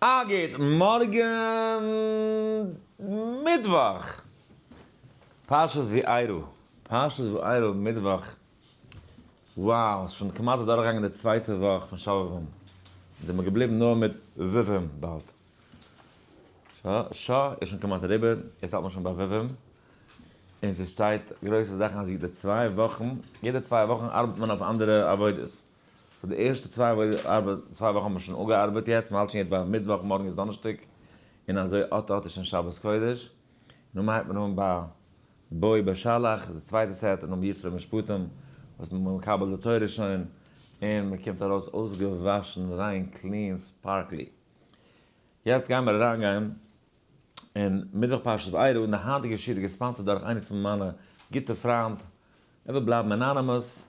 א גוט מארגן מיטוואך פרשת וארא, פרשת וארא מיטוואך, wow ס'איז שוין כמעט אדורכגעגאנגען די צווייטע וואך פון שובבים, אונז זעמיר געבליבן נאר מיט ו' באלד, ש איז שוין כמעט אריבער, יעצט האלט מען שוין ביי ו', און ס'שטייט גרויסע זאכן אז יעדע 2 וואכן, יעדע 2 וואכן ארבעט מען אויף אנדערע עבודות. so די ערשטע 2 וואכן האבן מיר שוין אפגעארבעט יעצט, מ'האלט שוין יעצט ביי מיטוואך, מארגן איז דאנערשטאג, און אזוי אט אט איז שוין שבת קודש. נו הייבט מען אן ביי בא בשלח, די צווייטע set, און נאך יתרו משפטים, וואס מען מקבל די תורה שוין, און מען קומט ארויס אויסגעוואשן, ריין, clean, sparkly. יעצט גייען מיר אריינגיין אין מיטוואך פרשת וארא, און די היינטיגע שיעור איז גע sponsored דורך איינער פון מיינע גוטע פריינט, ער וויל בלייבן anonymous,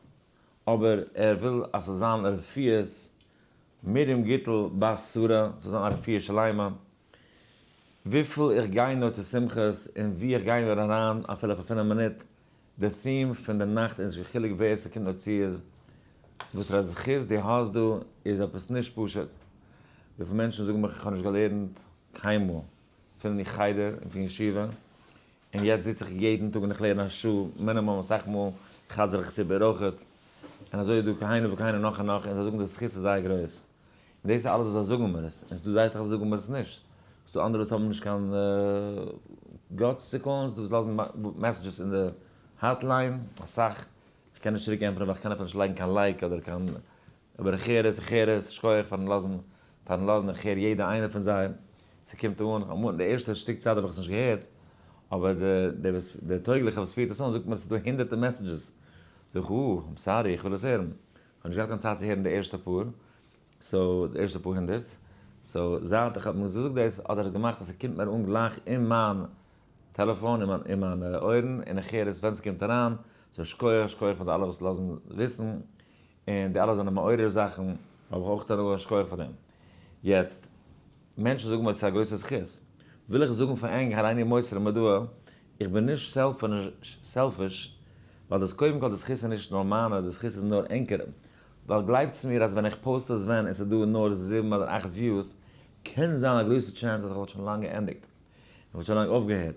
אבער ער וויל אז ס'זאל זיין רפואת מרים גיטל בת שרה, ס'זאל זיין א רפואה שלימה. וויפיל איך גיי נאר צו שמחות און ווי איך גיי נאר אריין אפילו פאר 5 מינוט, די theme פון די נאכט איז נישט קיין חילוק ווער ס'קומט נאר צו איז וואס פאר א זכות דו האסט דא איז עפעס נישט פשוט. וויפיל מענטשן זאגן מיך איך האב נישט געלערנט קיינמאל פון חדר און פון ישיבה, און יעצט זיץ איך יעדן טאג און איך לערן א שעה מינימום, אסאך מאל חזר איך עס איבער אויכעט, און אזוי איז דא כהנה וכהנה נאך און נאך, און זיי זאגן די זכות איז זייער גרויס. און דאס איז אלעס וואס זיי זאגן מיר עס, און ס'איז דא זייער אסאך וואס זאגן מיר עס נישט. ס'איז דא אנדערע וואס האבן נישט קיין guts צו call ן, ס'איז דא וואס לאזן messages אין די hotline, אסאך, איך קען נישט צוריק ענטפערן ווייל איך קען אפילו נישט לייגן קיין like אדער קיין, אבער איך הער עס, איך הער עס, שכוח פארן לאזן, איך הער יעדע איינע פון זיי, ס'קומט אן, אמאל די ערשטע שטיק צייט האב איך עס נישט געהערט, אבער די טויגליכע וואס פירט עס אן זאגט מיר עס איז דא הונדערטער messages, זאג איך, אה, I'm sorry, איך וויל עס הערן, איך האב נישט געהאט קיין צייט צו הערן די ערשטע פאר, so די ערשטע פאר הונדערט, so זייט איך האב מיר געזאגט דאס האט ער עס געמאכט אז ס'קומט מיר אן גלייך אין מיין טעלעפאן, אין מיינע אויערן, און איך הער עס ווען ס'קומט אריין, so שכוח, שכוח פאר די אלע וואס לאזן וויסן, און די אלע וואס זענען מעורר זאכן, האב איך אויך הנאה, שכוח פאר דעם. יעצט, מענטשן זאגן מיר עס איז א גרויסע זכות, וויל איך זאגן פאר ענק הריני מוסר מודעה, איך בין נישט selfish, ווייל דאס קודם כל די זכות איז נישט נאר מיינע, די זכות איז נאר ענקערע. ווייל גלייבטס מיר אז ווען איך post עס ווען און ס'איז דא נאר 7 אדער 8 views, קען זיין א גרויסע chance אז איך וואלט שוין לאנג געענדיגט. איך וואלט שוין לאנג אויפגעהערט.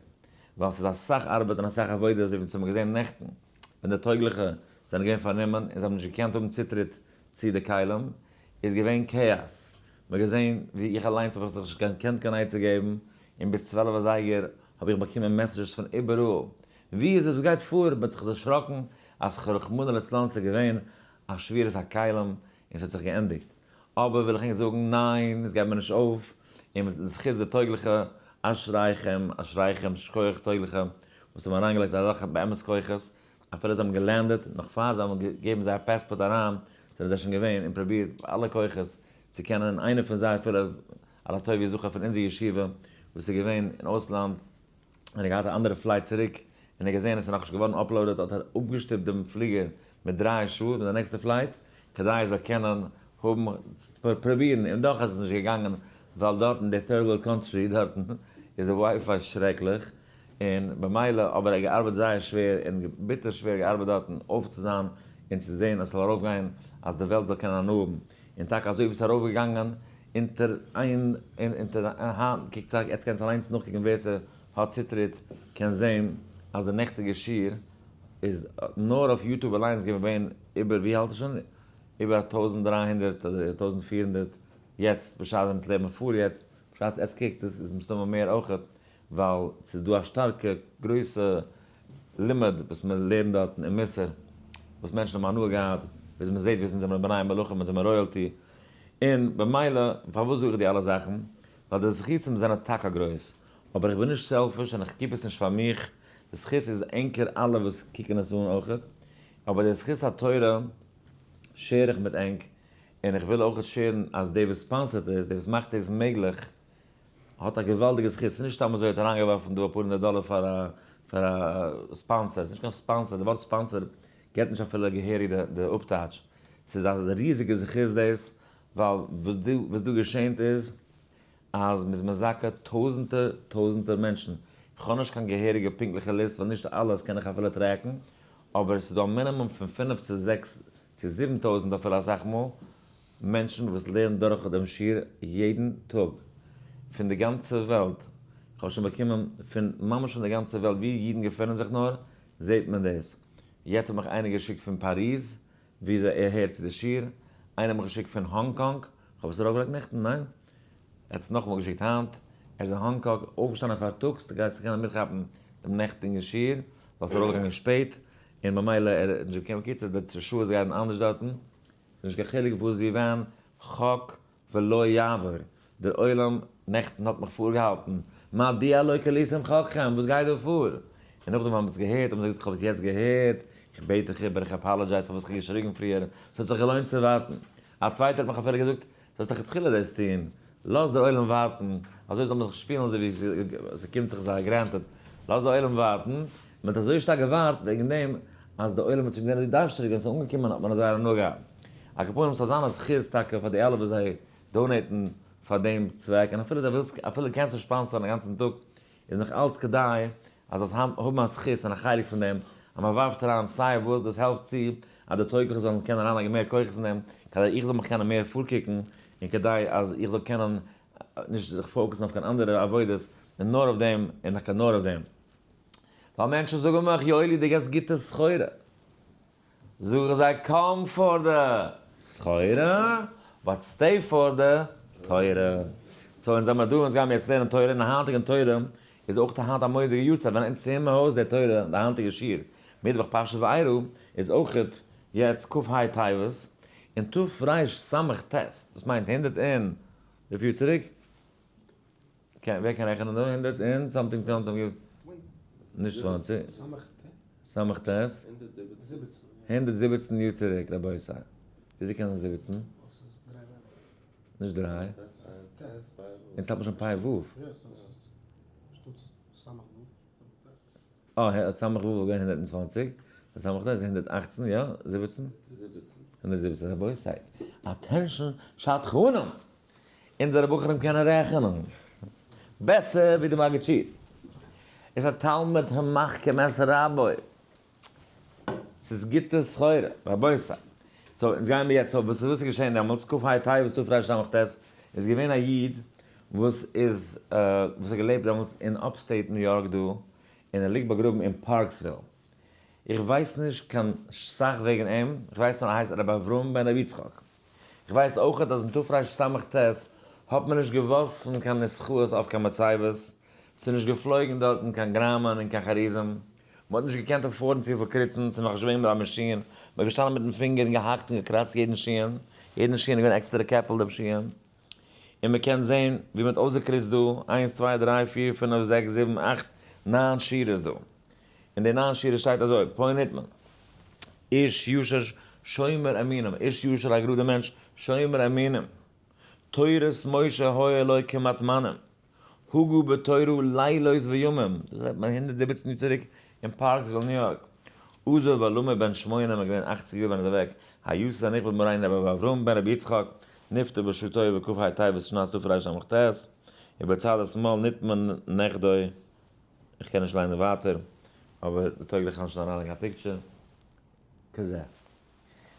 ווייל ס'איז אסאך ארבעט און אסאך עבודה אזוי ווי אונז האבן געזען נעכטן, ווען די טויגליכע זענען געווען פארנומען און זיי האבן נישט געקענט האבן צוטריט צו די כלים, איז געווען כאאס. מ'האט געזען ווי איך אליינס האב איך זיך נישט געקענט קיין עצה געבן, און ביז 12 אזייגער האב איך באקומען messages פון איבעראל. ווי איז עס? וואס גייט פאר? מ'האט זיך דערשראקן אז רחמנא לצלן ס'איז געווען א שבירת הכלים און ס'האט זיך געענדיגט. אבער וויל איך ענק זאגן, ניין, עס גייט מיר נישט אויף, און מיט זכות די טויגליכע, אשריכם, אשריכם, שכוח טויגליכע, וואס האבן אריינגעלייגט אזעלכע באמת כוחות, אפילו זיי האבן גע land עט, נאך פאר זיי האבן געגעבן זייער passport אריין, זענען זיי שוין געווען און פרובירט אלע כוחות צו קענען, איינער פון זיי אפילו על הטוב יזכר פון אונזער ישיבה, וואס איז געווען אין אויסלאנד, און ער האט געהאט א אנדערע flight צוריק, און ער האט געזען עס איז נאכנישט געווארן uploaded, האט ער אפגעשטופט דעם פליגער מיט 3 שעה מיט די נעקסטע flight, כדי ער זאל קענען האבן, פרובירן, און דאך איז עס נישט געגאנגען, ווייל דארטן, די third world country דארטן, איז די WiFi שרעקליך, און במילא, אבער ער האט געארבעט זייער שווער, און ביטער שווער געארבעט דארטן אויף צו זיין, און צו זען אז ס'זאל ארויפגיין, אז די וועלט זאל קענען הנאה האבן. און טאקע אזוי ווי ס'איז ארויפגעגאנגען, אונטער איין, אונטער היינט, קוקט זיך, יעצט קענסט אליינס נאכקוקן ווער ס'האט צוטריט, קען זען אז די נעכטיגע שיעור איז נאר אויף YouTube אליינס געווען איבער, ווי האלט עס שוין? איבער 1300 אדער 1400 יעצט, בשעת ווען אונז לעבן פאר יעצט, בשעת עטס קוקט עס איז מסתמא מער אויכעט, ווייל ס'איז דא א שטארקע גרויסע לימוד וואס מען לערנט דארטן אין מוסר, וואס מענטשן האבן הנאה געהאט, וואס מען זעט ווי אונז זעמיר בני מלכים, אונז זעמיר royalty, און במילא פארוואס זאג איך די אלע זאכן? ווייל די זכותים זענען טאקע גרויס, אבער איך בין נישט selfish און איך keep עס נישט פאר מיך, די זכות איז ענקער אלע וואס קוקן עס אן אויכעט, אבער די זכות התורה share איך מיט ענק, און איך וויל אויכעט share ן אז דער וואס sponsor ט עס, דער וואס מאכט דאס מעגליך, האט א געוואלדיגע זכות, ס'איז נישט סתם אזוי ער האט אריינגעווארפן דא אפאר הונדערט דאלער פאר א sponsor, ס'איז נישט קיין sponsor, די ווארט sponsor געבט נישט אפילו געהעריג די אפטייטש, ס'איז א ריזיגע זכות דאס, ווייל וואס דא געשענט איז אז מ'איז מזכה טויזענטער טויזענטער מענטשן, איך האב נישט קיין געהעריגע פונקטליכע list ווייל נישט אלעס קען איך אפילו track ן, אבער ס'איז דא א מינימום פון 5 צו 6 צו 7 טויזענט אפילו אסאך מאל, מענטשן וואס לערנען דורך דעם שיעור יעדן טאג. פון די גאנצע וועלט, איך האב שוין באקומען פון ממש פון די גאנצע וועלט ווי אידן געפינען זיך נאר, זעט מען דאס. יעצט האט מיך איינער געשיקט פון פאריז, ווי ער הערט צו די שיעור, איינער האט מיך געשיקט פון האנג קאנג, כ'האב עס ארויפגעלייגט נעכטן, ניין? ער האט עס נאכאמאל געשיקט היינט, ער איז אין האנג קאנג, אויפגעשטאנען פארטאגס כדי צו קענען מיטכאפן דעם נעכטיגן שיעור, ווייל ס'איז ארויפגעגאנגען שפעט, און ממילא ער האט נישט געקענט, בקיצור די שעות גייען אנדערש דארטן, ס'איז נישט קיין חילוק וואס ווי ווען, חק ולא יעבור, דער עולם נעכטן האט מיך פארגעהאלטן, מדוע לא כליתם חקכם, וואס גייט דא פאר? און נאכדעם האבן עס געהערט, האבן זיי געזאגט איך האב עס יעצט געהערט, איך בעט דיך איבער, איך apologize פארוואס איך האב געשריגן פריער, ס'האט זיך געלוינט צו ווארטן. א צווייטער האט מיך אפילו געזאגט, זאלסט לכתחילה דאס טון, לאז דער עולם ווארטן, אזוי זאל מען זיך נישט פילן אזוי ווי ס'קומט זיך זיי granted, לאז דער עולם ווארטן, מען האט אזוי שטארק געווארט וועגן דעם אז דער עולם האט שוין געווען אזוי דארשטיג, ווען ס'איז אנגעקומען האט מען אזוי הנאה געהאט. על כל פנים ס'זאל זיין א זכות טאקע פאר די אלע וואס זיי donate ן פאר דעם צוועק, און אפילו די ווילסט אפילו קענסט נישט sponsor ן א גאנצן טאג, איז נאך אלץ כדאי אז זאלסט האבן א זכות און א חלק פון דעם, אז מען ווארפט אריין סיי וואס, דאס העלפט צו אז די טויגליכע זאלן קענען אריינלייגן מער כוחות אין דעם, כדי איך זאל מיך קענען מער פארקוקן, און כדי אז איך זאל קענען נישט זיך focus ן אויף קיין אנדערע עבודות, און נאר אויף דעם, און טאקע נאר אויף דעם. ווייל מענטשן זאגן מיך, יואלי דו געסט גוטע סחורה. זאג איך זיי, come for the סחורה, but stay for the תורה. so אונז זעמער דא, אונז גיימיר יעצט לערנען תורה, און די היינטיגע תורה איז אויך היינט א מורא'דיגע יארצייט, ווען אונז צו הויז די תורה, די היינטיגע שיעור, מיטוואך פרשת וארא, איז אויך יעצט כ ה טבת, און תרס"ט, דאס מיינט הונדערט און וויפיל יאר צוריק? ווער קען רעכענען דא? הונדערט און something something יאר, נישט 20. סמך ט? 117 יאר צוריק רבותי. וויאזוי קען זיין 17? נישט דריי. אונז האלט מען שוין פ' ו'. אה, סמך ו' איז געווען 120, סמך ט איז 118, יא? 17? 117, רבותי. attention שדכנים! אונזערע בחורים קענען רעכענען בעסער ווי די מגיד שיעור. איז א תלמיד המחכים את רבו. ס'איז גוטע סחורה, רבותי. so אונז גייען מיר יעצט, so וואס איז געשען דעמאלטס? כ ה טבת תרס"ט איז געווען א איד וואס איז וואס האט געלעבט דעמאלטס אין upstate ניו יארק דא, און ער ליגט באגראבן אין פארקסוויל. איך ווייס נישט קיין סאך וועגן אים, איך ווייס נאר ער הייסט רבי אברהם בן רבי יצחק. איך ווייס אויכעט אז אין תרס"ט האט מען נישט געווארפן קיין נוסחאות אויף קיין מצבות, ס'איז נישט געפלויגן דארטן קיין גראמען און קיין חרוזים, מ'האט נישט געקענט afford ן צופיל קריצן, ס'איז נאכנישט געווען מיט א מאשין, מ'איז געשטאנען מיטן פינגער און געהאקט און געקראצט יעדן שין, יעדן שין איז געווען עקסטערע קעפל דעם שין, און מ'קען זען ווי מ'האט אויסגעקריצט דא, איינס צוויי דריי פיר פינף זעקס זיבן אכט ניין שורות דא. אין די ניין שורות שטייט אזוי, פה נטמן, איש ישר שומר אמונים, איש ישר א גראדע מענטש, שומר אמונים, תורת משה היה לו כמטמנים, הגה בתורה לילות וימים, דאס רעדט מען 117 יאר צוריק אין פארקסוויל ניו יארק, עזוב עולמו בן שמונים איז געווען 80 יאר ווען ער איז אוועק, היוסף הנכבד מורינו רבי אברהם בן רבי יצחק, נפטר בשעתו בכ ה טבת שנת תרס"ט, ובצד השמאל נטמן נכדו. איך קען נישט ליינען ווייטער, אבער די טויגליך קען שוין אריינלייגן א picture. כזה.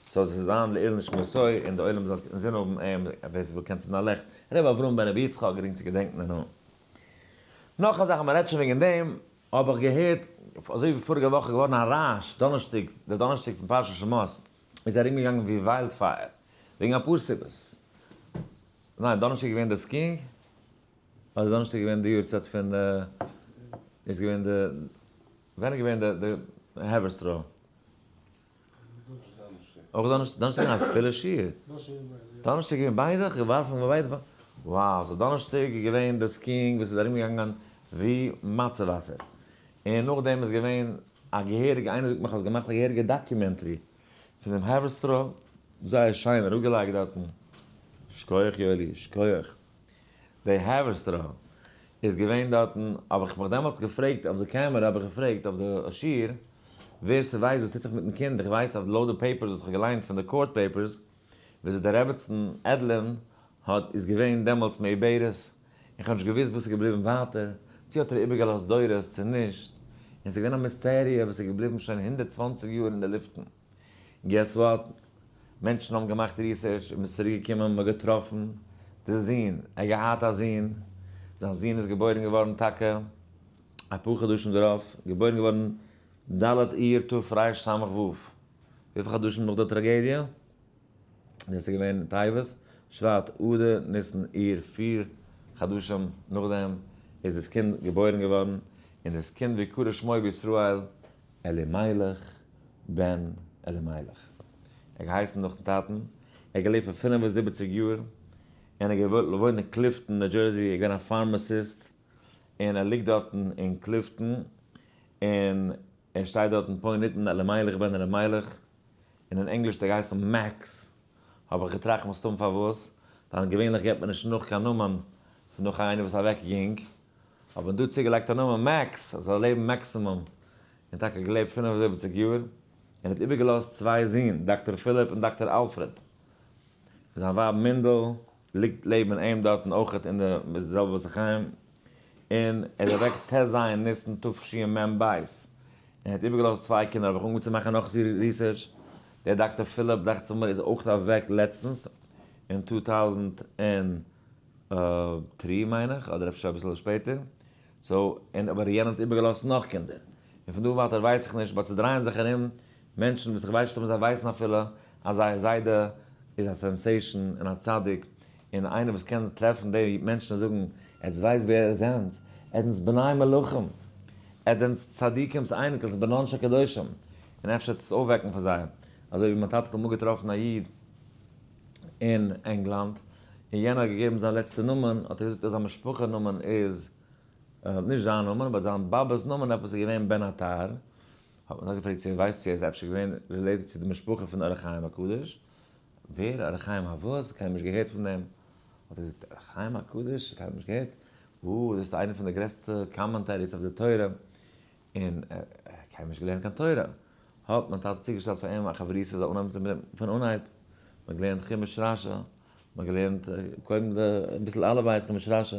so עס איז זיין לעילוי נשמתו, און די עולם זאל אינזין האבן אים, ווער ס'וויל קען צינדן א לעכט. ר' אברהם בן רבי יצחק, גרינג צו געדענקן די נאמען. נאך א זאך, אז מ'רעדט שוין וועגן דעם, האב איך געהערט, אזוי ווי פאריגע וואך איז געווארן א רעש, דאנערשטאג, די דאנערשטאג פון פרשת שמות, איז ארומגעגאנגען ווי wildfire, וועגן אפאר סיבות. ניין, דאנערשטאג איז געווען די skiing. אדער דאנערשטאג איז געווען די יארצייט פון די, איז געווען די, ווען איז געווען די די haverstraw? אויך דאנערשטאג? דאנערשטאג איז געווען א פילע שיעור. דאנערשטאג איז געווען ביידע? איך געווארפן ביי ביידע. wow, so דאנערשטאג איז געווען די skiing וואס איז ארומגעגאנגען ווי מצה וואסער. און נאכדעם איז געווען א געהעריגע, איינער זאגט מיך אז געמאכט א געהעריגע documentary פון דעם haverstraw, זייער שיין אראפגעלייגט דארטן. שכוח יואלי, שכוח. די haverstraw איז געווען דארטן, האב איך מיך דעמאלטס געפרעגט אויף די קעמערע, האב איך געפרעגט אויף די שיעור, ווער ס'ווייסט וואס טוט זיך מיטן קינד, איך ווייס אויף לויט די papers וואס איך האב געליינט פון די court papers, וויאזוי די רעבעצן עדלין האט איז געווען דעמאלטס מעוברת, איך האב נישט געוואוסט וואס איז געבליבן ווייטער, צו האט ער איבערגעלאזט דורות צו נישט, און ס'איז געווען א מיסטעריע וואס איז געבליבן שוין 120 יאר אין די לופטן. guess what? מענטשן האבן געמאכט research און מ'איז צוריק געקומען, מ'האט געטראפן די זון, ער האט געהאט א זון, זיין זון איז געבוירן געווארן טאקע אפאר חדשים דערויף, געבוירן געווארן ד' אייר תרס"ו, וויפיל חדשים נאך די טראגעדיע? דאס איז געווען טבת, שבט, אדר, ניסן, אייר, פיר חדשים נאכדעם איז דאס קינד געבוירן געווארן, און דאס קינד ויקרא שמו בישראל אלימלך בן אלימלך. ער האט געהייסן נאכן טאטן, ער האט געלעבט פאר 75 יאר, און ער האט געוואוינט אין קליפטאן ניו דזשערסי, ער איז געווען א pharmacist, און ער ליגט דארטן אין קליפטאן, און ער שטייט דארטן פה ניתן אלימלך בן אלימלך, און אין ענגליש האט ער געהייסן מעקס, האב איך געטראכט מסתם פארוואס, ווייל געווענליך געבט מען נישט נאך קיין נאמען פון נאך איינער וואס איז אוועק יונג, האט מען דא צוגעלייגט א נאמען מעקס, אז ער זאל לעבן maximum, און טאקע געלעבט 75 יאר, און האט איבערגעלאזט צוויי זין, דאקטאר פיליפ און דאקטאר אלפרעד. זיין ווייב מינדל ליגט לעבן אים דארטן אויכעט אין די זעלבע בית החיים, און ער איז אוועק ט"ז ניסן תשמ"ב, און האט איבערגעלאזט צוויי קינדער, האב איך אנגעהויבן צו מאכן נאך research, דער דאקטאר פיליפ דאכט זיך מיר איז אויך אוועק לעצטנס אין 2003 מיין איך, אדער אפשר אביסל שפעטער, so, און אבער יענער האט איבערגעלאזט נאך קינדער, און פון דא ווייטער ווייס איך נישט, but ס'דרייען זיך ארום מענטשן וואס איך ווייס נישט אויב זיי ווייסן אפילו אז זייער זיידע איז א sensation און א צדיק, און איינער וואס קען טרעפן די מענטשן און זאגן, עטס ווייסט ווער עטס זענטס? עטס זענטס בני מלכים! עטס זענטס צדיקים'ס אייניקלעך, בנן של קדושים! און אפשר וועט עס אויפוועקן פאר זיי, אזוי ווי מיין טאטע האט אמאל געטראפן א איד אין ענגלאנד, און יענער האט געגעבן זיין לעצטע נאמען, האט ער געזאגט אז זיין משפחה נאמען איז, נישט זיין נאמען, אבער זיין באבע'ס נאמען עפעס איז געווען בן עטר, האט מען געפרעגט צו ער ווייסט צו ער איז אפשר געווען related צו די משפחה פון אור החיים הקדוש, ווער? אור החיים הוואס? קיינמאל נישט געהערט פון דעם. האט ער געזאגט, אור החיים הקדוש? קיינמאל נישט געהערט? וואו, דאס איז איינע פון די גרעסטע commentaries אויף די תורה, און ער האט קיינמאל נישט געלערנט קיין תורה. האט מיין טאטע צוגעשטעלט פאר אים א חברותא זאל אנהייבן פון אנהייב, מען האט געלערנט חומש רשי, מען האט געלערנט קודם די אביסל אלף בית חומש רשי,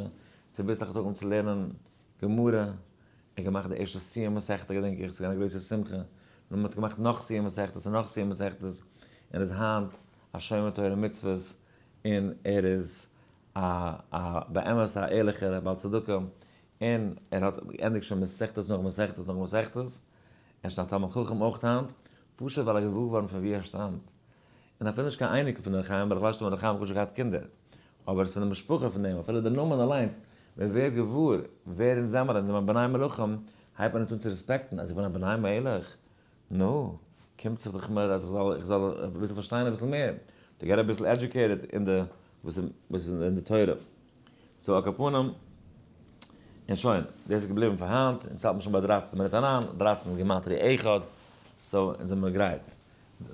צוביסלעך האט ער אנגעהויבן צו לערנען גמרא, ער האט געמאכט די ערשטע סיום מסכתא געדענק איך, ס'איז געווען א גרויסע שמחה, נאר מען האט געמאכט נאך סיום מסכתות און נאך סיום מסכתות, ער איז היינט א שומר תורה ומצוות, און ער איז א א באמת א ערליכער בעל צדקה, און ער האט געענדיגט שוין מסכתות נאך מסכתות נאך מסכתות, ער איז שוין א תלמיד חכם אויך היינט, פשוט ווייל ער איז געוואר געווארן פון וואו ער שטאמט, און אפילו נישט קיין אייניקל פון ר' חיים, ווייל איך ווייס נישט אויב ר' חיים האט געהאט קינדער, אבער עס איז פון די משפחה פון דעם, אפילו די נאמען אליינס, מען ווערט געוואר ווער אונז זעמער, אונז זעמער בני מלכים, הייבט מען אונז אן צו respect ן, אז איך בין א בני מלך, נו, קומט זיך דאך מיר אז איך זאל איך זאל אביסל פארשטיין אביסל מער, to get אביסל educated אין די וואס איז אין די תורה. so על כל פנים, און שוין, דאס איז געבליבן פאר היינט, אונז האלט מיר שוין ביי 13 מינוט אריין, 13 גימטריא אחד, so אונז זעמיר גרייט.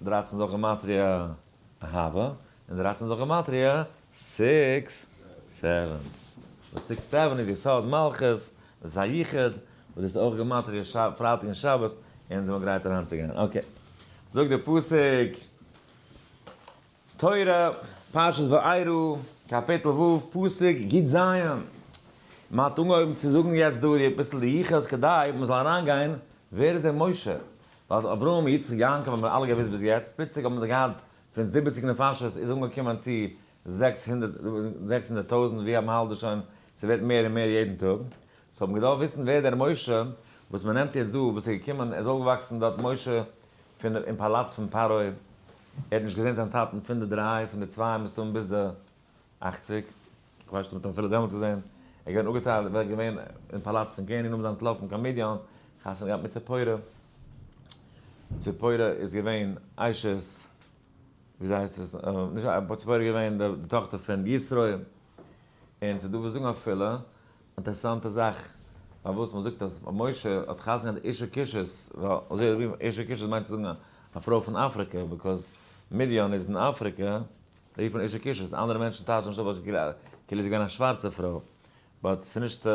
13 איז אויך גימטריא אהבה, און 13 איז אויך גימטריא six seven. וואס six seven איז יסוד מלכות, דאס איז א יחוד, וואס דאס איז אויך גימטריא פרייטאג און שבת, און זעמיר גרייט אריינצוגיין. okay. זאגט דער פסוק, תורה, פרשת וארא, קאפיטל ו', פסוק י"ז. מען האט אנגעהויבן צו זאגן יעצט דא אביסל די יחוס כדי מען זאל אריינגיין ווער איז דער משה, ווייל אברהם, יצחק, יעקב האבן מיר אלע געוואוסט ביז יעצט, פלוצלינג האבן זיי געהאט פון 70 נפשות איז אנגעקומען צו 600 טויזנט ווי מען האלט דא שוין, ס'ווערט מער און מער יעדן טאג, so האט מען געדארפט וויסן ווער דער משה וואס מען נעמט יעצט דא וואס איז געקומען, ער איז אויפגעוואקסן דארט משה פון אין פאלאץ פון פרעה, ער האט נישט געזען זיין טאטן פון די דריי, פון די צוויי מסתמא ביז די 80, איך ווייס נישט אויב מען האט אים אפילו דעמאלטס געזען, ער איז געווען אפגעטיילט, ער איז געווען אין פאלאץ פון קעניג, נאכדעם איז ער אנטלאפן קיין מדיין, חתונה געהאט מיט ציפורה, ציפורה איז געווען אשת, וויאזוי הייסט עס, נישט, ציפורה איז געווען די טאכטער פון יתרו, און ס'איז דא וואס זאגן אפילו, אינטערעסאנטע זאך, פארוואס מען זאגט אז משה האט חתונה געהאט אשה כושית, ווייל אזוי ווי אשה כושית מיינט צו זאגן א פרוי פון אפריקע, because מדיין איז אין אפריקע, רופט מען אשה כושית, אנדערע מענטשן טייטשן נישט אפ כאילו איז געווען א שווארצע פרוי, but ס'איז נישט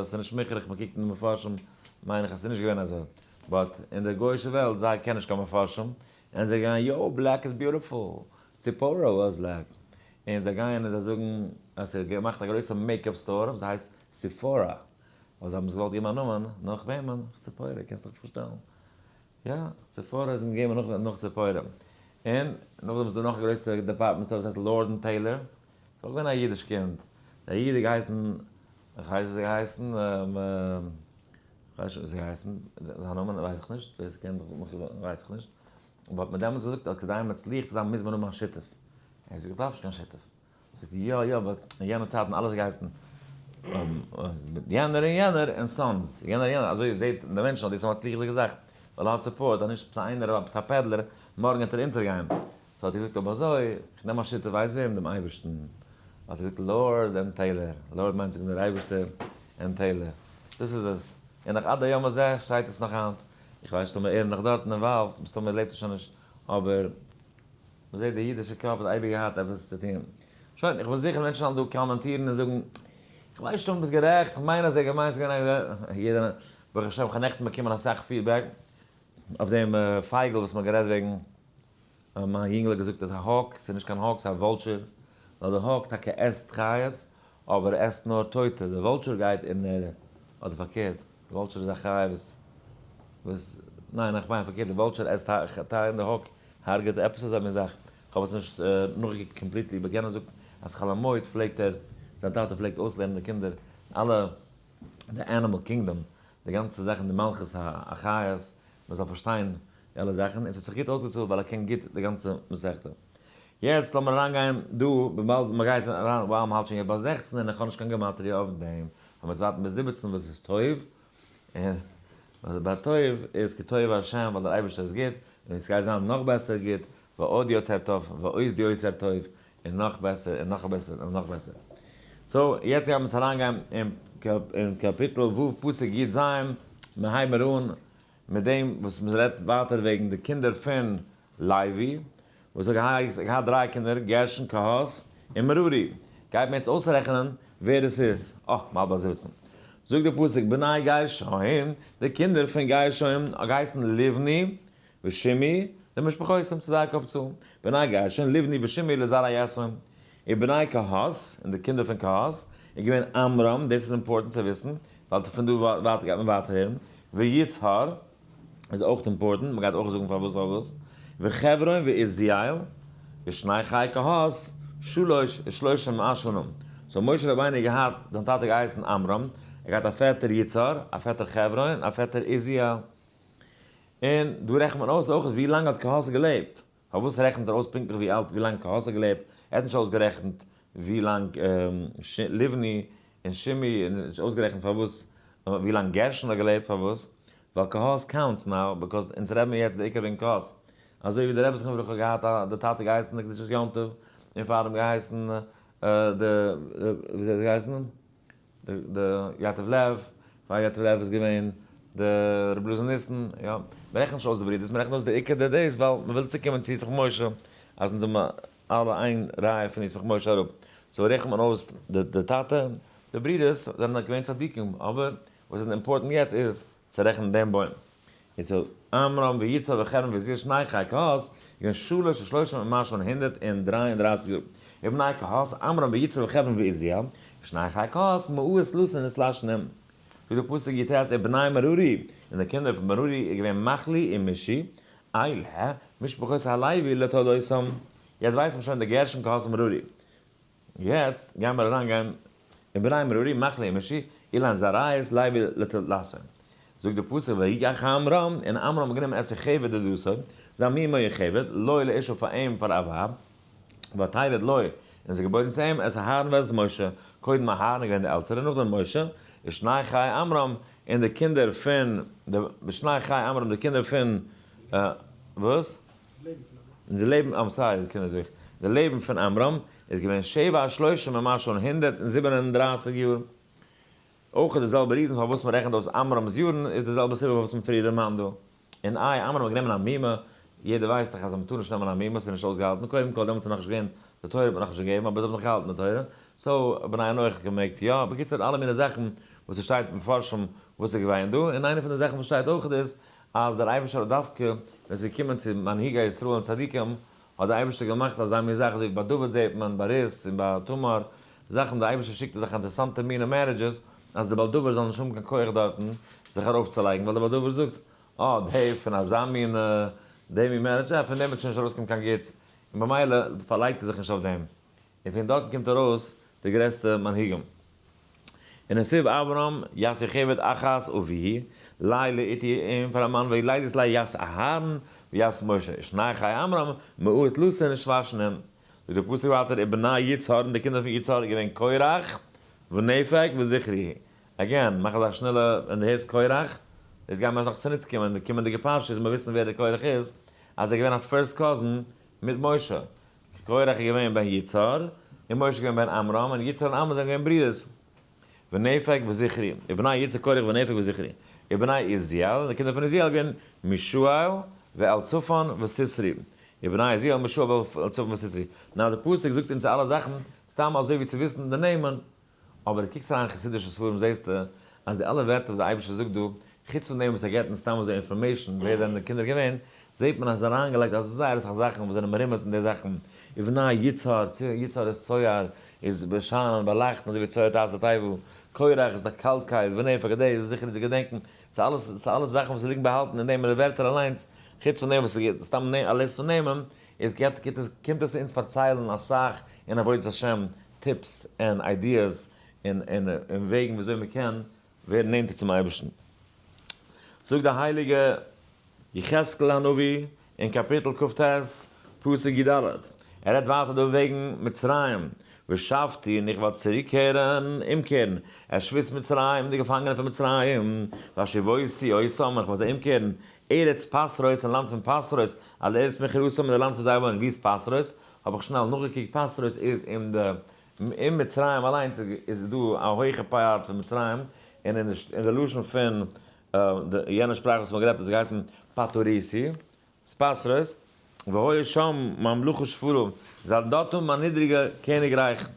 ס'איז נישט מוכרח, מען קוקט אין די מפרשים מיין איך אז ס'איז נישט געווען אזוי, but אין די גוי'אישע וועלט זיי קענען נישט קיין מפרשים, און זיי גייען yo black is beautiful, ציפורה was black, און זיי גייען און זיי זאגן אז ס'האט געמאכט א גרויסע makeup store וואס הייסט סיפארא, ווייל זיי האבן עס געוואלט געבן א נאמען נאך וועמען? נאך ציפורה, קענסט דיך פארשטעלן? יא, סיפארא איז געגעבן נאך נאך ציפורה. און נאכדעם איז דא נאך א גרויסע department store וואס הייסט Lord and Taylor, ס'איז אויך געווען א אידיש קינד, דער איד האט געהייסן איך ווייס ווי זיי הייסן, איך ווייס נישט ווי זיי הייסן, זיין נאמען ווייס איך נישט, ווער ס'קען מיך ווייס איך נישט, אבער האט מיר דעמאלטס געזאגט אז כדי מצליח צו זיין מוז מען האבן א שותף, ער האט געזאגט איך דארף נישט קיין שותף, זאגט ער יא יא but אין יענע צייטן אלעס געהייסן יענער און יענער און sons, יענער און יענער, אזוי זעט די מענטשן אז דאס איז א מצליח'דיגע זאך, ווייל ער האט support, אז נישט עפעס איינער עפעס א peddler, מארגן וועט ער אונטערגיין. so האט ער געזאגט אויב אזוי, איך נעם א שותף ווייסט וועם? דעם אייבערשטן. האט ער געזאגט Lord and Taylor, Lord מיינט זאגן דער אייבערשטער and Taylor. דאס איז עס. און נאך עד היום הזה שטייט עס נאך היינט. איך ווייס נישט אויב ער איז נאך דארטן involved, מסתמא לעבט ער שוין נישט, אבער מ'זעט די אידישע קאפ האט אייביג געהאט עפעס צו טון. שוין, איך וויל זיכער מענטשן זאלן דא קאמענטירן און זאגן, איך ווייס נישט אויב ביסט גערעכט, איך מיין אז ער געמיינט ס'איז געווען א יעדער, ברוך השם כ'האב נעכטן באקומען אסאך feedback אויף דעם פייגל וואס מ'האט גערעדט וועגן, מיין יונגל האט געזאגט אז א hawk, ס'איז נישט קיין hawk ס'איז א vulture, ווייל די hawk טאקע עסט חיות, אבער ער עסט נאר טויטע, די vulture גייט און ער, אדער פארקערט, די vulture איז א חיה וואס, וואס, ניין איך מיין פארקערט, די vulture עסט חיה און די hawk הרג'עט עפעס אזא מין זאך, כ'האב עס נישט נאכגעקוקט completely, but יענער זאגט אז חול המועד פלעגט ער, זיין טאטע פלעגט אויסלערנען די קינדער אלע די animal kingdom, די גאנצע זאכן די מלכות החיות, מען זאל פארשטיין די אלע זאכן, און ס'האט זיך גוט אויסגעצאלט ווייל ער קען גוט די גאנצע מסכתא. יעצט לאמיר אריינגיין דא, וויבאלד מען גייט אריין, wow מ'האלט שוין יעצט ביי 16 און איך האב נישט קיין גמטריא אויף דעם, לאמיר ווארטן ביז 17 וואס איז טוב, און ביי טוב איז כי טוב השם ווייל דער אייבערשטער איז גוט, און עס גייט זיין נאך בעסער גוט, ועוד יותר טוב, ועוד יותר טוב, און נאך בעסער און נאך בעסער און נאך בעסער. so יעצט גיימיר אונז אריינגיין אין קאפיטל ו' פסוק י ז, מיר הייבן אן מיט דעם וואס מען רעדט ווייטער וועגן די קינדער פון לוי, וואס האט געהאט דריי קינדער, גרשון, קהת, און מררי. גייט מען יעצט אויסרעכענען ווער דאס איז. אה, מ'האלט ביי 17. זאגט דער פסוק, בני גרשון, די קינדער פון גרשון האט געהייסן לבני ושמעי, למשפחותם צו זייער קאפ צאל. בני גרשון, לבני ושמעי לזרע יעשון. און בני קהת, און די קינדער פון קהת, איז געווען עמרם, דאס איז important צו וויסן, ווייל פון דא ווייטער גייט מען ווייטער הערן. ויצהר, איז אויך important, מען גייט אויך זאגן פארוואס פארוואס. וחברון ועוזיאל, ושני חי קהת, שלוש ושלושים ומאה שנים. so משה רבינו האט געהאט, זיין טאטע געהייסן עמרם, ער געהאט א פעטער יצהר, א פעטער חברון, א פעטער עוזיאל. און דא רעכנט מען אויס אויך ווי לאנג האט קהת געלעבט. פארוואס רעכנט ער אויס פונקטליך ווי אלט ווי לאנג קהת האט געלעבט? ער האט נישט אויסגערעכנט ווי לאנג לבני און שמעי, און נישט אויסגערעכנט פארוואס ווי לאנג גרשון האט געלעבט, פארוואס? ווייל קהת counts now, because אונז רעדן מיר יעצט די עיקר וועגן קהת. אזוי ווי די רבי זכרונו לברכה האט געהאט א די טאטע געהייסן די קדושת יום טוב, און פאר אים געהייסן די ווי אזוי האט ער געהייסן? די יטב לב, פאר יטב לב איז געווען די רבי אלעזר ניסן, יא, מען רעכנט נישט אויס די ברידערס, מען רעכנט אויס די עיקר די דאס, ווייל מען וויל צוקומען צו ישמח משה, אז אונז זענען אלע איין רייע פון ישמח משה אראפ, so רעכנט מען אויס די טאטע, די ברידערס זענען געווען צדיקים, אבער וואס איז important יעצט איז צו רעכענען דעם בוים. יעצט עמרם ויצהר וחברון ועוזיאל שני חי קהת, געווען שלש ושלושים ומשהו און 133 יאר. ובני קהת, עמרם ויצהר וחברון ועוזיאל, שני חי קהת, מאה ותלתין ותלת שנים. זאגט דער פסוק י ט ובני מררי, און די קינדער פון מררי איז געווען מחלי און משי, אלה משפחות הלוי לתולדותם. יעצט ווייסט מען שוין די גרשון קהת און מררי. יעצט גייען מיר אריינגיין אין בני מררי מחלי ומשי, אלו זרעיות לוי לתולדותם. זאגט די פסוק ויקח עמרם, און עמרם האט גענומען את יוכבד דודתו, זיין מומע יוכבד, לו לאשה פאר אים פאר א ווייב, ותלד לו, און זי איז געבוירן צו אים, את אהרן ואת משה, קודם אהרן איז געווען די עלטערע, נאכדעם משה, ושני חי עמרם, און די קינדער פון, ושני חי עמרם, די קינדער פון, וואס? די לעבן, I'm sorry, די קינדער זאג איך, די לעבן פון עמרם איז געווען שבע ושלושים ומשהו 137 יאר. אויך איז די זעלבע reason פארוואס מען רעכנט אויס עמרם'ס יארן איז די זעלבע סיבה פארוואס מען פריער דערמאנט דא. און איי עמרם האט גענומען א מומע, יעדער ווייסט דאך אז מען טאר נישט נעמען א מומע, ס'איז נישט אויסגעהאלטן, קודם כל דעמאלטס איז נאכנישט געווען, די תורה האט מען נאכנישט געגעבן, אבער זיי האבן נאך געהאלטן די תורה, so בני נח האט געמעגט יא, בקיצור אלע מיני זאכן וואס עס שטייט מפרשים וואס איז געווען דא, און איינע פון די זאכן וואס שטייט אויך איז אז דער אייבערשטער האט דווקא ווען עס איז געקומען צו מנהיגי ישראל און צדיקים האט דער אייבערשטער געמאכט אזא מין זאך אזוי ווי ביי דוד זעט מען, ביי רות און ביי תמר, זאכן דער אייבערשטער שיקט אזעלכע אינטערעסאנטע מינע marriages אז דער בעל דבר זאל נישט האבן קיין כח דארטן זיך ארויפצולייגן, ווייל דער בעל דבר זאגט, אה, די פון אזא מין, די מין marriage, אה, פון דעם וועט שוין נישט ארויסקומען קיין גוטס, און במילא פארלייגט ער זיך נישט אויף דעם, און פון דארטן קומט ארויס די גרעסטע מנהיגים. ונסיב אברהם ית יוכבד אחת אביהי ליה לאתי אים פאר א מאן וילדת ליה ית אהרן וית משה ושני חיי עמרם מעות תלתין ושבע שנים. זאגט דער פסוק ווייטער ובני יצהר און די קינדער פון יצהר איז געווען קורח ונפג וזכרי. Again, מאך אזא שנעלע, ווען דו הערסט קורח, דאס גייט מיר נאך צוניץ קומען אין די קומענדיגע פרשה, זאל מען וויסן ווער דער קורח איז, אז ער איז געווען א first cousin מיט משה. קורח איז געווען בן יצהר, און משה איז געווען בן עמרם, און יצהר און עמרם זענען געווען ברידערס. ונפג וזכרי, ובני יצהר קורח ונפג וזכרי. ובני עוזיאל, און די קינדער פון עוזיאל איז געווען מישאל ואלצפן וסיתרי. ובני עוזיאל מישאל ואלצפן וסיתרי. Now די פסוק זאגט אונז אלע זאכן סתם אזוי ווי צו וויסן די נעמען, אבער די קוקסט אריין אין חסידישע ספרים זעסטו אז די אלע ווערטער וואס די אייבערשטער זאגט דא, חוץ פון דעם וואס ער געבט אונז סתם אזוי information ווער זענען די קינדער געווען, זעט מען אז עס איז אריינגעלייגט אזוי זייער אסאך זאכן וואס זענען מרומז אין די זאכן, ובני יצהר, יצהר איז צוהר, איז באשיינען, באלייכטן אזוי ווי צוהר תעשה תיבה, קורח איז די קאלטקייט, ונפג דאס, זיכער צו געדענקן, ס'איז אלעס, ס'איז אלעס זאכן וואס ליגן באהאלטן אין דעם אין די ווערטער אליינס, חוץ פון דעם וואס ס'איז סתם א ליסט פון נעמען, איז קומט עס אונז פארציילן אסאך אין עבודת השם, tips און ideas און און וועגן וויאזוי מען קען ווערן נענטער צום אייבערשטן. זאגט דער הייליגער יחזקאל הנביא אין קאפיטל כ"ט פסוק י"ד, ער רעדט ווייטער דא וועגן מצרים, ושבתי און איך וועל צוריקקערן, אומקערן, את שבות מצרים, די געפאנגענע פון מצרים, והשיבותי אותם, און איך וועל זיי אומקערן, ארץ פתרוס, אין לאנד פון פתרוס, אל ארץ מכורתם, אין די לאנד פון זייער וואוינונג. וואו איז פתרוס? האב איך שנעל נאכגעקוקט, פתרוס איז אין די, אין מצרים אליינס איז דא א הויכע part פון מצרים, און אין די לשון פון די יענע שפראך וואס מ'האט גערעדט האט עס געהייסן פאטוריסי, פתרוס, והיה שם ממלכה שפלה, זיי דארט האבן א נידריגע קעניגרייך,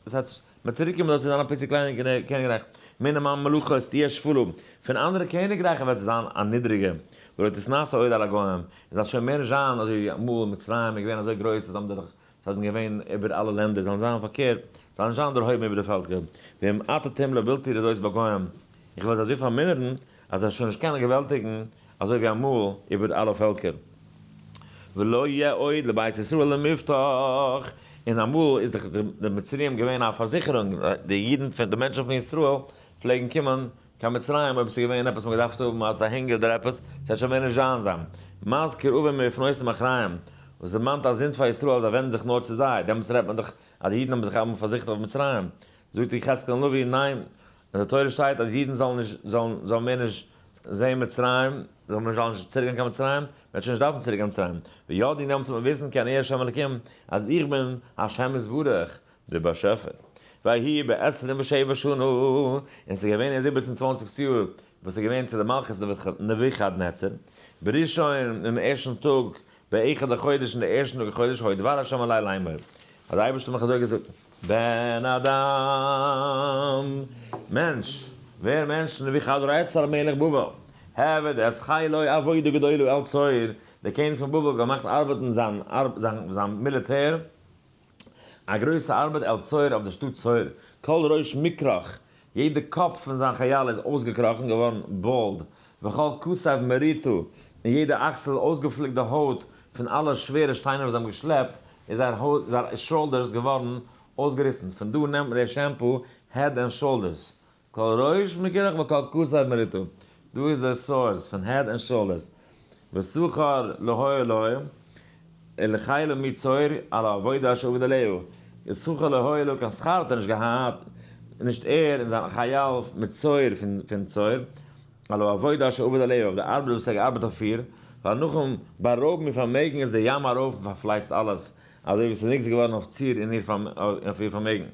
דאס הייסט, מ'וועט צוריק קומען דארט צו זיין א פיצי קליינע קעניגרייך, מן הממלכות תהיה שפלה, פון אנדערע קעניגרייכן וועט זי זיין א נידריגע, ולא תתנשא עוד על הגוים, און זאל שוין מער נישט זיין אזוי ווי אמאל מצרים איז געווען אזוי גרויס אז זיי האבן דאך זיי זענען געווען איבער אלע לענדער, זאלן זיין פארקערט, זאלן נישט זיין דערהויבן איבער די פעלקער, והמעטתים לבלתי רזות בגוים, איך וועל זיי אזוי פארמינערן, אז זיי שוין נישט קענען געוועלטיגן אזוי ווי אמאל איבער אלע פעלקער. ולא יהיה עוד לבית ישראל למבטח, און אמאל איז דאך די מצריים געווען א פארזיכערונג, די אידן פון די מענטשן פון ישראל פלעגן קומען קיין מצרים אויב עס איז געווען עפעס מען האט געדארפט האבן אלס א הונגער אדער עפעס, ס'וועט שוין מער נישט זיין זיין מזכיר אוון מפנותם אחריהם, וואס דערמאנט א זינד פאר ישראל אז זיי ווענדן זיך נאר צו זיי, דעמאלטס רעדט מען דאך אז די אידן האבן זיך אלעמאל פארזיכערט אויף מצרים, זאגט יחזקאל הנביא, ניין, אין די תורה שטייט אז אידן זאלן נישט זאלן זאלן מער נישט זען מצרים, זאל מען זאלן נישט צוריק גיין קיין מצרים, מען וועט שוין נישט דארפן צוריק גיין מצרים, וידעו דעמאלטס וועט מען וויסן כי אני ה' אלקים, אז איך בין השם יתברך, דער באשעפער. ויהי בעשרים ושבע שנה, און ס'איז געווען אין זיבעצן צוואנציגסט יאר, וואס איז געווען צו די מלכות נבוכדנצר, בראשון, אינעם ערשטן טאג, באחד לחודש, אין די ערשטן טאג אין חודש, היה דבר השם אלי לאמור, האט דער אייבערשטער מיך אזוי געזאגט, בן אדם, מענטש, ווער מענטשן, נבוכדראצר מלך בבל, העבד את חילו עבודה גדולה אל צור, דער קעניג פון בבל האט געמאכט ארבעטן זיין מיליטער, א גרויסע ארבעט אל צור אויף די שטאט צור, כל ראש מקרח, יעדע קאפ פון זיין חייל איז אויסגעקראכן געווארן bald, וכל כתף מרוטה, און יעדע אקסל אויסגעפליקט די הויט פון אלע שווערע שטיינער וואס זיי האבן געשלעפט, איז זייער shoulders געווארן אויסגעריסן, פון דא נעמט מען די shampoo Head and Shoulders, כל ראש מקרח וכל כתף מרוטה, דא איז די source פון Head and Shoulders, ושכר לא היה לו, ולחילו מצור על העבודה אשר עבד עליה, ושכר לא היה לו, קיין שכר האט ער נישט געהאט, נישט ער און זיין חייל מצור פון צור, על העבודה אשר עבד עליה, אויף די ארבעט וואס ער האט געארבעט אויף איר, ווייל נאכן בארויבן איר פארמעגן איז דער ים ארויף און פארפלייצט אלעס, אזוי ווי ס'איז נגזר געווארן אויף צור און אויף איר פארמעגן.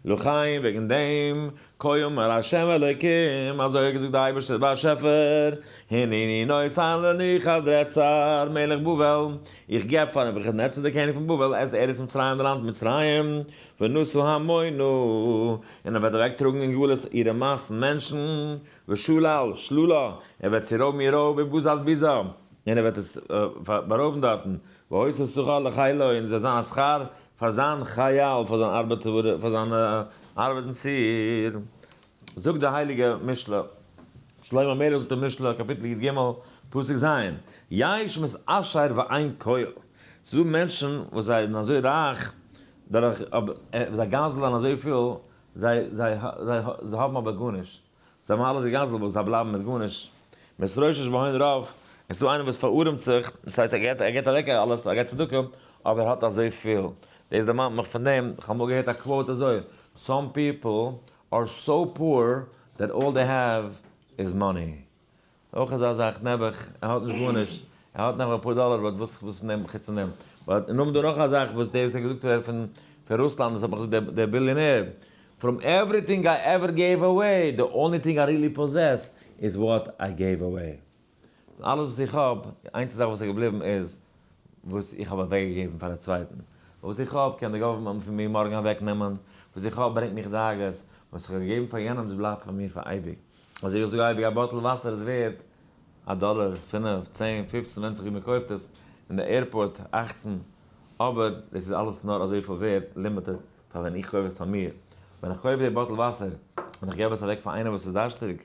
לכן, וועגן דעם, כה אמר ה' אלוקים, אזוי האט געזאגט דער אייבערשטער באשעפער, הנני נותן לנבוכדראצר מלך בבל, איך געב פאר נבוכדנצר דער קעניג פון בבל את ארץ מצרים די לאנד מצרים, ונשא המונה, און ער וועט אוועקטראגן אין גלות אירע מאסן מענטשן, ושלל שללה, ער וועט צורויבן איר רויב, ובזז ביזה, און ער וועט עס בארויבן דארטן, והיתה שכר לחילו, און עס וועט זיין א שכר פאר זיין חייל, פאר זיין ארבעט, פאר זיין ארבעטן ציר. זאגט די הייליגע משלי, שלמה המלך זאגט אין משלי קאפיטל י"ג פסוק ז', יש מתעשר ואין כל, ס'איז דא מענטשן וואס זיי זענען אזוי רייך דורך זיי גזל'ען אזויפיל. זיי זיי זיי זיי האבן אבער גארנישט. זיי האבן אלעס גע'גזל'ט אבער זיי בלייבן מיט גארנישט. מתרושש בהון רב, עס איז דא איינער וואס פארארעמט זיך, דאס הייסט ער געבט ער געבט אוועק אלעס, ער געבט צדקה, אבער ער האט אזויפיל. דאס דערמאנט מיך פון דעם, איך האב אמאל געהערט א quote אזוי, Some people are so poor that all they have is money. אויך אזא זאך, נעבעך, ער האט נישט גארנישט, ער האט נעבעך אפאר דאלער, but וואס וואס נעם חוץ פון דעם. But און נאכדעם דא נאך א זאך וואס דער וואס האט געזאגט צו ווערן פון פון רוסלאנד, וואס האט מיך געזאגט דער דער billionaire, From everything I ever gave away, the only thing I really possess is what I gave away. פון אלעס וואס איך האב, די איינציגע זאך וואס איז געבליבן איז וואס איך האב אוועקגעגעבן פאר א צווייטן. וואס איך האב קען די government פון מיר מארגן אוועקנעמען, וואס איך האב ברענגט מיך דאגות, וואס איך האב געגעבן פאר יענעם דאס בלייבט פאר מיר פאר אייביג. אזוי איך זאג אייביג א bottle וואסער איז ווערד א דאלער, פינף, 10, 15, ווענדט זיך ווי מען קויפט עס, אין די airport 18, אבער דאס איז אלעס נאר אזויפיל ווערד, limited, פאר ווען איך קויף עס פאר מיר. ווען איך קויף די bottle וואסער און איך געב עס אוועק פאר איינער וואס איז דארשטיג,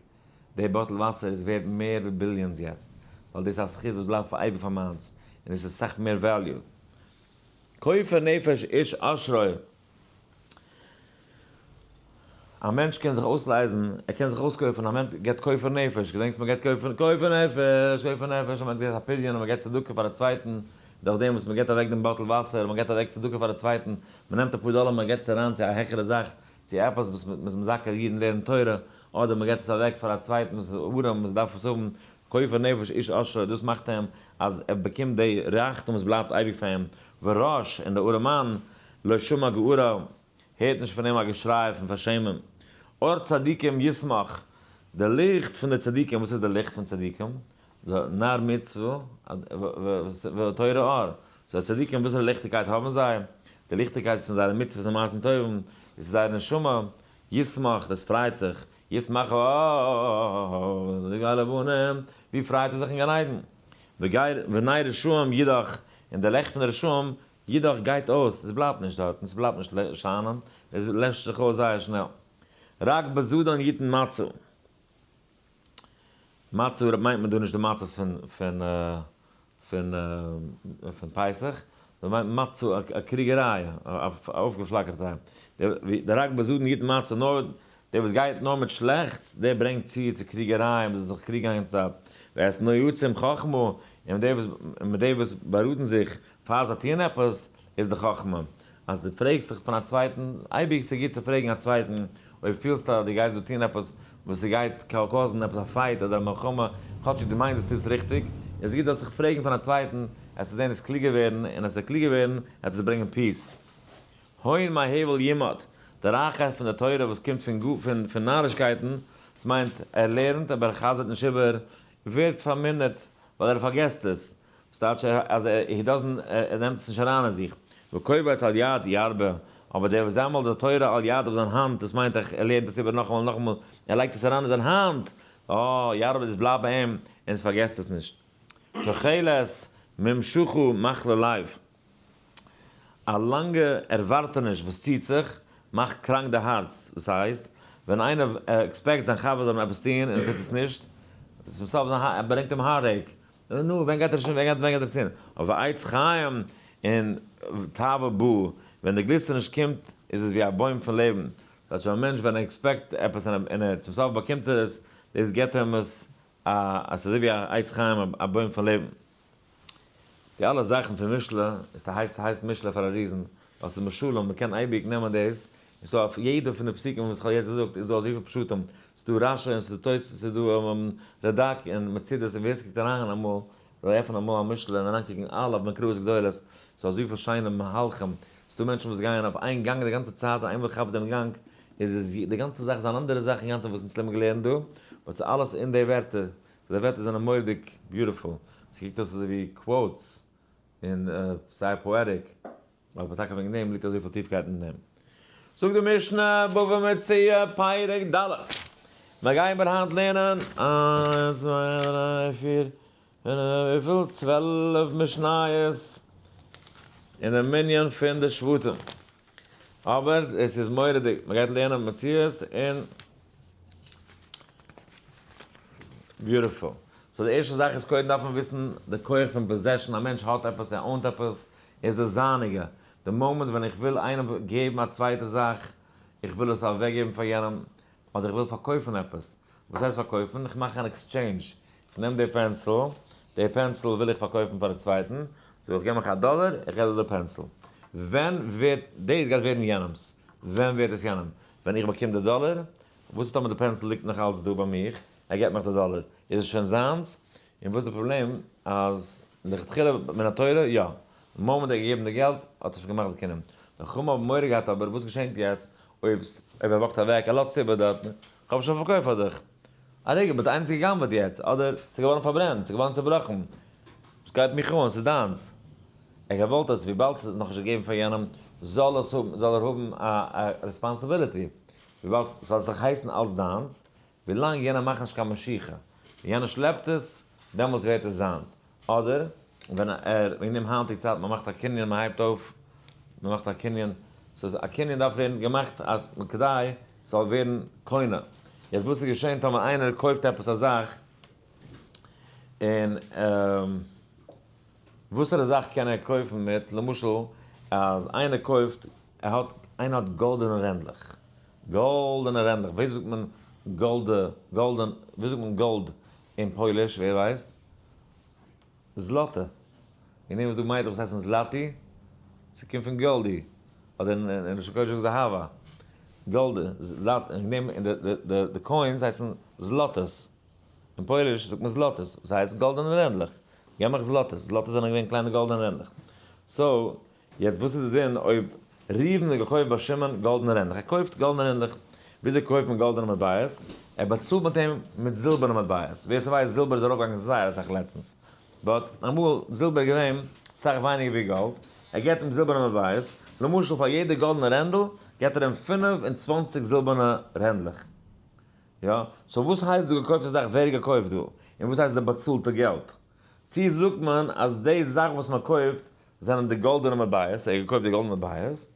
די bottle וואסער איז ווערד מער ווי billions יעצט, ווייל דאס איז א זכות וואס בלייבט פאר אייביג פאר מיינס, און עס איז סאך מער value. כופר נפש איש עשרו. א מענטש קען זיך אויסלייזן, ער קען זיך אויסקויפן, א מענטש געבט כופר נפש, געדענקסט מען געבט כופר, כופר נפש, כופר נפש, א מענטש געבט א פדיון און מען געבט צדקה פאר א צווייטן, דורך דעם וואס מען געבט אוועק דעם bottle וואסער, מען געבט אוועק צדקה פאר א צווייטן, מען נעמט אפאר דאלער מען געבט עס אריין צו א העכערע זאך, צו עפעס וואס מען איז מזכה אידן לערנען תורה, אדער מען געבט עס אוועק פאר א צווייטן וואס איז ארעם וואס דארף עס האבן, כופר נפש איש עשרו, דאס מאכט אים אז ער באקומט די רייכטום וואס בלייבט אייביג פאר אים, ורש, און דער ארעמאן, לא שמע גערה, הערט נישט פון אים א געשריי פון פארשעמען. אור צדיקים ישמח, די ליכט פון די צדיקים, וואס איז די ליכט פון צדיקים? די נר מצוה ותורה אור. So צדיקים וואסערע ליכטיגקייט האבן זיי? די ליכטיגקייט איז פון זייערע מצוות און מעשים טובים, דאס איז זייער נשמה, ישמח, דאס פרייט זיך, ישמח ווי פרייט ער זיך אין גן עדן? ונר רשעים ידח, און די לעכט פון די רשעים ידח גייט אויס, עס בלייבט נישט דארטן, עס בלייבט נישט שיינען, עס לעשט זיך אויס זייער שנעל. רק בזדון יתן מצה. מצה מיינט מען דא נישט די מצות פון פון פון פון פסח, מען מיינט מצה א קריגעריי, א אויפגעפלאקערטע. דער רק בזדון יתן מצה, נאר דער וואס גייט נאר מיט שלעכטס, דער ברענגט צו צו קריגעריי, מען זאל זיך קריגן א גאנצע צייט. ואת נועצים חכמה, און מיט די וואס באראטן זיך פאר זיי טוען עפעס, איז די חכמה. אז דו פרעגסט זיך פון א צווייטן, אייביג ס'איז גוט צו פרעגן א צווייטן, אויב פילסטו אז דו גייסט דא טון עפעס וואס ס'גייט cause ן עפעס א fight אדער א מלחמה, כאטשיג דו מיינסט דו טוסט ריכטיג, איז גוט זאלסט זיך פרעגן פון א צווייטן, עס צו זען עס קלוגער ווערן, און עס זאל קלוגער ווערן, וועט עס ברענגען peace. הון מהבל ימעט, די רייכקייט פון די תורה וואס קומט פון פון נארישקייטן, דאס מיינט ער לערנט אבער ער חזר'ט נישט איבער, ווערט פארמינערט ווייל ער פארגעסט עס, וואס טייטש אז ער he doesn't ער נעמט עס נישט אריין אין זיך, וקובץ על יד ירבה, אבער דער וואס זאמעלט די תורה על יד אויף זיין האנט, דאס מיינט ער לערנט עס איבער נאכאמאל און נאכאמאל, ער לייגט עס אריין אין זיין האנט, אה, ירבה דאס בלייבט ביי אים, און עס פארגעסט עס נישט. תוחלת ממשכה מחלה לב. א לאנגע ערווארטעניש וואס ציט זיך, מאכט קראנק די הארץ, וואס הייסט, ווען איינער expect זיין חבר זאל אים עפעס טון און ער טוט עס נישט, צום סוף זיין הארץ, ברענגט אים heartache, נו, ווען גייט ער שוין, ווען גייט ער עס טון? אבער עץ חיים און תאווה באה, ווען די גליסטעניש קומט, איז עס ווי א בוים פון לעבן, כאטש א מענטש ווען ער expect עפעס און ער צום סוף באקומט ער עס, דאס גיבט אים עס א, עס איז אזוי ווי א עץ חיים, א בוים פון לעבן. די אלע זאכן פון משלי, איז די הייסט ס'הייסט משלי פאר א reason, ווייל ס'איז משלים, מ'קען אייביג נעמען דאס, און ס'דא אויף יעדע פון די פסוקים וואס כ'האב יעצט געזאגט איז דא אזויפיל פשטים, ס'דא רשי און ס'דא תוס' ס'דא רדק און מצודות און ווער ס'קוקט אריין אמאל, זאל עפענען אמאל א משלי און אריינקוקן אלע אויף מקראות גדולות, ס'דא אזויפיל שיינע מהלכים, ס'דא מענטשן וואס גייען אויף איין גאנג די גאנצע צייט און איינמאל כאפסט דעם גאנג איז עס די גאנצע זאך איז אן אנדערע זאך אינגאנצן וואס אונז האבן געלערנט דא, but ס'איז אלעס אין די ווערטער. די ווערטער זענען מורא'דיג beautiful, ס'קוקט אויס אזוי ווי quotes און זייער poetic, אבער טאקע וועגן דעם ליגט אזויפיל טיפקייט אין דעם. זאגט די משנה, בבא מציעא פרק ד', מיר גייען מיר היינט לערנען איינס צוויי דריי פיר פינף וויפיל? 12 משניות אין די מנין פון די שבטים, אבער עס איז מורא'דיג, מען גייט לערנען מציאות און beautiful. So די ערשטע זאך איז קודם דארף מען וויסן די כח פון possession, א מענטש האט עפעס, ער own ט עפעס, איז דאס זייניגע. די מאמענט ווען איך וויל איינעם געבן א צווייטע זאך, איך וויל עס אוועקגעבן פאר יענעם, אדער איך וויל פארקויפן עפעס. וואס הייסט פארקויפן? איך מאך אן exchange. איך נעם די pencil, די pencil וויל איך פארקויפן פאר די צווייטן, so איך געב מיך א דאלער, איך געב דיר די pencil. ווען ווערט, דאס גייט ווערן יענעמ'ס. ווען ווערט עס יענעם? ווען איך באקום די דאלער? וואס איז טאמער די pencil ליגט נאך אלץ דא ביי מיך, ער געבט מיך די דאלער, איז עס שוין זיינס? און וואס איז די פראבלעם אז לכתחילה מן התורה יא, די moment ער האט געגעבן די געלט האט ער שוין געמאכט די קנין. די חכמים האבן מורא געהאט אבער וואס געשענט יעצט אויב אויב ער walk ט אוועק ער לאזט איבער דארטן, כ'האב שוין פארקויפט פאר דיך. א רגע but איינער האט גע'גנב'עט יעצט אדער ס'איז געווארן פארברענט ס'איז געווארן צובראכן, וואס גייט מיך אן ס'איז דיינס. ער האט געוואלט אז וויבאלד ס'איז נאכנישט געגעבן פאר יענעם זאל עס האבן זאל ער האבן א responsibility וויבאלד ס'זאל זיך הייסן אלס דיינס ווילאנג יענער מאכט נישט קיין משיכה, ווען יענער שלעפט עס, דעמאלטס ווערט עס זיינס. אדער ווען ער, וועגן דעם היינטיגע צייט, מען מאכט א קנין, מען הייבט אויף, מען מאכט א קנין, ס'איז א קנין דארף ווערן געמאכט אז כדי ס'זאל ווערן קונה. יעצט וואס איז געשען טאמער איינער קויפט עפעס א זאך, און וואסערע זאך קען ער קויפן מיט, למשל אז איינער קויפט, ער האט, איינער האט גאלדענע רענדלעך, גאלדענע רענדלעך, ווי זאגט מען גאלדע, golden, ווי זאגט מען גאלד אין פויליש, ווער ווייסט? złoty. אין דעם איז דא מיידלעך וואס הייסן זלאטי, ס'קומט פון גאלדי, אדער אין לשון קודש זאגן זיי האווא, גאלדע, זלאט, אין דעם, אין די coins הייסן zlotys, אין פויליש זאגט מען zlotys, וואס הייסט גאלדענע רענדלעך, געב מיך zlotys, zlotys זענען געווען קליינע גאלדענע רענדלעך. so, יעצט וואס איז די דין אויב ראובן האט געקויפט ביי שמעון גאלדענע רענדלעך? ער קויפט גאלדענע רענדלעך, וויאזוי קויפט מען גאלדענע מטבעות? ער באצאלט מיט אים מיט זילבערנע מטבעות. ווער ס'ווייסט זילבער איז ארויפגעגאנגען זייער אסאך לעצטנס, but אמאל זילבער איז געווען סאך ווייניגער ווי גאלד, ער געבט אים זילבערנע מטבעות, למשל פאר יעדע גאלדענע רענדל געבט ער אים 25 זילבערנע רענדלעך. יא, so וואס הייסט דא געקויפטע זאך? ווער האט געקויפט דא? און וואס הייסט די באצאלטע געלט? צו זאגט מען אז די זאך וואס מען קויפט זענען די גאלדענע מטבעות, ער האט געקויפט די גאלדענע מטבעות,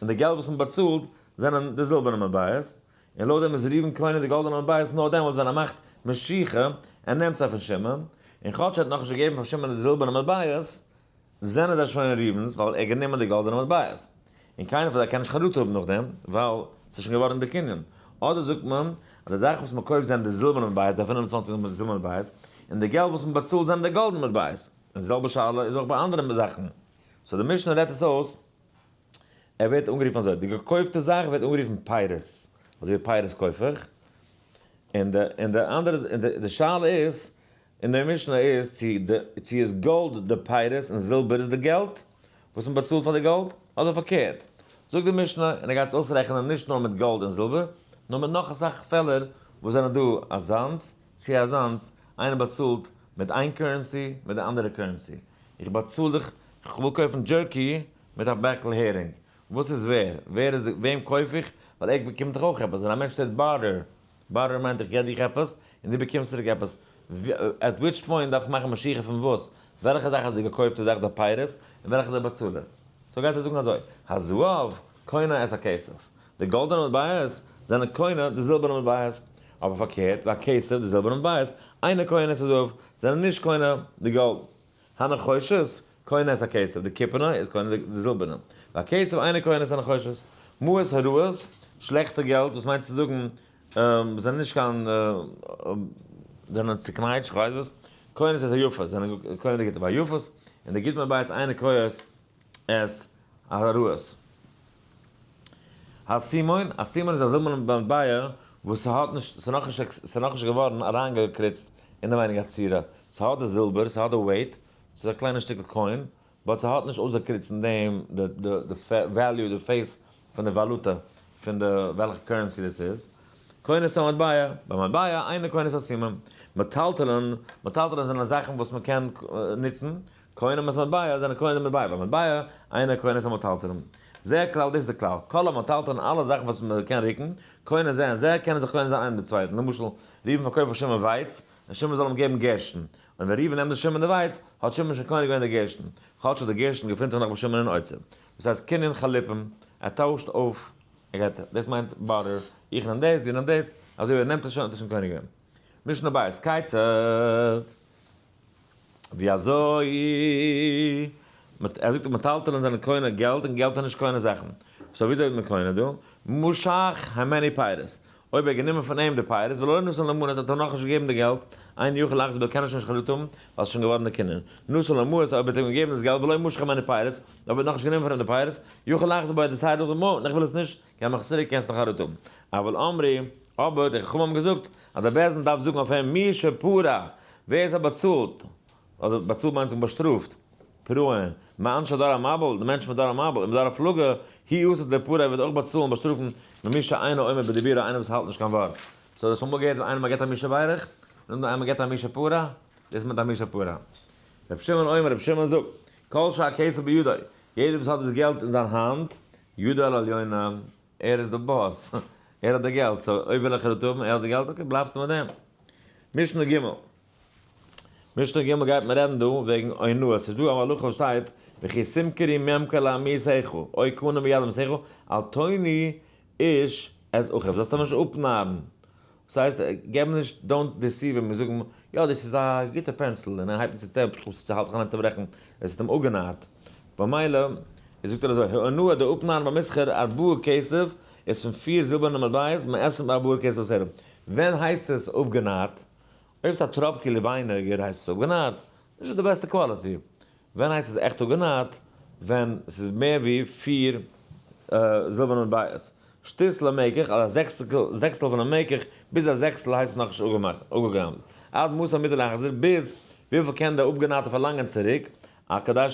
און די געלט וואס מען באצאלט זענען די זילבערנע מטבעות, און לויט דעם איז ראובן קונה די גאלדענע מטבעות נאר דעמאלטס ווען ער מאכט משיכה, ער נעמט זיי פון שמעון, און כאטש ער האט נאכנישט געגעבן פאר שמעון די זילבערנע מטבעות, זענען זיי שוין ראובן'ס ווייל ער האט גענומען די גאלדענע מטבעות. און קיינער פון זיי קען נישט חרטה האבן נאכדעם, ווייל ס'איז שוין געווארן די קנין. אדער זאגט מען אז די זאך וואס מען קויפט זענען די זילבערנע מטבעות, די 25 זילבערנע מטבעות, און די געלט וואס מען באצאלט זענען די גאלדענע מטבעות. און די זעלבע שאלה איז אויך ביי אנדערע זאכן. so די משנה רעדט עס אויס, ער ווערט אנגערופן אזוי, די געקויפטע זאך ווערט אנגערופן פירות, אזוי ווי פירות קויף איך, און די און די אנדערע און די שאלה איז אין די משנה איז צו די צו איז גאלד די פירות און זילבער איז די געלט וואס מען באצאלט פאר די גאלד, אדער פארקערט. זאגט די משנה, און ער גייט עס אויסרעכענען נישט נאר מיט גאלד און זילבער, נאר מיט נאך אסאך פעלער וואס זענען דא אזאנס צו אזאנס, איינער באצאלט מיט איין currency מיט די אנדערע currency. איך באצאל דיך, איך וויל קויפן jerky מיט א בעקל הערינג. וואס איז ווער? ווער איז די, וועם קויף איך? ווייל ער באקומט דאך אויך עפעס. ווען א מענטש טוט barter, barter מיינט איך געב דיך עפעס און דו באקומסט צוריק עפעס. at which point דארף איך מאכן משיכה פון וואס? וועלכע זאך איז די געקויפטע זאך די פירות און וועלכע די באצאלער? so גייט ער זאגן אזוי, הזהב קונה את הכסף. די גאלדענע מטבעות זענען קונה די זילבערנע מטבעות. אבער פארקערט, והכסף, די זילבערנע מטבעות, אינו קונה את הזהב, זענען נישט קונה די גאלד. הנחושת קונה את הכסף, די קופערנע איז קונה די זילבערנע. והכסף אינו קונה את הנחושת. מעות הרעות, שלעכטע געלט, וואס מיינט צו זאגן, זענען נישט קיין, זענען צוקנייטשט, כ'ווייס וואס, קונות את היפות, זענען קונה די גוטע. והיפות, און די גוטע מטבעות אינו קונה את הרעות. האסימון, אסימון איז א זילבערנע מטבע וואס ס'האט נישט, ס'איז נאכנישט, ס'איז נאכנישט געווארן אריינגעקריצט אינעווייניג א צורה. ס'האט די זילבער, ס'האט די weight, ס'איז א קליינע שטיקל coin, but ס'האט נישט אויסגעקריצט אין דעם די די value, די face פון די וואלוטע, פון די וועלכע currency דאס איז. קונה את המטבע, ביי מטבע אינו קונה את הסימון. מטלטלין, מטלטלין זענען זאכן וואס מ'קען נוצן, קונים את המטבע זענען קונה די מטבע, ביי מטבע אינו קונה את המטלטלין. זה הכלל, דאס איז די כלל. כל המטלטלין, אלע זאכן וואס מ'קען רוקן, קונה זה עם זה, קענען זיך קונה זיין איינער מיט צווייטן. למשל, ראובן פארקויפט פאר שמעון ווייץ, און שמעון זאל אים געבן גערשטן. און ווען ראובן נעמט די שמעון די ווייץ, האט שמעון שוין קונה געווען די גערשטן, כאטש אז די גערשטן געפינט זיך נאך ביי שמעון אין אוצר. דאס הייסט קנין חליפין, ער טוישט אויף, ער גייט, דאס מיינט barter, איך נעם דאס, דו נעם דאס, אזוי ווי ער נעמט עס שוין האט ער שוין קונה געווען. משנה בית, כיצד? ווי אזוי? ער זאגט מטלטלין זענען קונה געלט און געלט איז נישט קונה זאכן. so וויאזוי איז מען קונה דא? משך הימנו פירות. אויב ער האט גענומען פון אים די פירות, ולא נתן לו מנות האט ער נאכנישט געגעבן די געלט, אינו יכול לחזור בו קען ער שוין נישט חרטה האבן, ווייל עס איז שוין געווארן די קנין. נתן לו מעות אויב ער האט אים געגעבן דאס געלט ולא משך הימנו פירות, אויב ער האט נאכנישט גענומען פון אים די פירות, יכול לחזור בו decide נאך דעם איך וויל עס נישט, געב מיך צוריק קענסט נאך חרטה האבן. אבל אמרו, אבער די חכמים האבן געזאגט, אז דער בית דין דארף זאגן אויף אים מי שפרע, ווער עס האט באצאלט, אדער באצאלט מיינט זיך באשטראפט, פרעה'ן, מאנשי דור המבול, די מענטשן פון דור המבול, און מדור הפלגה, הוא עתיד ליפרע, ער וועט אויך באצאלן, באשטראפן, ממי שאינו עומד בדיבורו, איינער וואס האלט נישט קיין ווארט. so דאס האט אמאל געהערט ווען איינער מ'געט א מי שברך, נאכדעם איינער מ'געט א מי שפרע, דאס מיינט א מי שפרע. רבי שמעון אומר, רבי שמעון זאגט, כל שהכסף בידו, יעדער וואס האט דאס געלט אין זיין האנט, ידו על העליונה, ער איז די boss, ער האט די געלט, so אויב וויל איך חרטה האבן, ער האט די געלט, okay, בלייבסטו מיט דעם. משנה ג'. משנה ג' גייט מען רעדן דא וועגן אונאה, ס'איז דא א הלכה וואס שטייט, וכי תמכרו ממכר לעמיתך, או קנה מיד עמיתך, אל תונו איש את אחיו, זאלסט אים נישט אפנארן, דאס הייסט, געב נישט, don't deceive אים, זאג אים, יא דאס איז א גוטע pencil, און ער הייבט אן צו האלט זיך אן צוברעכן, עס האט אים אפגענארט, במילא זאגט ער אזוי, האונאה די אפנארן במסחר ארבעה כסף איז פון פיר זילבערנע מטבעות, מעשרים וארבעה כסף לסלע, ווען הייסט עס אפגענארט? אויב ס'איז א טראפקעלע ווייניגער הייסט עס אפגענארט? נישט די בעסטע quality. ווען הייסט עס עכט אפגענארט? ווען ס'איז מער ווי פיר זילבערנע מטבעות. שתית למקח, אז א זעקסטל פונעם מקח, ביז א זעקסטל הייסט עס נאכנישט אפגעגנב'ט. עד מתי מותר להחזיר, ביז וויפיל קען דער אפגענארטער פארלאנגען צוריק? א כדי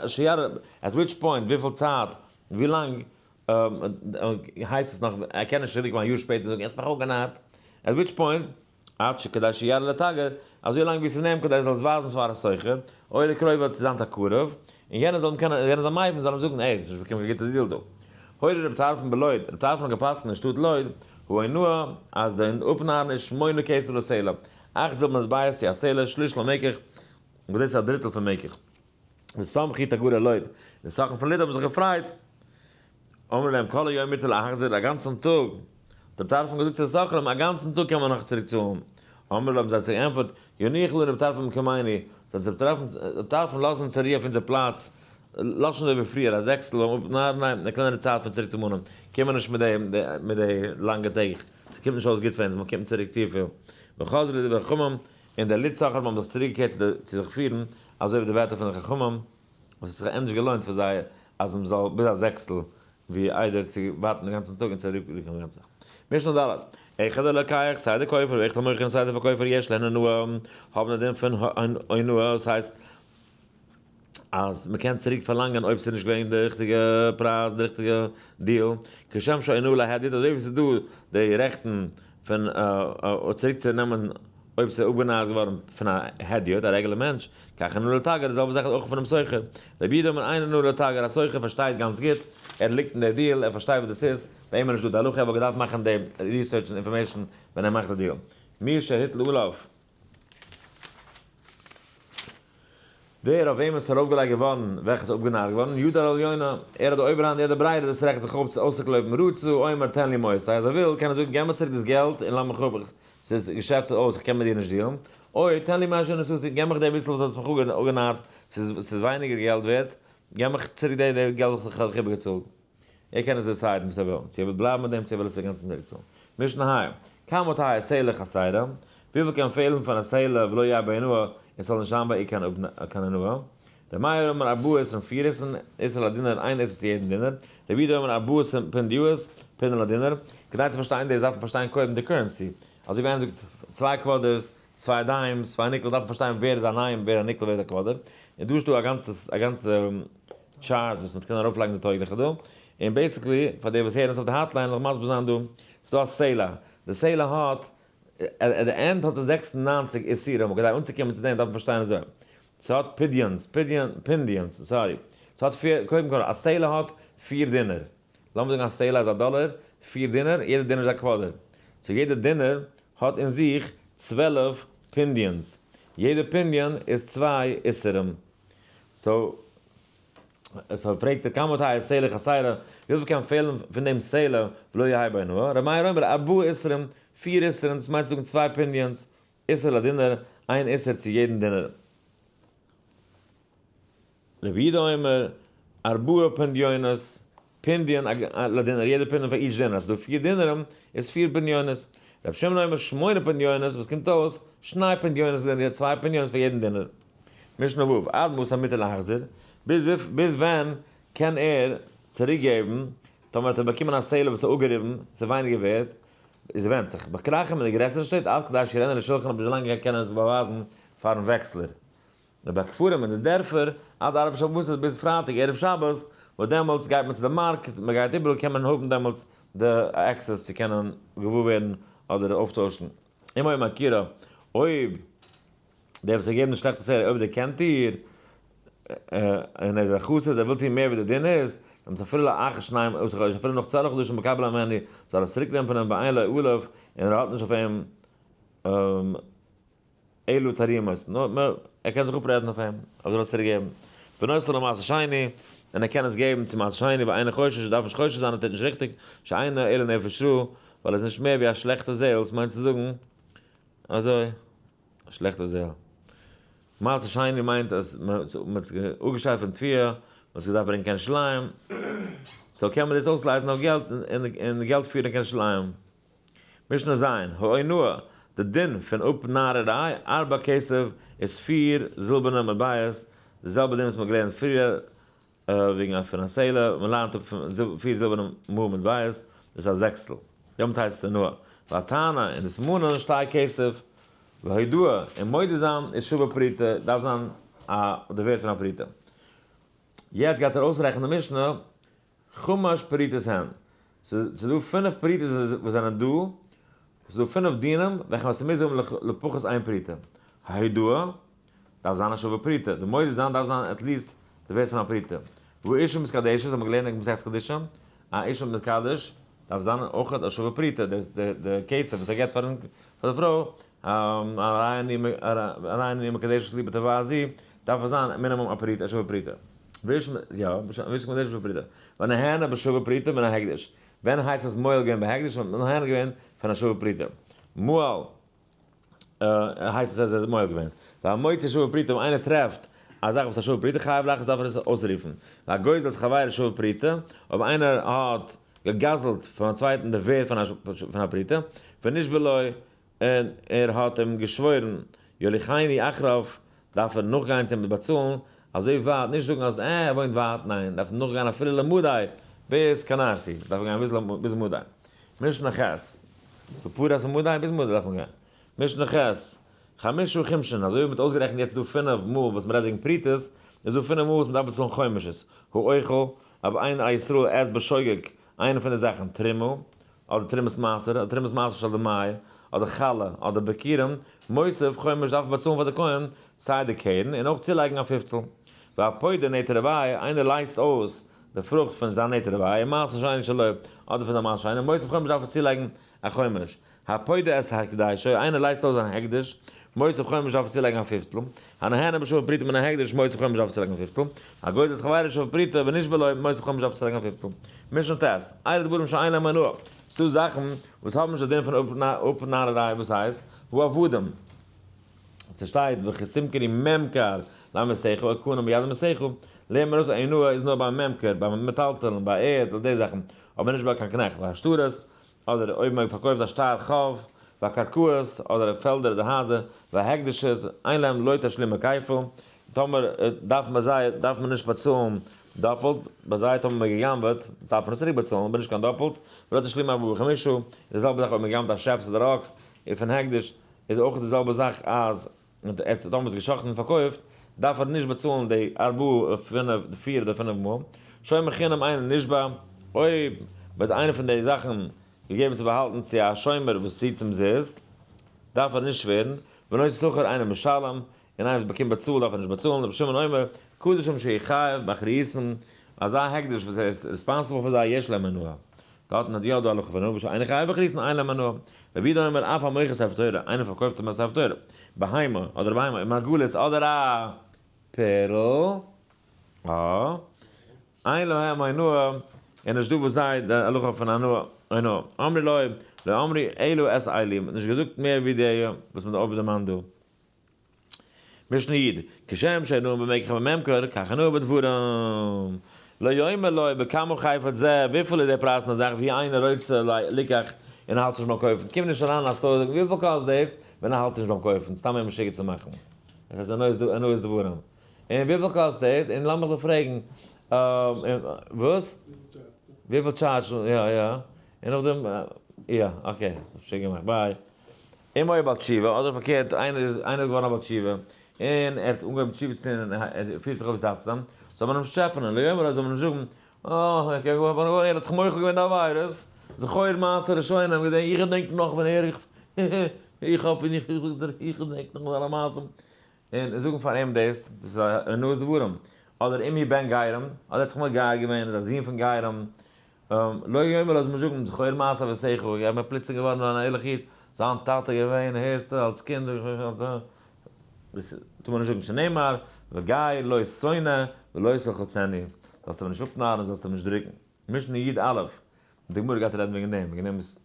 שיראה, at which point, וויפיל צייט, ווי לאנג הייסט עס נאך, ער קען נישט צוריק קומען א יאר שפעטער זאגן, האסט מיך אפגענארט. at which point, עד שכדי שיראה לתגר, אזוי לאנג ווי ס'נעמט כדי ער זאל עס ווייזן פאר א סוחר, או לקרובו צו זיינס א קרוב, און יענער זאל אים קענען, יענער זאל מבין זאל אים זאגן, העי, האסט נישט באקומען קיין גוטע deal דא. הורה רבי טרפון בלוד, רבי טרפון האט גע'פסק'נט אין שטאט לוד, האונאה, אז די אפנארן איז שמונה כסף לסלע, אכט זילבערנע מטבעות צו א סלע, שליש למקח, וואס דאס איז א דריטל פון מקח. ושמחו תגרי לוד, די סוחרים פון לוד האבן זיך געפרייט, אמרו להם כל היום מותר להחזיר, א גאנצן טאג, האט רבי טרפון געזאגט צו די סוחרים, א גאנצן טאג קען מען נאך צוריק צאלן, אמרו להם זיי האבן זיי געענטפערט, ינוח לנו רבי טרפון במקומינו, זאל רבי טרפון לאזן צו רוה אויף אונזער פלאץ, לאז שוין אזוי ווי פריער, א זעקסטל, ניין ניין, א קלענערע צייט פון צוריק צו מאנען, קום מיר נישט מיט די לאנגע טעג, ס'קומט נישט אויס גוט פאר אונז, מען קומט צוריק צופיל, וחזרו לדברי חכמים, און די לוד סוחרים האבן זיך צוריקגעקערט צו זיך פירן אזוי ווי די ווערטער פון די חכמים, וואס האט זיך ענדערש געלוינט פאר זיי אז מען זאל ביז א זעקסטל ווי איידער צו ווארטן דעם גאנצן טאג און צוריקרוקן די גאנצע זאך. משנה ד', אחד הלוקח, סיי דער קויפער, ואחד המוכר און סיי דער פארקויפער יש להן אונאה, האבן א דין פון אונאה, דאס הייסט אז מען קען צוריק פארלאנגען אויב ס'איז נישט געווען די ריכטיגע פרייז, די ריכטיגע deal, כשם שאונאה להדיוט, אזוי ווי ס'איז דא די רעכטן פון צוריק צו נעמען אויב ס'איז אפגענארט געווארן פון א הדיוט, א רעגולער מענטש, כך אונאה לתגר, די זעלבע זאך איז אויך פונעם סוחר. רבי יהודה אומר אין אונאה לתגר, א סוחר פארשטייט גאנץ גוט, ער ליגט אין די deal, ער פארשטייט וואס דאס איז, ביי אים איז נישטא די הלכה, ער וואלט געדארפט מאכן די research און information ווען ער מאכט די deal. מי שהטיל עליו. דער אויף וועמען עס איז ארויפגעלייגט געווארן, וועלכער איז אפגענארט געווארן, ידו על העליונה, ער האט די אויבערהאנט, ער האט די ברירה, דאס רעכט זיך אפ אויסצוקלויבן, רצה אומר תן לי מעות, אז ער וויל, קען ער זאגן, געב מיר צוריק דאס געלט און לאז מיך אפ, איך, ס'איז געשעפט איז אויס, איך קען מיט דיר נישט deal ן, או תן לי מה שנשאתי, געב מיך די ביסל וואס האסט מיך אפגענארט, ס'איז ווייניגער געלט ווערט, געב מיך צוריק די געלט וואס איך האב דיך איבערגעצאלט. ער קען עס decide ן וואס ער וויל, צו ער וויל בלייבן מיט דעם צו ער וויל עס אינגאנצן צוריקצאלן. משנה ה', כמה תהא סלע חסרה, וויפיל קען פעלן פון א סלע ולא יהא בה אונאה און ס'זאל נישט זיין ביי איר קיין אונאה. ר' מאיר אומר ארבעה איסרים פיר איסרים, איסר לדינר איין איסר צו יעדן דינר, רבי יהודה אומר ארבעה פונדיאות, פונדון לדינר, כדי צו פארשטיין דאס דארף מען פארשטיין קודם די currency, אזוי ווי איינער זאגט צוויי quarters, צוויי dimes, צוויי nickel דארף מען פארשטיין ווער איז א nine ווער א nickel ווער איז א quarter, און דא איז דא א גאנצע chart וואס מען קען ארויפלייגן די טויגליכע דא, און basically פאר די וואס הערן עס אויף די hotline וועל איך מסביר זיין דא, ס'איז דא א סלע, די סלע האט, at די end האט עס 96 איסורים, כדי אנצוקומען צו דעם דארף מען פארשטיין אזוי, ס'האט פדיון'ס, פדיון, פונדיון'ס, sorry, ס'האט פיר, קודם כל א סלע האט פיר דינר, לאמיר זאגן א סלע איז א דאלער, פיר דינר, יעדע דינר איז א quarter, so יעדע דינר האט אין זיך 12 פונדיון'ס, יעדע פונדיון איז צוויי איסורים. so so פרעגט ער כמה תהא סלע חסרה, וויפיל קען פעלן פון דעם סלע ולא יהא בה אונאה, ר' מאיר אומר ארבעה איסרים, פיר איסרים, דאס מיינט צו זאגן צוויי פונדיון'ס, איסר לדינר, איין איסר צו יעדן דינר. רבי יהודה אומר, ארבעה פונדיונות, פונדיון לדינר, יעדע פונדיון פאר each דינר, ס'איז דא פיר דינרים, איז פיר פונדיונות. רבי שמעון אומר, שמונה פונדיונות, וואס קומט אויס, שני פונדיונות לדינר, צוויי פונדיונות פאר יעדן דינר. משנה ו', עד מתי מותר להחזיר, ביז ווען קען ער צוריקגעבן, טאמער האט ער באקומען א סלע וואס איז אפגעריבן, ס'איז ווייניגער ווערד, איז ווענדט זיך. בכרכים אין די גרעסערע שטעט, עד כדי שיראנה לשולחן ביז ווילאנג ער קען עס באווייזן פארן וועקסלער. ובכפרים אין די דערפער, עד ערב שבת ביז פרייטאג ערב שבת, וואס דעמאלטס גייט מען צו די market, מען גייט איבעראל קען מען האבן דעמאלטס די access צו קענען געוואר ווערן אדער אויפטוישן. אם היה מכירה, אויב דער וואס האט געגעבן די שלעכטע סלע, אויב דערקענט איר, און ער איז א חסיד, ער וויל טון מער ווי די דין איז, דעמאלטס אפילו לאחר שנים עשר חודש, אפילו נאך 12 חדשים מקבל הימנו, זאל ער עס צוריק נעמען פון אים ואין לו עליו, און ער האט נישט אויף אים אלא תרעומות, נאר ער קען זיך אפרעדן אויף אים, אבער זאל עס צוריק געבן. ונותנו למעשר שני, און ער קען עס געבן צו מעשר שני, ואינו חושש, ער דארף נישט חושש זיין, ער טוט נישט ריכטיג, שאינו אלא נפש רעה, ווייל ער איז נישט מער ווי א שלעכטע זעהל, עס מיינט צו זאגן אזוי, א שלעכטע זעהל. מעשר שני מיינט אז מען האט עס אפגעשיידט פון תבואה, מען האט עס געדארפט ברענגען קיין ירושלים, so קען מען דאס אויסלייזן אויף געלט און געלט פירן קיין ירושלים. משנה ז', האונאה, די דין פון אפנארעריי, ארבע כסף איז פיר זילבערנע מטבעות, די זעלבע דין וואס מ'האט געלערנט פריער וועגן פון א סלע, מ'לערנט אפ פון פיר זילבערנע מאל מטבעות, דאס איז א זעקסטל, דעמאלטס הייסט עס אונאה. והטענה און דאס מאנען שתי כסף, והודאה און מודה זיין איז שווה פרוטה, דארף זיין א די ווערד פון א פרוטה. יעצט גייט ער אויסרעכענען די משנה חמש פרוטות הן. ס'איז דא פינף פרוטות וואס זענען דא, ס'איז דא פינף דינים וועלכע ס'מוז האבן לפחות איין פרוטה. ההודאה דארף זיין א שווה פרוטה, די מודה זיין דארף זיין at least די ווערט פון א פרוטה. והאשה מתקדשת, האט מען געלערנט אין מסכת קידושין, א אשה מתקדש דארף זיין אויך א שווה פרוטה, די כסף וואס ער געבט פאר די פרוי, הרי אני מקדשת לי בטבעת זו, דארף עס זיין מינימום א פרוטה, א שווה פרוטה. יא, והאשה מקודשת בשווה פרוטה. ונהנה בשווה פרוטה מן ההקדש. ווען הייסט עס מועל געווען בהקדש? ווען מ'האט נהנה געווען פון א שווה פרוטה. מועל הייסט עס אז ער איז מועל געווען. והמוצא שווה פרוטה, ווען איינער טרעפט א זאך וואס איז א שווה פרוטה, חייב להכריז דארף ער עס אויסרופן. והגוזל את חברו שווה פרוטה, אויב איינער האט געגזלט פון א צווייטן די ווערד פון א פרוטה, ונשבע לו און ער האט אים געשוואוירן, יוליכני אחריו, דארף ער נאכגיין צו אים באצאלן, אזוי ווייט, נישט זאגן אז אה, ער וואוינט ווייט, ניין, דארף נאכגיין אפילו למדי, ביז קאנארסי, דארף ער גיין ביז מדי. משנה ח', so פרס ומדי, ביז מדי דארף מען גיין. משנה ח', חמשה חומשין, אזוי ווי מ'האט אויסגערעכנט יעצט דא פינף מאל וואס מ'רעדט וועגן פרוטות, איז דא פינף מאל וואס מ'דארף באצאלן חומשות, האוכל, אויב איינער א ישראל עסט בשוגג איינע פון די זאכן, תרומה, אדער תרומת מעשר, אדער תרומת מעשר של דמאי, אדער חלה, אדער ביכורים, מוסיף חומש דארף באצאלן פאר די כהן סיי די קרן און אויך צולייגן א פיפטל. והפודה נטע רבעי, איינער לייזט אויס די פרוכט פון זיין נטע רבעי, און מעשר שני שלו, אדער פון זיין מעשר שני, מוסיף חומש דארף ער צולייגן א חומש. הפודה את הקדשו, איינער לייזט אויס זיין הקדש, מוסיף חומש דארף ער צולייגן א פיפטל. הנהנה בשווה פרוטה מן ההקדש, מוסיף חומש דארף ער צולייגן א פיפטל. הגוזל את חברו שווה פרוטה ונשבע לו, מוסיף חומש דארף ער צולייגן א פיפטל. משנה ט', אלו דברים שאין להם אונאה. ס'דא זאכן וואס האבן נישט די דין פון אפנארעריי וואס הייסט, העבדים. ס'שטייט וכי תמכרו ממכר לעמיתך או קנה מיד עמיתך, לערנט מען ארויס אז אונאה איז נאר ביים ממכר, ביים מטלטלין, ביי ערד, אדער די זאכן, אבער נישט ביי קיין קנעכט, והשטרות, אדער אויב מען פארקויפט א שטר חוב, והקרקעות, אדער פעלדער אדער הייזער, וההקדשות, אין להם לא תשלומי כפל, טאמער דארף מען זיי דארף מען נישט באצאלן דאפלט, ביי זיי טאמער מען גע'גנב'עט דארף מען עס צוריק באצאלן אבער נישט קיין דאפלט, ולא תשלומי ארבעה וחמישה, און די זעלבע זאך אויב מען גנב'ט א שעפס אדער אקס, און פון הקדש איז אויך די זעלבע זאך אז טאמער איז גע'שחט'ן און פארקויפט דארף ער נישט באצאלן די ארבעה פינף די פיר אדער פינף מאל, שומר חינם אינו נשבע, אויב מען האט איינע פון די זאכן געגעבן צו באהאלטן צו א שומר וואס ציט צום זיסט, דארף ער נישט שווערן, ונושא שכר אינו משלם, און איינער וואס באקומט באצאלט דארף ער נישט באצאלן, רבי שמעון אומר, קדשים שהוא חייב באחריותן, אזא הקדש וואס ער איז responsible פאר זיי יש להם אונאה. דארטן האט יא דא הלכה פון אונאה ושאינו חייב באחריותן אין להם אונאה. רבי יהודה אומר, אף המוכר ספר תורה, איינער פארקויפט אים א ספר תורה, בהמה, אדער בהמה, מרגלית, אדער א פערל, א. אין להם אונאה, און נישט דא וואס זיי די הלכה פון אונאה, אונאה. אמרו לו, לא אמרו אלא את אלו, מ'האט נישט געזאגט מער ווי די וואס מ'האט אויבן דערמאנט דא. משנה י', כשם שאינו במקח וממכר, כך אינו בדברים. לא יאמר לו בכמה חפץ זה, וויפיל איז דער פרייז פון א זאך, ווי איינער רוצה ליקח און האלט נישט ביים קויפן. קום נישט אריין אין א store זאגן וויפיל קאסט דאס, ווען ער האלט נישט ביים קויפן, סתם אים משוגע צו מאכן. עס איז אונאת דברים. און וויפיל קאסט דאס? און לאמיך דיך פרעגן, וואס? וויפיל טשארדזש? יא יא. און נאכדעם, יא, okay, משוגע געמאכט, bye. אם היה בעל תשובה, אדער פארקערט, איינער איז איינער געווארן א בעל תשובה, און ער האט אנגעהויבן תשובה צו טון און ער פירט זיך אויף ווי עס דארף צו זיין, זאל מען אים נישט טשעפענען, לא יאמר לו זאל מען נישט זאגן, אה, ער האט זיך מוחל געווען די עבירות, זכור מעשה ראשונים, געדענק, איך געדענק נאך ווען ער, איך האב, איך געדענק נאך זיינע מעשים, און זאגן פאר אים דאס, דאס איז א אונאת דברים, אדער אם הוא בן גרים, אדער ער האט זיך מגייר געווען, איז א זון פון גרים, לא יאמר לו, זאל מען זאגן, זכור מעשה אבותיך, איך בין פלוצלינג געווארן אן ערליכע איד, זיין טאטע געווען, הערסטו, אלס קינד, דאס טאר מען נישט זאגן, שנאמר, וגר לא תונה ולא תלחצנו, זאלסט אים נישט אפנארן, זאלסט אים נישט דרוקן. משנה י"א, די גמרא גייט רעדן וועגן דעם, וועגן דעם איז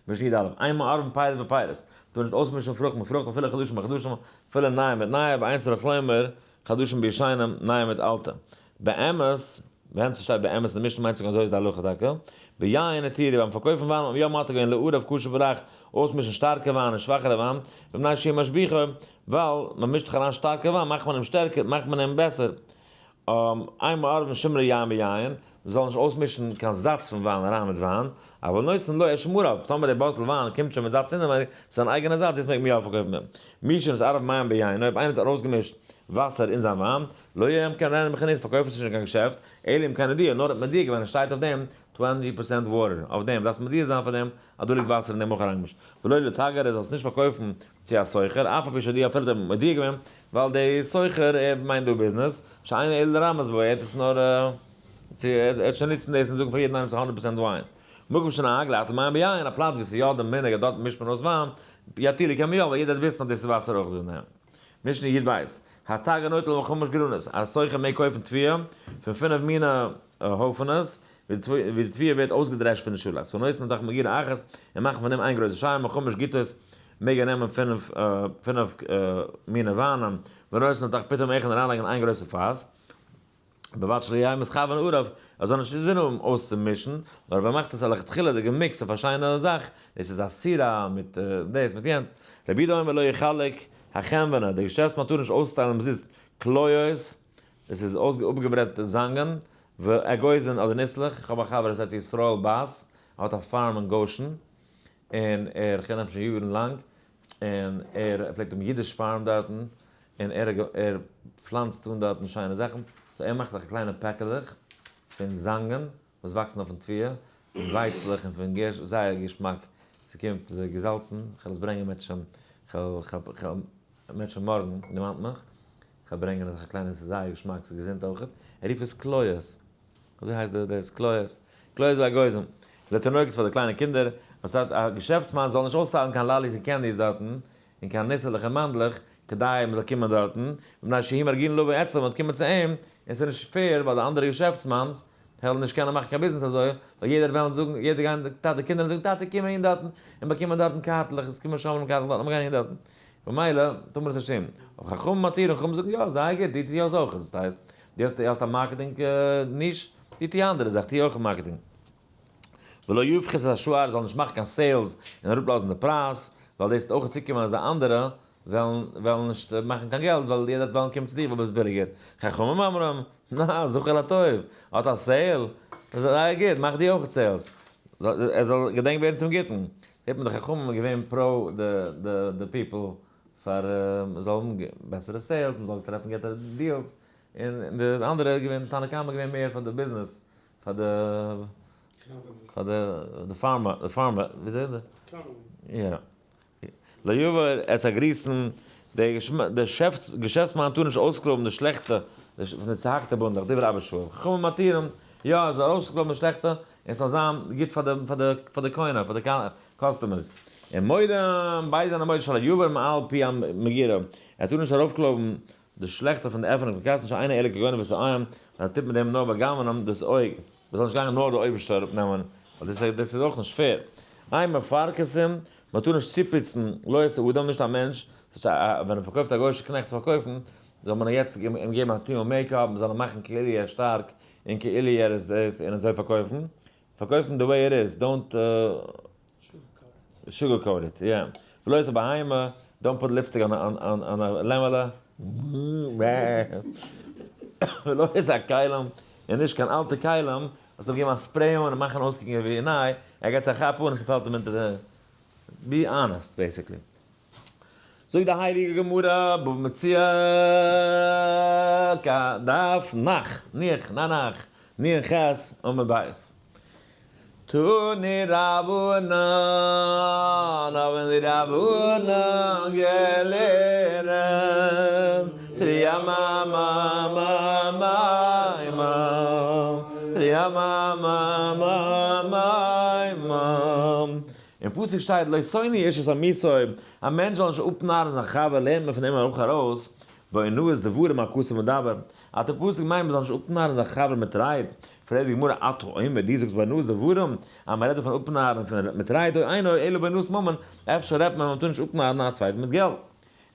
משנה י"א, אין מערבין פירות בפירות, מ'טאר נישט אויסמישן פרוכט מיט פרוכט אפילו חדשים בחדשים, אפילו נייע מיט נייע, ואין צריך לומר חדשים בישנים, נייע מיט אלטע. באמת, ווען ס'שטייט באמת אין די משנה מיינט זאגן אזוי איז די הלכה טאקע. ביין התירו, ביים פארקויפן וויין האט מען יא מתיר געווען לערב כשר ורך, אויסמישן שטארקע וויין און שוואכערע וויין, מפני שהוא משביחו, ווייל מ'מישט דאך אריין שטארקע וויין מאכט מען אים שטערקער, מאכט מען אים בעסער. אין מערבין שמרי יין ביין, מען זאל נישט אויסמישן קיין זאץ פון וויין אריין מיט וויין, אבל נותן לו את שמריו, טאמער די bottle וויין קומט שוין מיט זאץ אינעווייניג, ס'איז זיין אייגענע זאץ, דאס מעג מען יא פארקויפן. מי שנתערב מים ביין, אויב איינער האט ארויסגעמישט וואסער אין זיין וויין, לא ימכרנו בחנות, פארקויף עס נישט אין קיין געשעפט, אלא אם כן הודיע, נאר האט מודיע געווען עס שטייט אויף דעם 20 percent water, אויף דעם דארפסט מודיע זיין פאר דעם אז דא ליגט וואסער אין דעם אויך אריינגעמישט, ולא לתגר ער זאל עס נישט פארקויפן צו א סוחר, אף על פי שהודיע אפילו האט ער מודיע געווען, ווייל די סוחר ער מיינט דא ביזנעס, שאינו אלא לרמות בו, ער האט עס נאר צו ער וועט שוין נוצן דאס און זאגן פאר יעדן איינעם ס'איז הונדערט percent וויין. מקום שנהג להטיל מים ביין, א פלאץ ווי ס'איז יא די מנהג אז דארט מישט מען אויס וויין, יטילו קען מען יא, ווייל יעדער וועט וויסן אז דאס איז וואסער אויך דא אין דעם. משנה י"ב, התגר נוטל מחמש גרנות, א סוחר מעג קויפן תבואה פון פינף מינע הויפענעס, ווי די תבואה ווערט אויסגעדרעשט פון די שאלאכץ, ונותן לתוך מגירה אחת, און מאכן פון דעם איין גרויסע שייער, מחמש גיתות, מעג ער נעמען פינף מינע וויינען, ונותן לתוך פיטום אחד און אריינלייגן אין איין גרויסע פאס, בלבד שלא יהא מתכוין ערב, ער זאל נישט אינזין האבן אויסצומישן, נאר ווען מאכט עס א לכתחילה'דיגע mix אויף א שיינע זאך, דאס איז א סירה מיט דאס מיט יענץ, רבי יהודה אומר לא יחלק החנווני, דער געשעפטסמאן טאר נישט אויסטיילן אומזיסט קליות, דאס איז אפגעברענטע זאנגען, ואגוזין אדער ניסלעך, איך האב א חבר וואס הייסט ישראל באס, ער האט א farm אין גושן, און ער, כ'קען אים שוין יארן לאנג, און ער פלעגט האבן אידיש farm דארטן, און ער ער פלאנצט אן דארטן שיינע זאכן, so ער מאכט אזעלכע קליינע פעקעלעך פון זאנגען וואס וואקסן אויפן תבואה, פון ווייצלעך און פון גערשט, זייער געשמאק, ס'קומט אזוי געזאלצן, כ'וועל עס ברענגען מערטשעם, כ'וועל מערטשעם מארגן, דערמאנט מיך, כ'וועל ברענגען אזעלכע קליינע, ס'איז זייער געשמאק, ס'איז געזונט אויכעט, ער רופט עס קליות. אזוי הייסט די דאס קליות, קליות ואגוזים, לתינוקות פאר די קליינע קינדער, וואס דארט א געשעפטסמאן זאל נישט אויסטיילן קיין lollies און candies דארטן, און קיין ניסעלעך און מאנדלעך, כדי מען זאל קומען דארטן, מפני שיהו מרגילין לבוא אצלו, מען וועט קומען צו אים, און ס'איז נישט fair ווייל די אנדערע געשעפטסמאנס וועלן נישט קענען מאכן קיין ביזנעס אזוי, ווייל יעדער וועלן זאגן, יעדער גיין, טאטע, קינדער וועלן זאגן טאטע קום אהין דארטן, און באקומען דארטן קארטלעך, עס קומען שומרים קארטלעך דארט, לאמיר גיין אהין דארטן. ממילא טאר מען עס נישט טון. אבער חכמים מתירים, חכמים זאגן יא, זייער גוט, דו טו עס אויך, דאס הייסט, דו האסט האסט א marketing נישט, דו טו אנדערע זאך, טו אויך marketing. ולא יפחית את השער זאל נישט מאכן קיין sales און אראפלאזן די פרייז, ווייל דאס וועט אויך צוקומען אז די אנדערע וועלן וועלן נישט מאכן קיין געלט ווייל יעדער וועט וועלן קומען צו דיר ווייל ביסט ביליגער. חכמים אומרים, נא, זכור לטוב, האט א sale, זייער גוט, מאך דו אויך sales, ער זאל געדענקט ווערן צום גוטן. זעט מען די חכמים געווען pro די people פאר מ'זאל האבן בעסערע sales, מ'זאל טרעפן גוטע deals, און די אנדערע איז געווען תנא קמא געווען מער פאר די ביזנעס, פאר די פאר די farmer, די farmer, וויאזוי איז די? יא. לא יבער את הגריסין, די געשעפטסמאן טאר נישט אויסקלויבן די שלעכטע פון די צוהאקטע בונדלעך, דברי אבא שאול, חכמים מתירים, יא ער זאל אויסקלויבן די שלעכטע, און ס'זאל זיין גוט פאר די פאר די קונה, פאר די customers. און מודים, ביידע זענען מודה שלא יבער מעל פי המגירה, ער טאר נישט ארויפקלויבן די שלעכטע פון די עפענונג פון קאסטן שאינו אלא כגונב את העין, ווייל ער טוט מיט דעם נאר בא'גנב'ענען דאס אויג, מען זאל נישט גיין נאר די אויבערשטע אראפ נעמען, ווייל דאס דאס איז אויך נישט fair. אין מפרכסין, מען טאר נישט צופיצן לא את האדם, נישט א מענטש, ווען מען פארקויפט א גוי'אישע קנעכט צו פארקויפן, זאל מען יעצט אים געבן א טומל makeup, מען זאל אים מאכן כאילו ער איז שטארק, און כאילו ער איז דאס, און אזוי פארקויפן. פארקויפן the way it is, don't sugarcoat it, יא. ולא את הבהמה, don't put lipstick on א לעמעלע. ולא את הכלים, און נישט קיין אלטע כלים, זאלסט אים געבן א spray אן און מאכן אויסקוקן ווי ניי, ער געט זיך א כאפ אן און ס'פאלט אים אונטער די. be honest basically. זאגט די הייליגע גמרא, בבא מציעא דף נח, ניח, ננח, נ ח, עמוד ב'. תנו רבנן, האבן די רבנן געלערנט, תרי מ מ מ מ מ, תרי מ מ מ מ מ. אין פסוק שטייט לא תונו איש את עמיתו, א מענטש זאל נישט אפנארן זיין חבר, לערנט מען פון אים אויך ארויס, באונאת דברים הכתוב מדבר, אז דער פסוק מיינט מען זאל נישט אפנארן זיין חבר מיט רייד, פרעגט די גמרא אתה אומר, דו זאגסט באונאת דברים, אז מען רעדט דא פון אפנארן פון מיט רייד, או אינו אלא באונאת ממון, אפשר רעדט מען אז מען טאר נישט אפנארן א צווייטן מיט געלט.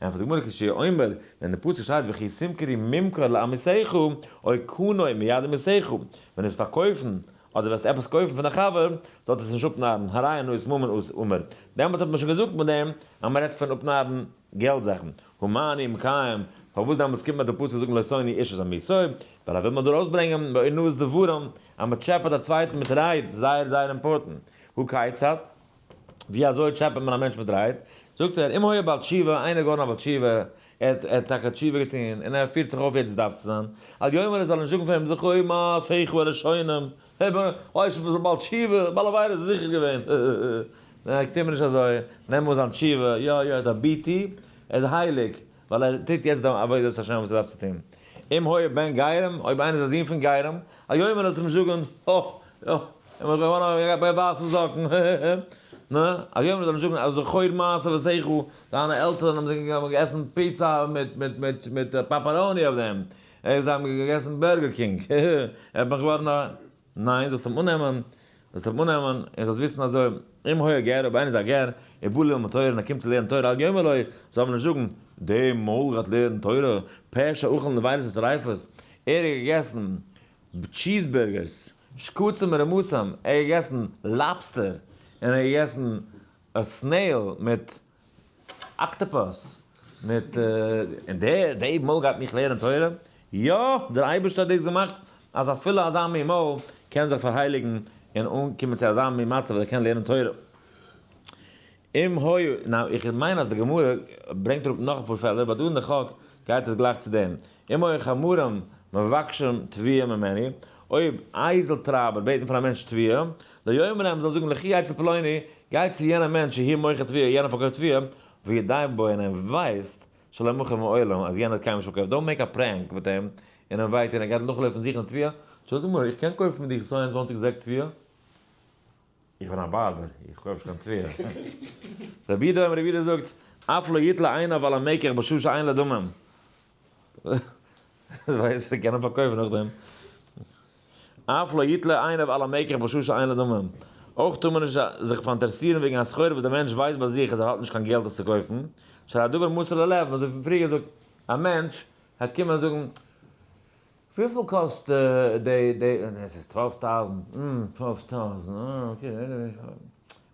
ענטפערט די גמרא כשהוא אומר, ווען דער פסוק שטייט וכי תמכרו ממכר לעמיתך, או קנה מיד עמיתך, ווען דו וועסט פארקויפן אדער וועסט עפעס קויפן פון א חבר, זאלסטו עס נישט אפנארן, הרי אונאת ממון אמור. דעמאלטס האט מען שוין געזאגט מיט דעם אז מען רעדט פון אפנארן געלט זאכן. הא מה אני מקיים, פארוואס דעמאלטס קומט מען די פסוק זאגן לא תונו איש את עמיתו, ווייל ער וויל מען דא ארויסברענגען באונאת דברים, אז מען טשעפעט א צווייטן מיט רייד, זייער זייער important. הא כיצד? ווי אזוי טשעפעט מען א מענטש מיט רייד? זאגט ער, אם היה בעל תשובה, איינער געווארן א בעל תשובה, ער האט ער האט טאקע תשובה געטון, און ער פירט זיך אויף ווי עס דארף צו זיין, אל יאמר ער זאל נישט זאגן פאר אים זכור מעשיך הראשונים, אוי איך בין בעל תשובה, בעל עבירה איז זיכער געווען, ניין טו מיר נישט אזוי, נעם אן זיין תשובה, יא יא ער איז א ביטי, ער איז הייליג, ווייל ער טוט יעצט די עבודת השם וואס ער דארף צו טון. אם היה בן גרים, אויב איינער איז א זון פון גרים, אל יאמר ער זאל נישט זאגן, הא, יא, איך בין ביי ווייסע זאקן, נע, אל יאמר זאל נישט זאגן אז זכור מעשה אבותיך, דיינע עלטערן האבן זיך געגעסן פיצא מיט מיט מיט מיט pepperoni אויף דעם, זיי האבן געגעסן Burger King, ער האט מיך געווארן א, ניין, זאלסט אים אננעמען, זאלסט אים אננעמען, און זאלסט וויסן אזוי, אם היה גר, אויב איינער איז א גר, ובא ללמוד תורה און ער קומט צו לערנען תורה, אל יאמר לו, זאל מען נישט זאגן, דער מויל גייט לערנען תורה, פה שאכל נבילות וטריפות, ער האט געגעסן cheese burgers, שקצים ורמשים, ער האט געגעסן lobster, און ער האט געגעסן א snail מיט octopus, מיט, און דער דער מויל גייט מיך לערנען תורה? יא! דער אייבערשטער האט דאס געמאכט אז אפילו אזא מין מויל קען זיך פארהייליגן און אנקומען צו אזא מין מצב אז ער קען לערנען תורה. אם היה, now איך מיין אז די גמרא ברענגט אראפ נאך אפאר פעלער, but דא אין די חק גייט עס גלייך צו דעם. אם היה חמורים מבקשים תבואה ממנו, אויב אייזל טרייבער בעטן פון א מענטש תבואה, לא יאמר להם, זאל זאגן לכו אצל פלוני, גיי צו יענעם מענטש שהוא מוכר תבואה, יענער פארקויפט תבואה, ויודע בו און ער ווייסט שלא מכר מעולם אז יענער האט קיינמאל נישט פארקויפט, don't make a prank מיט אים, און אים וויי טון, ער גייט נאכלויפן זוכן תבואה, זאגט די גמרא, איך קען קויפן מיט דיך 22 זעק תבואה? איך בין א barber, איך קויף נישט קיין תבואה. רבי יהודה אומר, רבי יהודה זאגט, אף לא יתלה עיניו על המקח בשעה שאין לו דמים. ווייסט, זיי קענען פארקויפן נאכדעם. אף לא יתלה עיניו על המקח בשעה שאין לו דמים. אויך טאר מען נישט זיך פאראינטערעסירן וועגן א סחורה וואס דער מענטש ווייסט ביי זיך אז ער האט נישט קיין געלט עס צו קויפן. שהרי הדבר מסור ללב, אזוי ווי פריער געזאגט, א מענטש וועט קומען און זאגן, וויפיל קאסט די די, עס איז 12,000, 12,000, okay,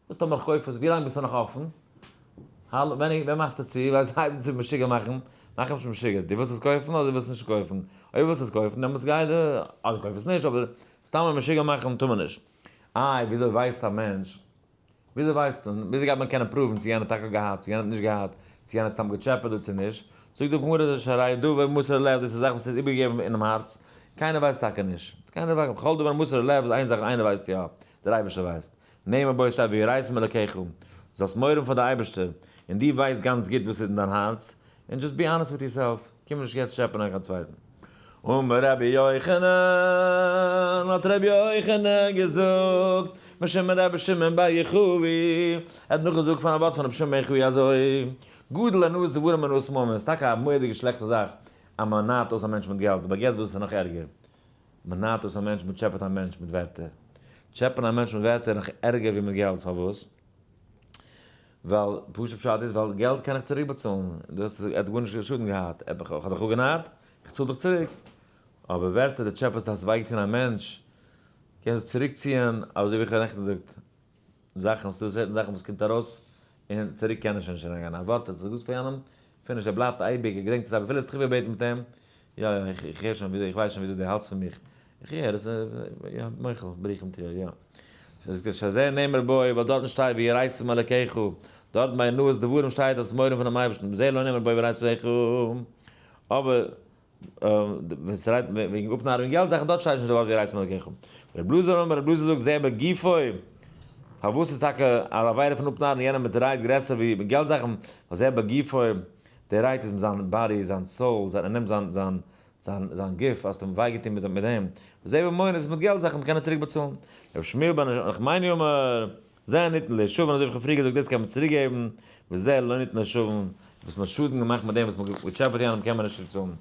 וואס טאמער איך קויף עס, ווי לאנג ביסטו נאך אפן? האלא, ווען ווען מאכסטו צו? ווייל זיי הייבן צו משוגע מאכן, מאך נישט משוגע, דו ווילסט עס קויפן אדער דו ווילסט נישט קויפן? אויב ווילסט עס קויפן דעמאלטס גיי די, אדער קויף עס נישט, אבער סתם משוגע מאכן טאר מען נישט. איי, וויאזוי ווייסט א מענטש? וויאזוי ווייסט מען? וויאזוי גייט מען קענען prove ן צו יענער האט טאקע געהאט, צו יענער האט נישט געהאט, צו יענער האט סתם געטשעפעט דא צו נישט? זאגט די גמרא שהרי דבר מסור ללב, דאס איז א זאך וואס איז איבערגעגעבן אינעם הארץ, קיינער ווייסט טאקע נישט. קיינער ווייסט, כל דבר מסור ללב איז איין זאך איינער ווייסט יא, דער אייבערשטער ווייסט. נאמר בו שטייט ויראת מאלקיך, זאלסט מורא האבן פאר די אייבערשטער, און דו ווייסט גאנץ גוט וואס איז אין דיין הארץ, און just be honest with yourself, קום נישט יעצט טשעפענען קיין צווייטן. אמר רבי יוחנן, האט רבי יוחנן געזאגט, משום רבי שמעון בר יוחאי, ער האט נאכגעזאגט פון א ווארט פון רבי שמעון בר יוחאי אזוי, גדול אונאת דברים מאונאת ממון, ס'איז טאקע א מורא'דיגע שלעכטע זאך אז מען נארט אויס א מענטש מיט געלט, אבער guess וואס איז נאך ערגער? מען נארט אויס א מענטש, מען טשעפעט א מענטש מיט ווערטער. טשעפען א מענטש מיט ווערטער איז נאך ערגער ווי מיט געלט, פארוואס? ווייל פשוט פשט איז ווייל געלט קען איך צוריק באצאלן, דו האסט, ער האט גארנישט שאדן געהאט, איך האב דיך אפגענארט, איך צאל דיך צוריק. אבער ווערטער די טשעפעסט האסט וויי געטון א מענטש, קענסט זיך צוריק ציען, אזוי ווי איך האב נעכטן געזאגט, זאכן, ס'דא certain זאכן וואס קומט ארויס און צוריק קען ער שוין נישט אריינגיין, א ווארט האט ער געזאגט פאר יענעם, finish, ער בלייבט אייביג, ער געדענקט עס אייביג, אפילו ער האט זיך איבערגעבעטן מיט אים, יא יא, איך הער שוין וויאזוי, איך ווייס שוין וויאזוי דו האלטסט פון מיך, איך הער עס, יא, מוחל, ברוכים תהיו, יא. שזה נאמר בו, ווייל דארטן שטייט ויראת מאלקיך, דארט ביי נאות דברים שטייט אז מורא פונעם אייבערשטן, בזה לא נאמר בו ויראת מאלקיך, אבער ווען ס'רייט וועגן אפנארן געלט זאכן דארט שטייט נישט די ווארט ויראת מאלקיך. ר' אלעזר אמר, ר' אלעזר זאגט זה בגופו, פארוואס איז טאקע א עבירה פון אפנארן יענעם מיט רייד גרעסער ווי מיט געלט זאכן, ווייל זה בגופו, די רייד איז מיט זיין body, זיין soul, זיין ער נעמט זיין זיין זיין זיין גוף, האסט אים וויי געטון מיט מיט דעם, וזה בממונות איז מיט געלט זאכן מ'קען עס צוריק באצאלן. ר' שמואל בן נחמני אמר, זה ניתן להשבון, אזוי ווי איך האב פריער געזאגט דאס קען מען צוריק געבן, וזה לא ניתן להשבון, וואס מען האט שאדן געמאכט מיט דעם וואס מען האט געטשעפעט יענעם קען מען נישט צוריק צאלן.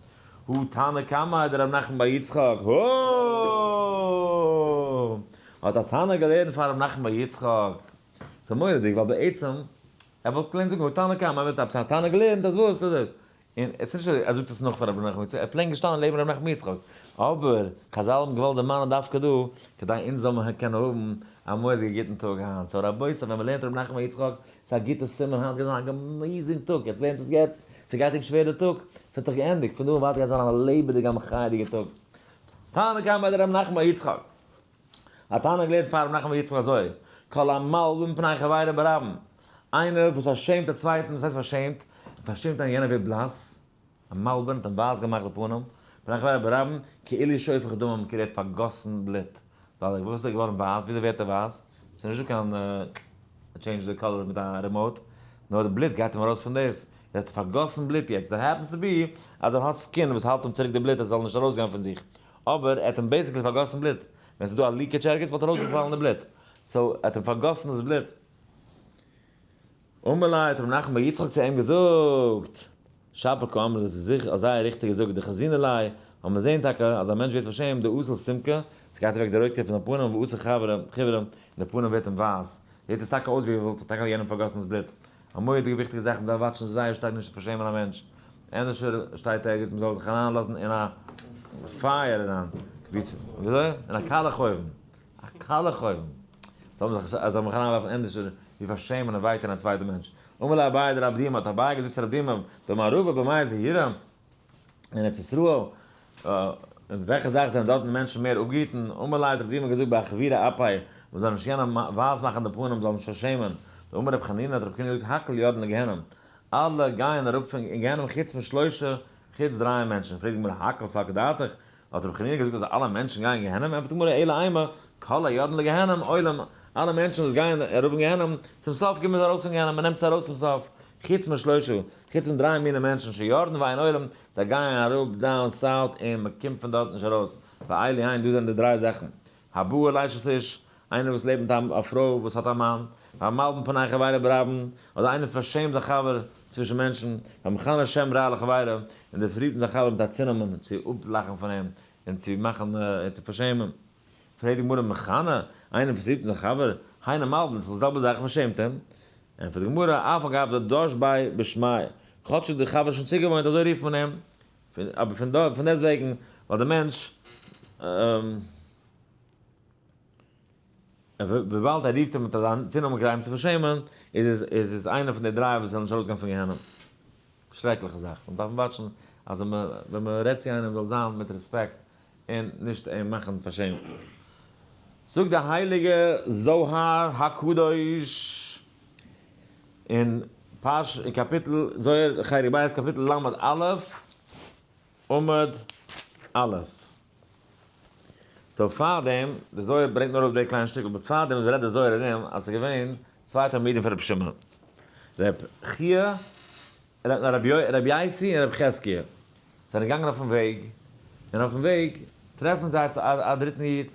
הא תנא קמיה דרב נחמן בר יצחק, הא! האט א תנא געלערנט פאר רב נחמן בר יצחק. ס'איז מורא'דיג ווייל בעצם ער וואלט plain זאגן הא תנא קמיה האט א תנא געלערנט אז וואס? און עס איז נישט אז ער זאגט עס נאך פאר רבי נחמן יצחק, ער האט plain געשטאנען לעבן רבי נחמן יצחק, אבער חזל האבן געוואלט דערמאנען דווקא דא, כדי אונז זאל מען קענען האבן א מורא'דיגע גוטן טאג היינט, so רבותי ווען מען לערנט רבי נחמן יצחק, ס'איז א גוטע סימן היינט גייט זיין א amazing טאג, יעצט לערנט עס יעצט, ס'גייט ענק שווער די טאג, ס'האט זיך געענדיגט, פון דא און ווייטער גייט זיין א לעבעדיגע א מחייה'דיגע טאג. תנא קמיה דרבי נחמן יצחק, א תנא געלערנט פאר רבי נחמן יצחק אזוי, כל המלבין פני חברו ברבים, איינער וואס פארשעמט א צווייטן, וואס הייסט פארשעמט? ער פארשעמט איינעם יענער ווערט בלאס, א מלבין האט אים ווייס געמאכט די פנים, פני חברו ברבים, כאילו שופך דמים, כאילו ער האט פארגאסן בלוט, ווייל וואס איז ער געווארן ווייס? וויאזוי ווערט ער ווייס? ס'איז נישטא קיין change די color מיט א remote, נאר די בלוט גייט אים ארויס פון דאס, ער האט פארגאסן בלוט יעצט, there happens to be אז ער האט skin וואס האלט אים צוריק די בלוט עס זאל נישט ארויסגיין פון זיך, אבער ער האט אים basically פארגאסן בלוט, ווען ס'איז דא א leakage ערגעץ וואלט ארויסגעפאלן די בלוט, so ער האט אים פארגאסן דאס בלוט. אמר ליה האט ר' נחמן בר יצחק צו אים געזאגט, שפיר קאמרת דאס איז זיכער זייער ריכטיג געזאגט, דחזינא ליה, ווייל מיר זעען טאקע אז א מענטש ווערט פארשעמט, דאזיל סומקא, ס'גייט אוועק די רויטקייט פון זיין פנים, ואתי חיורא, און די פנים ווערט אים ווייס, זעט עס טאקע אויס ווי ער וואלט טאקע יענעם פארגאסן דאס בלוט. א מורא'דיגע וויכטיגע זאך, מ'דארף וואטשן זייער שטארק נישט צו פארשעמען א מענטש. ענדערשער שטייט ערגעץ מ'זאל זיך אריינלאזן אין א פייער אריין, ווי צו, וויאזוי? אין א קאלעך אויוון. א קאלעך אויוון. זאל מען זיך, זאל מען זיך אריינווארפן ענדערשער ווי פארשעמען און וויי טון א צווייטע מענטש. אמר ליה אביי דרב דימי, האט אביי געזאגט צו רב דימי, במערבא במאי זהירי, אין ארץ ישראל, אין וועלכע זאך זענען דארטן מענטשן מער אפגעהיטן? אמר ליה האט רב דימי געזאגט באחווירי אפי, מען זאל נישט יענעם ווייס מאכן די פנים, זאל נישט פארשעמען. דאמר רב חנינא האט רב חנינא געזאגט הכל יורדין לגיהנום, אלע גייען אראפ פון גיהנום חוץ משלושה, חוץ דריי מענטשן. פרעגט די גמרא הכל סלקא דעתך, האט רב חנינא געזאגט אז אלע מענטשן גייען גיהנום? ענטפערט די גמרא אלא אימא, כל היורדין לגיהנום עולים, אלע מענטשן וואס גייען אראפ אין גיהנום, צום סוף קומען זיי ארויס פון גיהנום, מען נעמט זיי ארויס צום סוף, חוץ משלושה, חוץ פון דריי מיני מענטשן שיורדין ואין עולים, זיי גייען אראפ down south און מען קומט פון דארט נישט ארויס, ואלו הן, דא זענען די דריי זאכן, הבא על אשת איש, איינער וואס לעבט מיט א פרוי וואס האט א מאן, והמלבין פני חברו ברבים, אדער איינער פארשעמט זיין חבר צווישן מענטשן, והמכנה שם רע לחבירו, און דער פאררופט זיין חבר מיט א צונאמען צו אפלאכן פון אים און צו מאכן און צו פארשעמען. פרעגט די גמרא, מכנה, איינער וואס רופט זיין חבר, היינו מלבין, ס'איז די זעלבע זאך פארשעמט אים. ענטפערט די גמרא, אף על גב דדש ביה בשמיה, כאטש איז דער חבר שוין צוגעוואוינט אזוי רופט מען אים, אבער פון דעסטוועגן ווייל דער מענטש, וויבאלד ער רופט אים מיט אזא צונאמען כדי אים צו פארשעמען, איז עס איינער פון די דריי וואס וועלן נישט ארויסגיין פון גיהנום. שרעקליכע זאך. מען דארף וואטשן אז ווען מען רעדט צו איינעם זאל זיין מיט רעספעקט און נישט אים מאכן פארשעמען. זאגט די הייליגע זוהר הקדוש אין פרש אין קאפיטל זוהר חלק ב' קאפיטל ל' א' עמוד א'. so פארדעם, די זוהר ברענגט נאר אפ די קליינע שטיקל, but פארדעם רעדט די זוהר ארום אז ס'איז געווען צוויי תלמידים פון רבי שמעון, ר' חייא, רבי יוסי און רבי חזקיה, זענען געגאנגען אויפן וועג, און אויפן וועג טרעפן זיי א דריטן איד,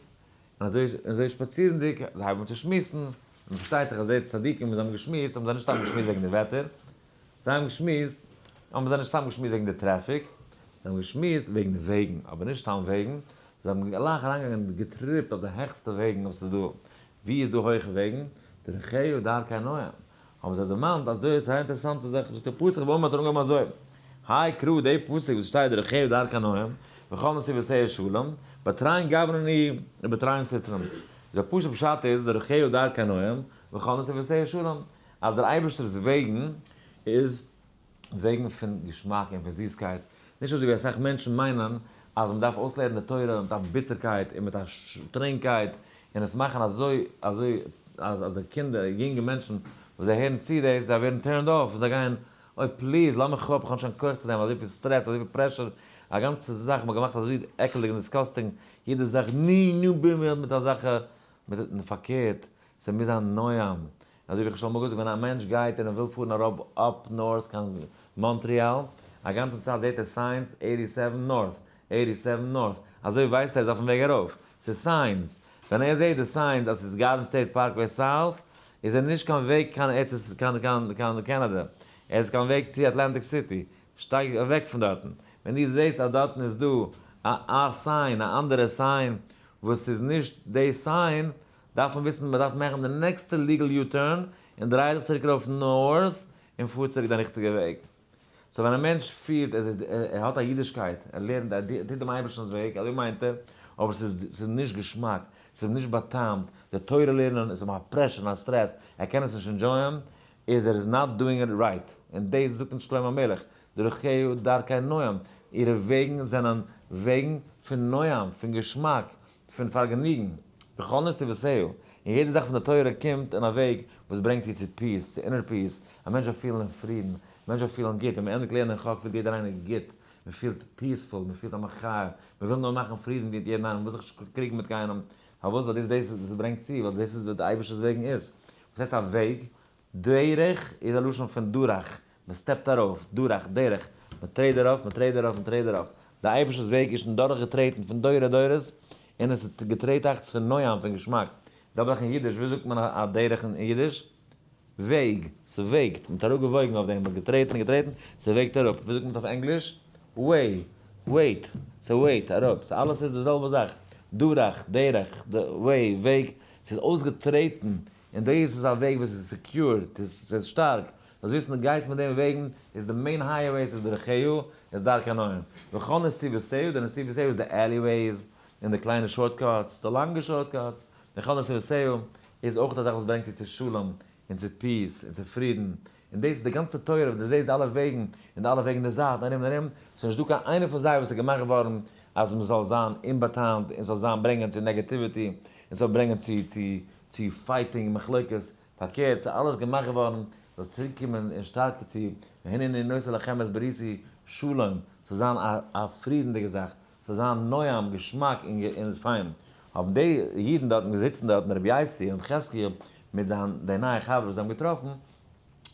און אזוי אזוי שפאצירנדיג, זיי הייבן אן צו שמועסן, און פארשטייט זיך אז די צדיקים וואס זיי האבן געשמועסט האבן זיי נישט סתם געשמועסט וועגן די וועטער, זיי האבן געשמועסט, האבן זיי נישט סתם געשמועסט וועגן די טרעפיק, זיי האבן געשמועסט וועגן די וועגן, אבער נישט סתם וועגן, זיי האבן גלייך אריינגעגאנגען און געטריפט אויף די העכסטע וועגן וואס איז דא, ווי איז דא הויכע וועגן? דרכיה דרכי נועם. האבן זיי דערמאנט אזוי, ס'איז א אינטערעסאנטע זאך, זאגט דער פסוק ואמר האט ער אנגעהויבן אזוי, האי קרא די פסוק וואס שטייט דרכיה דרכי נועם, וכל נתיבותיה שלום, בתרין גוונין איהו ובתרין סטרין. דער פשוט פשט איז דרכיה דרכי נועם, וכל נתיבותיה שלום, אז דער אייבערשטער'ס וועגן איז וועגן פון געשמאק און פון זיסקייט, נישט אזוי ווי אסאך מענטשן מיינען אז מען דארף אויסלערנען די תורה מיט א ביטערקייט און מיט א שטרענגקייט און עס מאכן אזוי אזוי אז אז די קינדער, יונגע מענטשן וואס זיי הערן צו דאס, זיי ווערן turned off און זיי גייען, אוי please לאז מיך אפ, איך האב נישט קיין כח צו דעם, אזויפיל סטרעס, אזויפיל pressure, א גאנצע זאך, מען האט געמאכט אזוי עקלדיג און disgusting, יעדע זאך נו נו ב מ מיט אזעלכע, מיט פארקערט, ס'מוז זיין נועם, אזוי ווי איך האב שוין אמאל געזאגט ווען א מענטש גייט און ער וויל פארן אראפ up north קיין מאנטריאל, א גאנצע צייט זעט ער signs 87 north, 87 north, אזוי ווייסט ער איז אויפן וועג ארויף, ס'איז signs, ווען ער זעט די signs אז ס'איז גארדען סטעיט פארקוועי south, איז ער נישט קיין וועג קיין ארץ קיין קיין קיין קענעדע, ער איז קיין וועג צו אטלענטיק סיטי, שטייג אוועק פון דארטן, ווען דו זעסט אז דארטן איז דא א א sign, א אנדערע sign וואס איז נישט די sign, דארף מען וויסן מען דארף מאכן די נעקסטע legal U-turn און דריי זיך צוריק ארויף north און פאר צוריק דיין ריכטיגע וועג. so ווען א מענטש פירט ער האט א אידישקייט, ער לערנט ער טוט דעם אייבערשטנ'ס וועג, אזוי מיינט ער, אבער ס'איז ס'איז נישט געשמאק, ס'איז נישט בא'טעמ'ט, די תורה לערנען איז אים א pressure און א סטרעס, ער קען עס נישט enjoy ען, איז ער איז not doing it right, און דאס זאגט אונז שלמה המלך, דרכיה דרכי נועם, אירע וועגן זענען וועגן פון נועם, פון געשמאק, פון פארגעניגן, וכל נתיבותיה, און יעדע זאך פון די תורה קומט אין א וועג וואס ברענגט איר צו peace, צו inner peace, א מענטש זאל פילן אין פרידן, א מענטש זאל פילן גוט, ווען מען ענדיגט לערנען חק פילט יעדער איינער גוט, מען פילט peaceful, מען פילט א מחיה, מען וויל נאר מאכן פרידן מיט יעדן איינעם, מען וויל זיך נישט קריגן מיט קיינעם, פארוואס? ווייל דאס דאס איז וואס עס ברענגט צו, ווייל דאס איז וואס די אייבערשטער'ס וועגן איז. וואס הייסט א וועג? דרך איז א לשון פון דרך, מען step ט ארויף, דרך, דרך, מען טרעט ארויף, מען טרעט ארויף, מען טרעט ארויף. די אייבערשטער'ס וועג איז שוין דורכגעטרעטן פון דורי דורות, און עס איז געטרעטאכץ פון נועם, פון געשמאק. זעלבע זאך אין אידיש, ווי זאגט מען א דרך אין אידיש? וועג, ס'וועגט, מען האט אראפגעוואויגן אויף דעם, מען האט געטרעטן און געטרעטן, ס'וועגט אראפ. ווי זאגט מען אויף ענגליש? weigh, weight, ס'וועגט אראפ, ס'אלעס איז די זעלבע זאך, דרך, דרך, way, וועג, ס'איז אויסגעטרעטן, און דאס איז א וועג וואס איז secure, ס'איז שטארק, זאלסט וויסן דו גייסט מיט דעם וועגן, איז די main highways איז דרכיה, איז דרכי נועם. וכל נתיבותיה, די נתיבותיה איז די alleyways, און די קליינע shortcuts, די לאנגע shortcuts, וכל נתיבותיה איז אויך א זאך וואס ברענגט צו צו שלום, און צו peace, און צו פרידן, און דאס איז די גאנצע תורה, ווען דו זעסט די אלע וועגן, און די אלע וועגן די זייט, ארום און ארום, ס'איז נישט דא קיין איינע פון זיי וואס איז געמאכט געווארן אז מ'זאל זיין אומבא'טעמ'ט, און ס'זאל זיין ברענגען צו negativity, און ס'זאל ברענגען צו צו צו fighting מחלוקת, פארקערט ס'איז אלעס געמאכט געווארן זאל צוריק קומען און שטארקער צו והנני נותן לכם את בריתי שלום, ס'זאל זיין א א פרידנדיגע זאך, ס'זאל זיין נועם, געשמאק און פיין. האבן די אידן דארטן געזיצן דארטן רבי יוסי און רבי חזקיה מיט זיין די נייע חבר וואס זיי האבן געטראפן,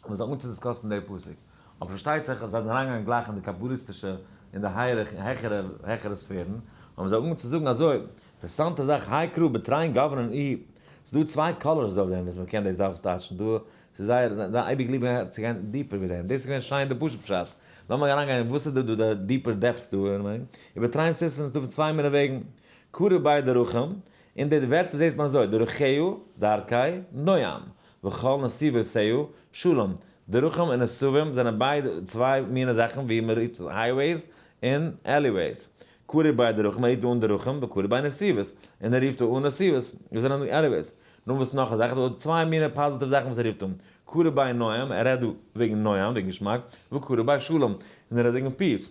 האבן זיי אנגעהויבן צו discuss ן די פסוק. אבער פארשטייט זיך אז זיי זענען אריינגעגאנגען גלייך אין די קבלה'יסטישע אין די הייערע העכערע העכערע ספערן, האבן זיי אנגעהויבן צו זאגן אזוי, אינטערעסאנטע זאך, האי קרא בתרין גוונין איהו, ס'איז דא צוויי colors אויף דעם וואס מ'קען דאס אויסטייטשן דא, ס'איז זייער, זיי אייביג ליב געהאט צו גיין deeper ווי דעם, דאס איז געווען שיין די פשוט פשט, לאמיר אריינגיין וואס איז דא די deeper depth דא, ובתרין סטרין איז דא פון צוויי מיני וועגן, קרי ביה דרכים, אין די ווערטער זעהט מען אזוי, דרכיה, דרכי, נועם, וכל נתיבותיה, שלום, דרכים און נסבים זענען ביידע צוויי מיני זאכן ווי מ'רופט highways און alleyways. קרי ביה דרכים, ער רופט אן דרכים, וקרי ביה נתיבות, און ער רופט אן נתיבות, וואס זענען alleyways. נו וואס נאך א זאך, דא צוויי מיני פאזיטיוו זאכן וואס ער רופט אן, קרי ביה נועם, ער רעדט דא וועגן נועם, וועגן געשמאק, וקרי ביה שלום, און ער רעדט וועגן peace.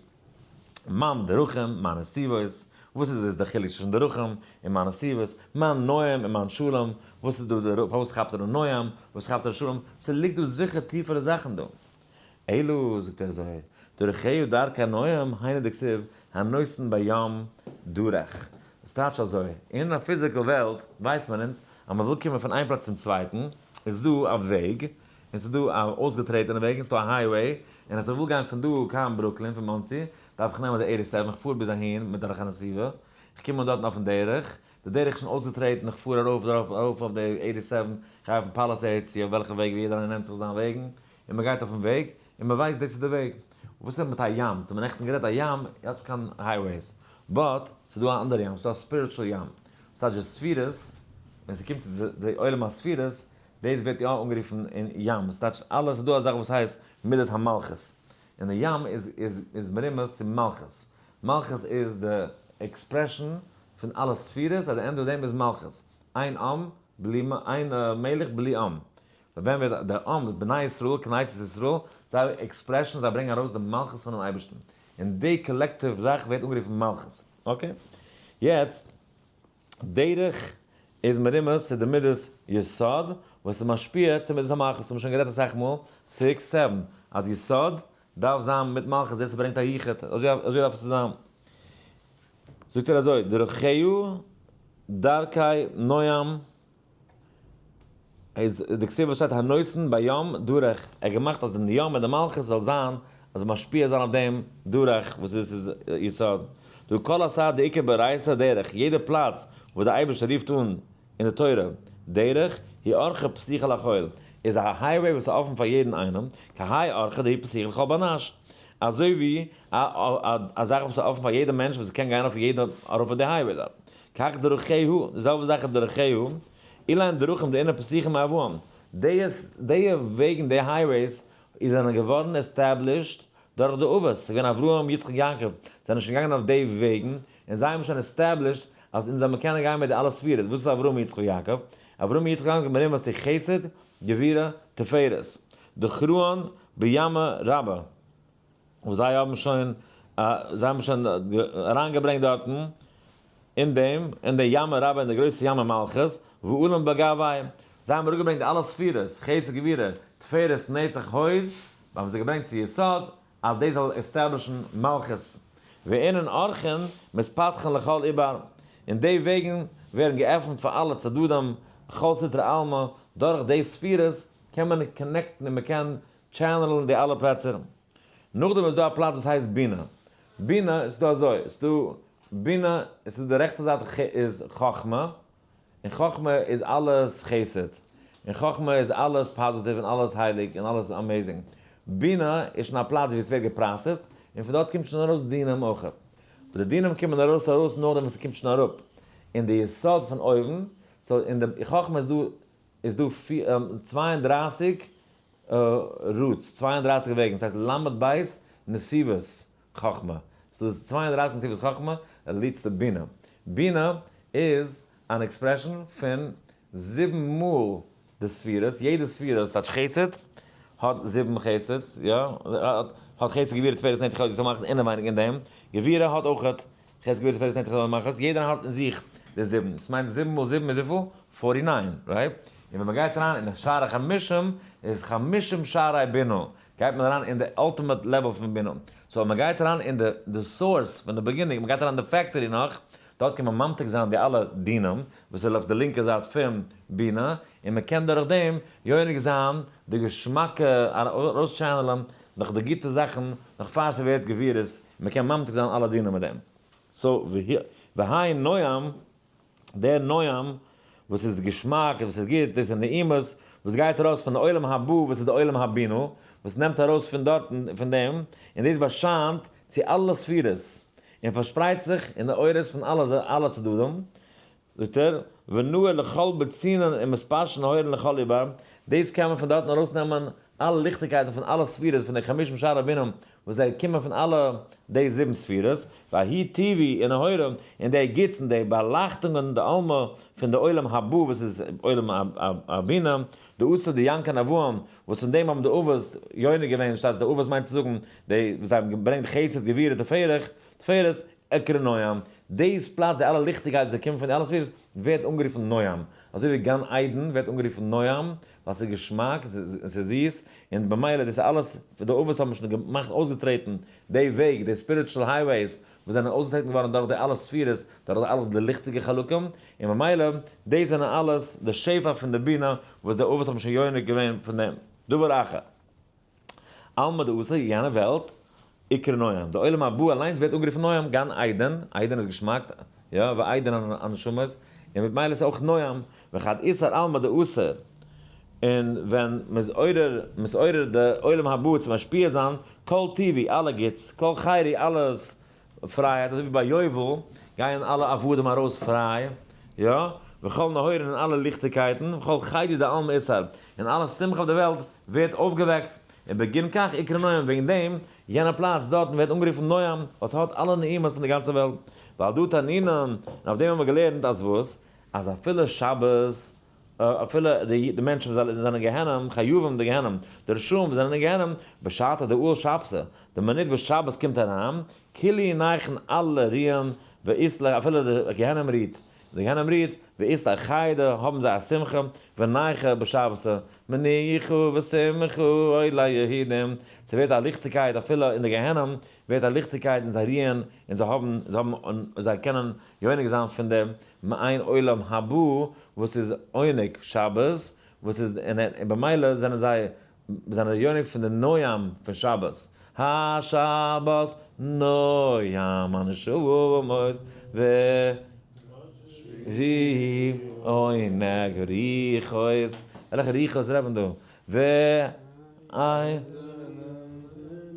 מאן דרכים, מאן נתיבות, וואס איז דאס די חילוק צווישן דרכים און מאן נתיבות, מאן נועם און מאן שלום, וואס איז דא די, פארוואס כאפט ער אן נועם, וואס כאפט ער אן שלום, ס'ליגט דא זיכער טיפערע זאכן דא. אלא, זאגט ער אזוי, דרכיה דרכי נועם, היינו דכתיב, הנותן בים דרך. דאס טייטש אזוי, אין א physical וועלט ווייסט מען אונז אז מען וויל קומען פון איין פלאץ צום צווייטן, איז דא א וועג, און ס'איז דא א אויסגעטרעטענע וועג, און ס'איז דא א highway, און אז איך וויל גיין פון דא קיין ברוקלין פון מאנסי, דארף איך נעמען די 87, איך פאר ביז אהין מיט דרך הנתיבה, איך קום אן דארטן אויפן דרך, די דרך איז שוין אויסגעטרעטן, איך פאר ארויף דערויף ארויף אויף די 87, איך גיי אויפן פאליסעידס צו אויף וועלכע וועג ווי יעדער איינער נעמט זיך זיין וועגן, און מען גייט אויפן וועג, און מען ווייסט דאס איז די וועג. וואס איז מיט א ים? האט מען נעכטן גערעדט א ים האט נישט קיין highways, but ס'איז דא א אנדערע ים, ס'איז דא א spiritual ים, ס'טייטש די ספירות, ווען ס'קומט צו די עולם הספירות, דאס ווערט יא אנגערופן אין ים, עס טייטש אלעס, איז דא א זאך וואס הייסט מידת המלכות, און די ים איז מרומז צו מלכות, מלכות איז די expression פון אלע ספירות, at the end of דעם איז מלכות, אין עם בלי, אין מלך בלי עם. ווען ווערט דער עם, בני ישראל, כנסת ישראל, זיי expression, זיי ברענגען ארויס די מלכות פונעם אייבערשטן, און די collective זאך ווערט אנגערופן מלכות, okay? יעצט, דרך איז מרומז צו די מידת יסוד, וואס איז משפיע צו מידת המלכות, האבן מיר שוין גערעדט אסאך מאל, 6, 7, אז יסוד דארף זיין מיט מלכות, דאס ברענגט א יחוד, אזוי דארף עס צו זיין. זאגט ער אזוי, דרכיו דרכי נועם, איז די כתיב וואס שטייט הנותן בים דרך, ער האט געמאכט אז די ים מיט די מלכות זאל זיין, אז משפיע זיין אויף דעם דרך וואס איז איז יסוד. דא כל אתר דאיכא באורייתא דרך, יעדע פלאץ וואס דער אייבערשטער רופט אן אין די תורה דרך, היא אורחא פתיחא לכל, איז א highway וואס איז אפן פאר יעדן איינעם, כהאי אורחא דהיא פתיחא לכל בר נש, אזוי ווי א זאך וואס איז אפן פאר יעדע מענטש וואס קען גיין אויף יעדע ארויף אויף די highway דארט. כך דרכיו, די זעלבע זאך איז דרכיו, אלין דרכים דאינון פתיחין מאבהן, די וועגן די highways איז זענען געווארן established דורך די אבות, ס'איז געווען אברהם יצחק יעקב, זענען שוין געגאנגען אויף די וועגן, און זיי האבן שוין established אז אונז זאל מען קענען גיין מיט די אלע ספירות, וואס איז אברהם יצחק יעקב? אברהם יצחק יעקב מרומז צו חסד, גבורה, תפארת, דכרען בימא רבה, וואס זיי האבן שוין, זיי האבן שוין אריינגעברענגט דארטן אין דעם, אין די ימא רבה, אין די גרויסע ימא מלכות, ואולם בגבי, זיי האבן אראפגעברענגט די אלע ספירות, חסד גבורה, תפארת, נצח, הוד, האבן זיי געברענגט צו יסוד, אז דאס זאל establish ן מלכות. ואינון אורחין מתפתחין לכל איבר, און די וועגן ווערן געעפנט פאר אלע צדדים, כל סטרי עלמא, דורך די ספירות קען מען connect ן און מען קען channel ן די אלע פלעצער. נאכדעם איז דא א פלאץ וואס הייסט בינה. בינה איז דא אזוי, עס איז דא בינה, עס איז די רעכטע זייט איז חכמה, און חכמה איז אלעס חסד, און חכמה איז אלעס positive און אלעס הייליג און אלעס amazing. בינה איז שוין א פלאץ ווי עס ווערט גע process ט, און פון דארט קומט שוין ארויס דינים אויך. די דינים קומען ארויס ארויס נאכדעם וואס עס קומט שוין אראפ אין די יסוד פון אויבן, so אין די חכמה איז דא איז דא 32 routes, 32 וועגן, דאס הייסט ל' בית נתיבות חכמה, ס'איז 32 נתיבות חכמה, leads to בינה. בינה איז אן expression פון זיבן מאל די ספירות, יעדע ספירה וואס טייטש חסד האט זיבן חסד'ס, יא, האט חסד גבורה תפארת נצח הוד יסוד מלכות אינעווייניג אין דעם, גבורה האט אויך חסד גבורה תפארת נצח הוד מלכות, יעדער האט אין זיך די זיבן, דאס מיינט זיבן מאל זיבן איז וויפיל? 49, right? און ווען מען גייט אריין אין די שער החמישים איז חמישים שערי בינה, גייט מען אריין אין די ultimate level פון בינה. so מען גייט אריין אין די source פון די beginning, מען גייט אריין אין די factory נאך, דארט קען מען ממתיק זיין די אלע דינים וואס איז אויף די לינקע זייט פון בינה, און מען קען דורך דעם יונק זיין די געשמאקע, ארויס channel ען נאך די גוטע זאכן נאך פאר ס'ווערט גבורות, מען קען ממתיק זיין אלע דינים מיט דעם. so והאי נועם, דער נועם וואס איז געשמאק און וואס איז גוט, דאס איז נעימות וואס גייט ארויס פון די עולם הבא וואס איז די עולם הבינה, וואס נעמט ארויס פון דארטן פון דעם, און דאס באשיינט צו אלע ספירות, און פארשפרייט זיך אין די אורות פון אלע צדדים, זאגט ער, ונהר לכל בצינן ומתפשטין אורין לכל איבר, דאס קען מען פון דארטן ארויסנעמען אלע ליכטיגקייטן פון אלע ספירות פון די חמשים שערי בינה וואס זיי קומען פון אלע די זיבן ספירות, וההוא טיבא ונהורא, און די גוטס און די באלייכטונגען די עלמא פון די עולם הבא וואס איז עולם הבינה, דאתו דיינקין אבהן, וואס פון דעם האבן די אבות יונק געווען, שטייט די אבות מיינט צו זאגן די וואס זיי האבן געברענגט חסד גבורה תפארת, תפארת אקרי נועם, דאס פלאץ די אלע ליכטיגקייט וואס זיי קומען פון די אלע ספירות ווערט אנגערופן נועם, אזוי ווי גן עדן ווערט אנגערופן נועם ווייל ס'איז געשמאק, ס'איז זיס, און במילא דאס איז אלעס, די אבות האבן שוין געמאכט אויסגעטרעטן די וועג, די spiritual highways וואס זענען אויסגעטרעטן געווארן דורך די אלע ספירות, דורך די אלע די ליכטיגע חלקים, און במילא דאס זענען אלעס די שפע פון די בינה וואס די אבות האבן שוין יונק געווען פון דעם. דבר אחר. עלמא דאתי, יענע וועלט, אקרי נועם. די עולם הבא אליינס ווערט אנגערופן נועם, גן עדן, עדן איז געשמאק, יא, ועדן הנשמות, און מיט מילא איז אויך נועם, וכד אתער עלמא דאתי, און ווען מ'איז עורר, מ'איז עורר די עולם הבא צו משפיע זיין, כל טיבא, אלע גוטס, כל חירי, אלעס פרייהייט, אזוי ווי ביי יובל גייען אלע עבדים ארויס פריי, יא? וכל נהורין און אלע ליכטיגקייטן, וכל חידי דעלמא אתער, און אלע שמחה אויף די וועלט ווערט אויפגעוועקט, און בגין כך אקרי נועם, וועגן דעם, יענע פלאץ דארטן ווערט אנגערופן נועם, ווייל ס'האט אלע נעימות פון די גאנצע וועלט. ועל דא תנינן, און אויף דעם האבן מיר געלערנט אז וואס? אז אפילו שבת, אפילו די מענטשן וואס זענען אין גיהנום, חייבים די גיהנום, די רשעים וואס זענען אין גיהנום, בשעתא דעאל שבתא, די מינוט וואס שבת קומט אריין, כולהו נייחין אלע רוען, ואית להו, אפילו די גיהנום רוהט, די גיהנום רוהט, ואית להו חידא, האבן זיי א שמחה, ונייחא בשבתא, מנוחה ושמחה אוי ליהודים, ס'ווערט א ליכטיגקייט אפילו אין די גיהנום, ווערט א ליכטיגקייט און זיי רוען, און זיי האבן, זיי האבן, און זיי קענען יונק זיין פון דעם מעין עולם הבא וואס איז עונג שבת, וואס איז, און במילא זענען זיי, זענען זיי יונק פון די נועם פון שבת, השבת נועם הנשמות ו ועונג הרוחות, וועלכע רוחות רעדט מען דא? ו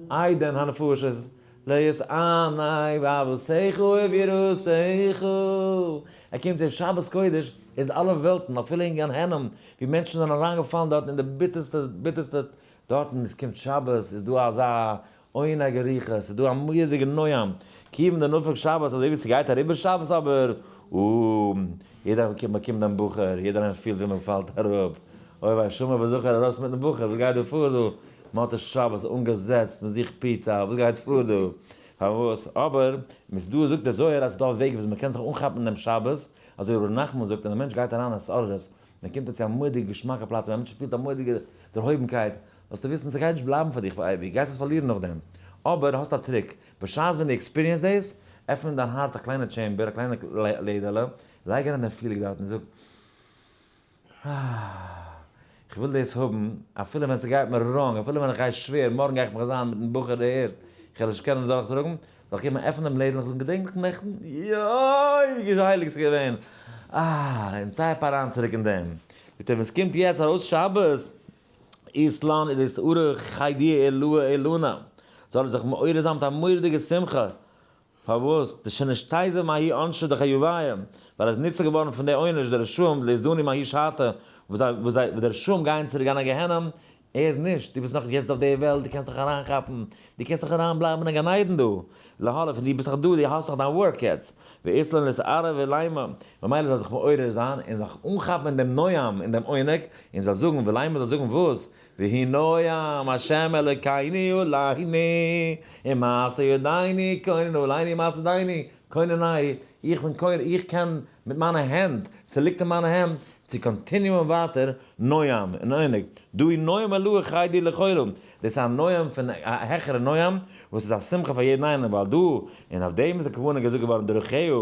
עדן הנפשות להתענג באהבתך וביראתך, ער קומט אום שבת קודש איז אלע וועלטן אפילו אין גיהנום ווי מענטשן זענען אריינגעפאלן דארטן אין די ביטערסטע ביטערסטע דארטן עס קומט שבת איז דא אזא עונג הרוחות ס'איז דא א מורא'דיגע נועם כיוון דנפק שבת אזוי ווי ס'גייט אריבער שבת אבער און יעדער באקומט דעם בחור יעדער איינער פילט ווי מ'פאלט אראפ אוי וויי שמור וזכור ארויס מיטן בחור וואס גייט דא פאר דא מוצאי שבת אנגעזעצט מען זוכט פיצא, וואס גייט פאר דא? פארוואס? אבער מסדא זאגט דער זוהר אז ס'איז דא א וועג וויאזוי מ'קען זיך אנכאפן אין דעם שבת, אזוי ווי ר' נחמן זאגט אז א מענטש גייט אריין אין התעוררות און ער קומט אן צו א מורא'דיגע געשמאקע פלאץ ווי א מענטש פילט א מורא'דיגע דערהויבנקייט, זאלסטו וויסן ס'גייט נישט בלייבן פאר דיך פאר אייביג, גייסט עס פארלירן נאכדעם. אבער האסט א trick, בשעת ווען דו experience דאס, עפן אין דיין הארץ א קליינע chamber, א קליינע לעדעלע, לייג אריין דעם feeling דארט און זאג, איך וויל דאס האבן, אפילו ווען ס'גייט מיר wrong, אפילו ווען איך גיי שווער, מארגן גיי איך מיך זיין מיטן בחור די ערשט, איך וועל נישט קענען דורכטראגן, זאל איך קומען עפענען דעם לעדל און זאגן, געדענק מיך נעכטן? יוי ווי הייליג ס'איז געווען! אה, און type אריין צוריק אין דעם. זאגט ער, ווען ס'קומט יעצט ארויס שבת, אית לן איז דאס ארוך חידוה עילאה עילנא, זאל ער זיך מעורר זיין מיט א מורא'דיגע שמחה, פארוואס? דשנשתיזב מהאי עונשא דחיוביא, ווייל ער איז ניצול געווארן פון די עונש די רשעים לאתדני מההיא שעתא, וואס זיי וואס זיי וואס די רשעים גייען צוריק גיין אין גיהנום, ער נישט, דו ביסט נאך יעצט אויף די וועלט, דו קענסט נאך אריינכאפן, דו קענסט נאך אריינבלייבן אין גן עדן דא, להלף, און דו ביסט נאך דא, דו האסט נאך דיין work יעצט, ואית לן לאתערא ולימא, ממילא זאל זיך מעורר זיין און זיך אנכאפן אין דעם נועם, אין דעם עונג, און זאל זאגן, ולימא זאל זאגן וואס? ויהי נועם ה' אלקינו עלינו ומעשה ידינו כוננה עלינו מעשה ידינו כוננהו, איך בין כונן, איך קען מיט מיינע הענט, ס'ליגט אין מיינע הענט צו continue ען ווייטער נועם און עונג, דא איז נועם עילאה חידי לכולא, דאס איז א נועם פון א העכערע נועם וואס איז א שמחה פאר יעדן איינעם, ווייל דא, און אויף דעם איז די כוונה געזאגט געווארן דרכיה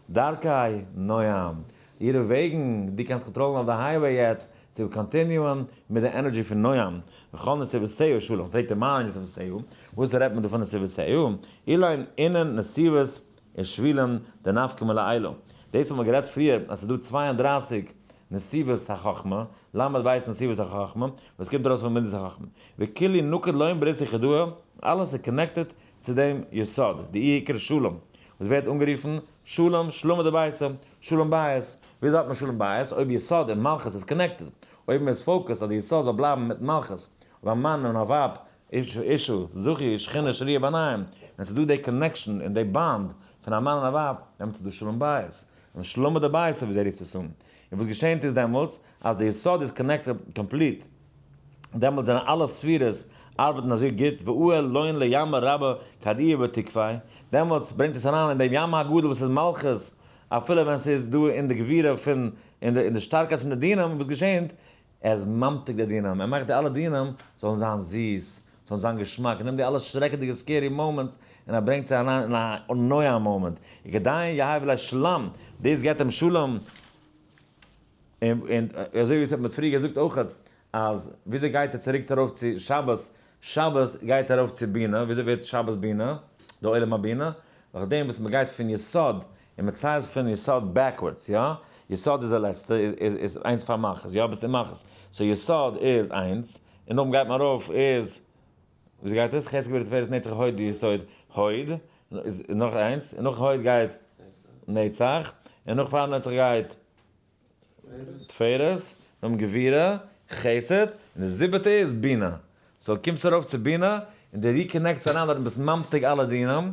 דרכי נועם, אירע וועגן, דו קענסט קאנטראלן אויף די highway יעצט, צו continue ען מיט די energy פון נועם, וכל נתיבותיה שלום, פרעגט ער מאי נתיבותיה, וואס רעדט מען דא פון נתיבותיה, אלין אינון נתיבות ושבילין דנפקי מלעילא, דאס האט מען גערעדט פריער אז ס'איז דא 32 נתיבות החכמה, ל' בית נתיבות החכמה, וואס קומט ארויס פון מידת החכמה, וכולהו נקיט לון ברית יחידאה, אלעס איז connected צו דעם יסוד, די עיקר שלום, וואס ווערט אנגערופן שלום, שלמא דביתא, שלום בית, וויאזוי האט מען שלום בית? אויב יסוד און מלכות איז connected, אויב מען איז focused אז די יסוד זאל בלייבן מיט מלכות, אויב א מאן און א ווייב, איש ואשה, זכי שכינה שרויה ביניהם, ווען ס'איז דא די connection און די bond פון א מאן און א ווייב, דעמאלטס איז דא שלום בית, און שלמא דביתא ווי זי רופט עס אן. און וואס געשענט איז דעמאלטס, אז די יסוד איז connected complete, דעמאלטס זענען אלע ספירות ארבעטן אזוי גוט, ואהל לון לימא רבא כדאי' בתקפיה, דעמאלטס ברענגט עס אריין אין דעם ים הגדול וואס איז מלכות, אפילו ווען ס'איז דא אין די גבורה פון, אין די אין די שטארקייט פון די דינים, וואס געשענט? ער איז ממתיק די דינים, ער מאכט די אלע דינים זאלן זיין זיס, זאלן זיין געשמאק, ער נעמט די אלע שרעקעדיגע scary moments און ער ברענגט זיי אריין אין א נועם מאמענט, וכדין יהיב ליה שלם, דאס געבט אים שלום, און און אזוי ווי עס האט מען פריער געזאגט אויכעט, אז וויאזוי גייט ער צוריק ארויף צו שבת, שבת גייט ארויף צו בינה, וויאזוי ווערט שבת בינה, די עולם הבינה, דורך דעם וואס מען גייט פון יסוד, און מען ציילט פון יסוד backwards, יא? יסוד איז די לעצטע, איז איז איינס פאר מלכות, יא? ביסט אין מלכות, so יסוד איז איינס, און נאכדעם גייט מען ארויף איז, וויאזוי גייט עס? חסד גבורה תפארת נצח הוד יסוד הוד, איז נאך איינס, און נאך הוד גייט נצח, און נאך פאר נצח גייט. תפארת, נאכדעם גבורה, חסד, און די זיבעטע איז בינה. so קומסט ארויף צו בינה, און דו reconnect סט אריין דארט און ביסט ממתיק אלע דינים,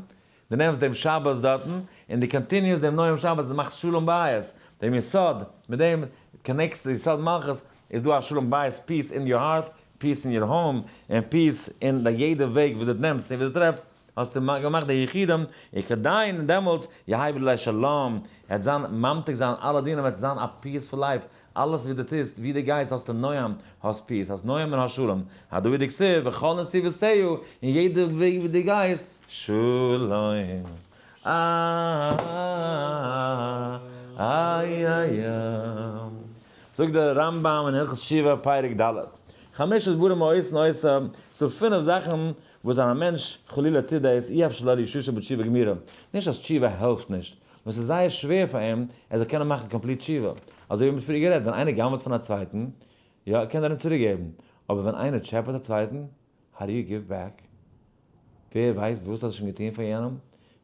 דו נעמסט דעם שבת דארטן, און דו continue סט דעם נועם שבת, דו מאכסט שלום בית, דעם יסוד, מיט דעם connect סטו די יסוד מלכות, איז דא א שלום בית, peace אין your heart, peace אין your home, און peace אין די יעדע וועג וואס דו נעמסט און וואס דו טרעפסט, האסטו געמאכט די יחודים, און כדין און דעמאלטס, יהא עלי שלום, עט זיין ממתיק זיין אלע דינים, עט זיין א peaceful life, אלעס ווי דו טוסט, ווי דו גייסט האסטו נועם, האסט peace, האסט נועם און האסט שלום, הדא דכתיב, וכל נתיבותיה, און יעדע וועג ווי דו גייסט, שלום. איי איי. זאגט דער רמב ם אין הלכות תשובה פרק ד', חמשה דברים העושין אותה, ס'דא פינף זאכן וואס ווען א מענטש חלילה טוט דאס, אי אפשר לו ליששו בתשובה גמורה, נישט אז תשובה העלפט נישט, נאר ס'איז זייער שווער פאר אים ער זאל קענען מאכן complete תשובה. אזוי ווי מ'האט פריער גערעדט, ווען איינער גנב'ט פון א צווייטן, יא, קען ער אים צוריקגעבן, אבער ווען איינער טשעפעט א צווייטן, how do you give back? ווער ווייסט וואס האסט שוין געטון פאר יענעם?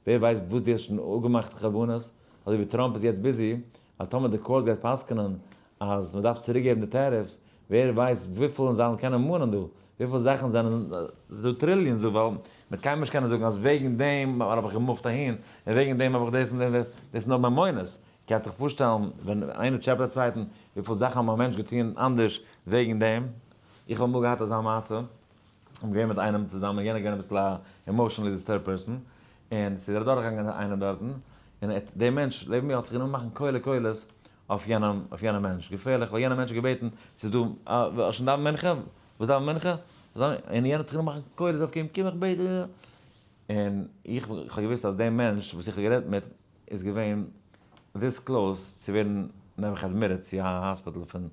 ווער ווייסט וואס דו האסט שוין אפגעמאכט חרבנות? אזוי ווי טראמפ איז יעצט busy אז טאמער די court גייט פסק'נען אז מען דארף צוריקגעבן די tariffs, ווער ווייסט וויפיל אונז זאלן קענען מאנען דא, וויפיל זאכן זענען דא trillions דא, ווייל מען קען נישט קענען זאגן אז וועגן דעם האב איך גע move ט אהין, און וועגן דעם האב איך דאס און דאס, דאס איז נאר ממונות. קענסט זיך פארשטעלן ווען איינער טשעפעט א צווייטן וויפיל זאכן האבן א מענטש געטון אנדערש וועגן דעם. איך האב אמאל געהאט אזא מעשה, איך בין געווען מיט איינעם צוזאמען, יענער איז געווען אביסל א emotionally disturbed person, און ס'איז אדורכגעגאנגען איינעם דארטן, און דער מענטש לעבן מיר האט זיך גענומען מאכן קולי קולות אויף יענעם, אויף יענעם מענטש, געפערליך, ווייל יענער מענטש האט געבעטן, ס'איז דא א, שוין דאווען מנחה? וואס דאווען מנחה? און יענער האט זיך גענומען מאכן קולות אויף קום, קום איך בעט דיר, און איך האב געוואוסט אז דער מענטש וואס איך האב גערעדט מיט איז געווען this close צו ווערן נעבעך admitted צו א האספיטל פון